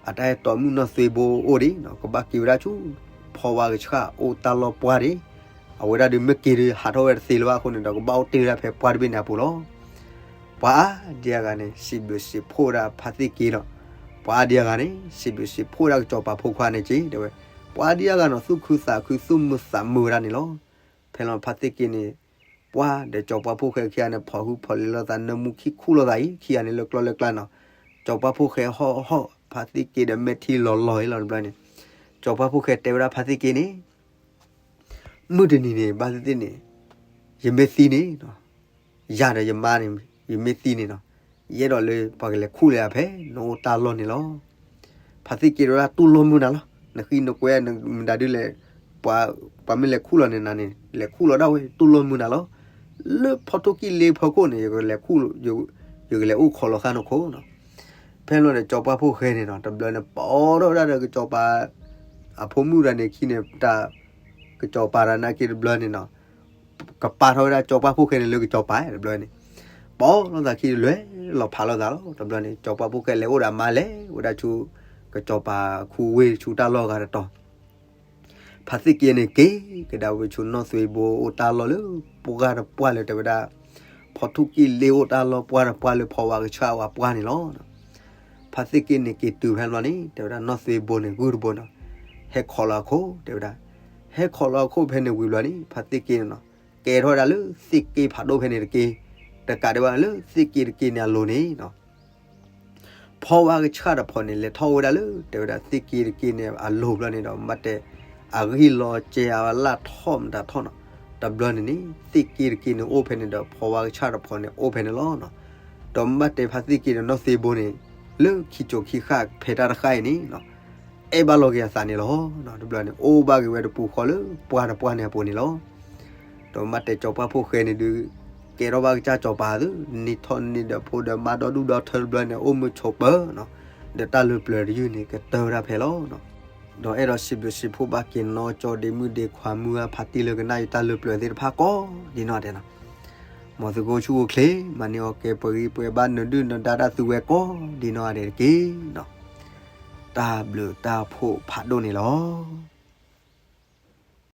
အတၢ်အဲၣ်တီမုၣ်နီၢ်သွ့ဘိအိၣ်ဒံးနီၤ, ကဘၣ်က့ၤဝဲဒၣ်ဆူ ဖီဝါကဆှၣ်အိၣ်တၢ်လီၢ်ပှၢ်ဒံး, အဝဲဒၣ်ဒုးမ့ၢ်က့ၤဒုးဟးထီၣ်ဝဲတသ့လၢၤဘၣ်အဃိန့ၣ်ဒီး ကဘၣ်အိၣ်တ့ၢ်ဝဲဒၣ်ဖဲပှၢ်တဘ့ၣ်န့ၣ်အပူၤလီၤ. ပှၤအါဒံအါဂၤန့ၣ် စံးဘျုးစံးဖှိၣ်ဝဲဒၣ်ဖါသ့ၣ်က့ဒီး ပှၤအါဒံအါဂၤန့ၣ် စံးဘျုးစံးဖှိၣ်ဝဲဒၣ်ကစီၤပၤဖိခွါန့ၣ်က့ တဲဝဲ, ပှၤအါဒံအါဂၤန့ၣ် သူၣ်ခုသးခု သူၣ်မုာ်သးမုာ်ဝဲဒၣ်န့ၣ်လီၤ. ဖဲလီၤဖါသ့ၣ်က့န့ၣ် ပှၤဒီးကၠီၤပှၢ်ဖိၣ်ဃဲခံဂၤန့ၣ် ဖီၣ်ဟုဖီၣ်လံၤလိာ်သး နၢမူခံခူၣ်လိာ်သးအံၤ ခံဂၤန့ၣ်လၢကျီလၢကျါနီၤ, ကၠီၤပှၢ်ဖိၣ်ဃဲဟီၣ်ဟီၣ် ဖါသ့ၣ်က့ဒီးမဲာ်ထံလီၤလီၤအံၤလီၤတဘျီန့ၣ်, ကၠီၤပှၢ်ဖိၣ်ဃဲတဲဝဲဒၣ်ဖါသ့ၣ်က့န့ၣ် မုၢ်တနံၤန့ၣ် ဘၣ်သ့ၣ်သ့ၣ်န့ၣ် ယမ့ၢ်သံန့ၣ်နီၤ, ယၤဒီးယမါန့ၣ် ယမ့ၢ်သံန့ၣ်နီၤ, ယအဲၣ်ဒိးလၢပှၤကလဲၤခူၣ်လၢယၤဖဲနအိၣ်တၢ်လီၢ်န့ၣ်လီၤ. ဖါသ့ၣ်က့တဲဝဲဒၣ် တူၢ်လိာ်မုာ်နၤလီၤ, နဃံနကွဲနမတၤဒုလဲၣ်, ပှၤမ့ၢ်လဲၤခူၣ်လီၤန့ၣ်နၤန့ၣ် လဲၤခူၣ်လီၤဒၣ်ဝဲ တူၢ်လိာ်မုာ်နၤလီၤ. လၢဖီထိၣ်ကံၢ်လ့ဖီခိၣ်န့ၣ် ယကလဲၤခူၣ်, ယကလဲၤအိၣ်ခိးလီၤသးနခိၣ်နီၤ. ဖဲလီၤဒီးကၠီၤပှၢ်ဖိၣ်ဃဲန့ၣ်နီၤ တဘျီန့ၣ် ပာ်ထီၣ်ဝဲဒၣ်ဒီးကစီၤပၤ အဖိမုၣ်တဂၤန့ၣ်ခံန့ၣ် တၢ် ကစီၤပၤတဂၤနာ်က့တဘျီန့ၣ်နီၤ, ကပာ်ထီၣ်ဝဲဒၣ်ကၠီၤပှၢ်ဖိၣ်ဃဲန့ၣ်လၢကစီၤပၤတဘျီန့ၣ်, ပာ်လိာ်သးခံလဲၤလီၤဖးလိာ်သးလီၤ. တဘျီန့ၣ် ကၠီၤပှၢ်ဖိၣ်ဃဲလဲၤအိၣ်ဒီးအမါလဲၤဝဲဒၣ်ဆူ ကစီၤပၤခူဝ့ၢ်ဆူတၢ်လီၢ်ဂၤတတီၤ ဖါသ့ၣ်က့န့ၣ်က့ၤကဒါဝဲဆူနီၢ်သွ့ဘိအိၣ်တၢ်လီၢ်လၢ ပှၢ်တပှၢ်လၢတဲဝဲဒၣ် ဖီထိၣ်ကံၢ်လ့အိၣ်တၢ်လီၢ်ပှၢ်တပှၢ်လၢဖီဝါကဆှၣ်ဝါပှၢ်န့ၣ်လီၤ. ဖါသ့ၣ်က့န့ၣ်က့ၤတုၤဖဲလီၤန့ၣ် တဲဝဲဒၣ်နီၢ်သွ့ဘိန့ၣ် ဂုၢ်တဘိနီၤ, ဟဲခိးလီၤအခိၣ်တဲဝဲဒၣ်, ဟဲခိးလီၤအခိၣ်ဖဲန့ၣ်ဝံၤဘျီန့ၣ် ဖါသ့ၣ်က့န့ၣ်နီၤ ကဲထီၣ်ဝဲဒၣ်လၢသ့ၣ်က့ဖးဒိၣ်ဖဲန့ၣ်တက့ၢ်, တကးဒံးဘၣ်လၢသ့ၣ်က့တက့ၢ်န့ၣ်အလိၤန့ၣ်နီၤ ဖီဝါကဆှၣ်တဖီန့ၣ် လဲၤထီၣ်ဝဲဒၣ်လၢ တဲဝဲဒၣ်သ့ၣ်က့တက့ၢ်န့ၣ်အလိၤဘျီန့ၣ်ဒီး မ့ၢ်တဲ အဂံၢ်လီၤစဲအလၢ်ထီၣ်မတၤထီၣ်နီၤ, တဘျီန့ၣ်န့ၣ် သ့ၣ်က့တက့ၢ်န့ၣ်အိၣ်ဖဲန့ၣ်ဒီး ဖီဝါကဆှၣ်တဖီန့ၣ်အိၣ်ဖဲန့ၣ်လီၤ. ဒီးမ့ၢ်တဲဖါသ့ၣ်က့ဒီးနီၢ်သ့ဘိန့ၣ် လၢခံကိးခံဃၣ်ဖဲတၢ်တဃၣ်အံၤန့ၣ် အဲၣ်ဘၣ်လီၤက့ၤအသးန့ၣ်လီၤ. တဘျီန့ၣ် အိၣ်ဘၣ်က့ၤဝဲတပူၤဃီလၢပှၢ်တပှၢ်န့ၣ်အပူၤန့ၣ်လီၤ. ဒီးမ့ၢ်တဲကၠီၤပှၢ်ဖိၣ်ဃဲန့ၣ်ဒုး ကဲထီၣ်ဘၣ်ကစၢ်စီၤပၤသု နံၣ်ထီၣ်နံၣ်ဒီးဖိဒီးမါဒီဒူၣ်ဒီထၢတဘျီန့ၣ် အိၣ်မုာ်ဆိးပၢၤနီၤ, ဒီးတၢ်လၢပျၢၤတယုၢ်န့ၣ် ကတၢၢ်ဝဲဒၣ်ဖဲလီၤ. ဒီးအဲၣ်ဒိးစံးဘျုးစံးဖှိၣ်ဘၣ်က့ၤနီၢ်ကၠီဒ့မုၣ်ဒ့ခွါမုၢ်အါဖါတံၢ်လၢကနၣ်ယတၢ်လၢပျၢၤသ့ၣ်တဖၣ်ကိးဒ်နီၢ်ဒဲးနီၤ, မ်သုကအိၣ်ဆူၣ်အိၣ်ချ့ မၤန့ၢ်အီၣ်ကဲပှဲၤဂံၢ်ပှဲၤဘါ နဒုၣ်နဒါတၢ်သုဝဲကိးဒ်နီၢ်ဒဲးတက့ၢ်နီၤ. တၢ်ဘျုးတၢ်ဖှိၣ်ဖးဒိၣ်န့ၣ်လီၤ.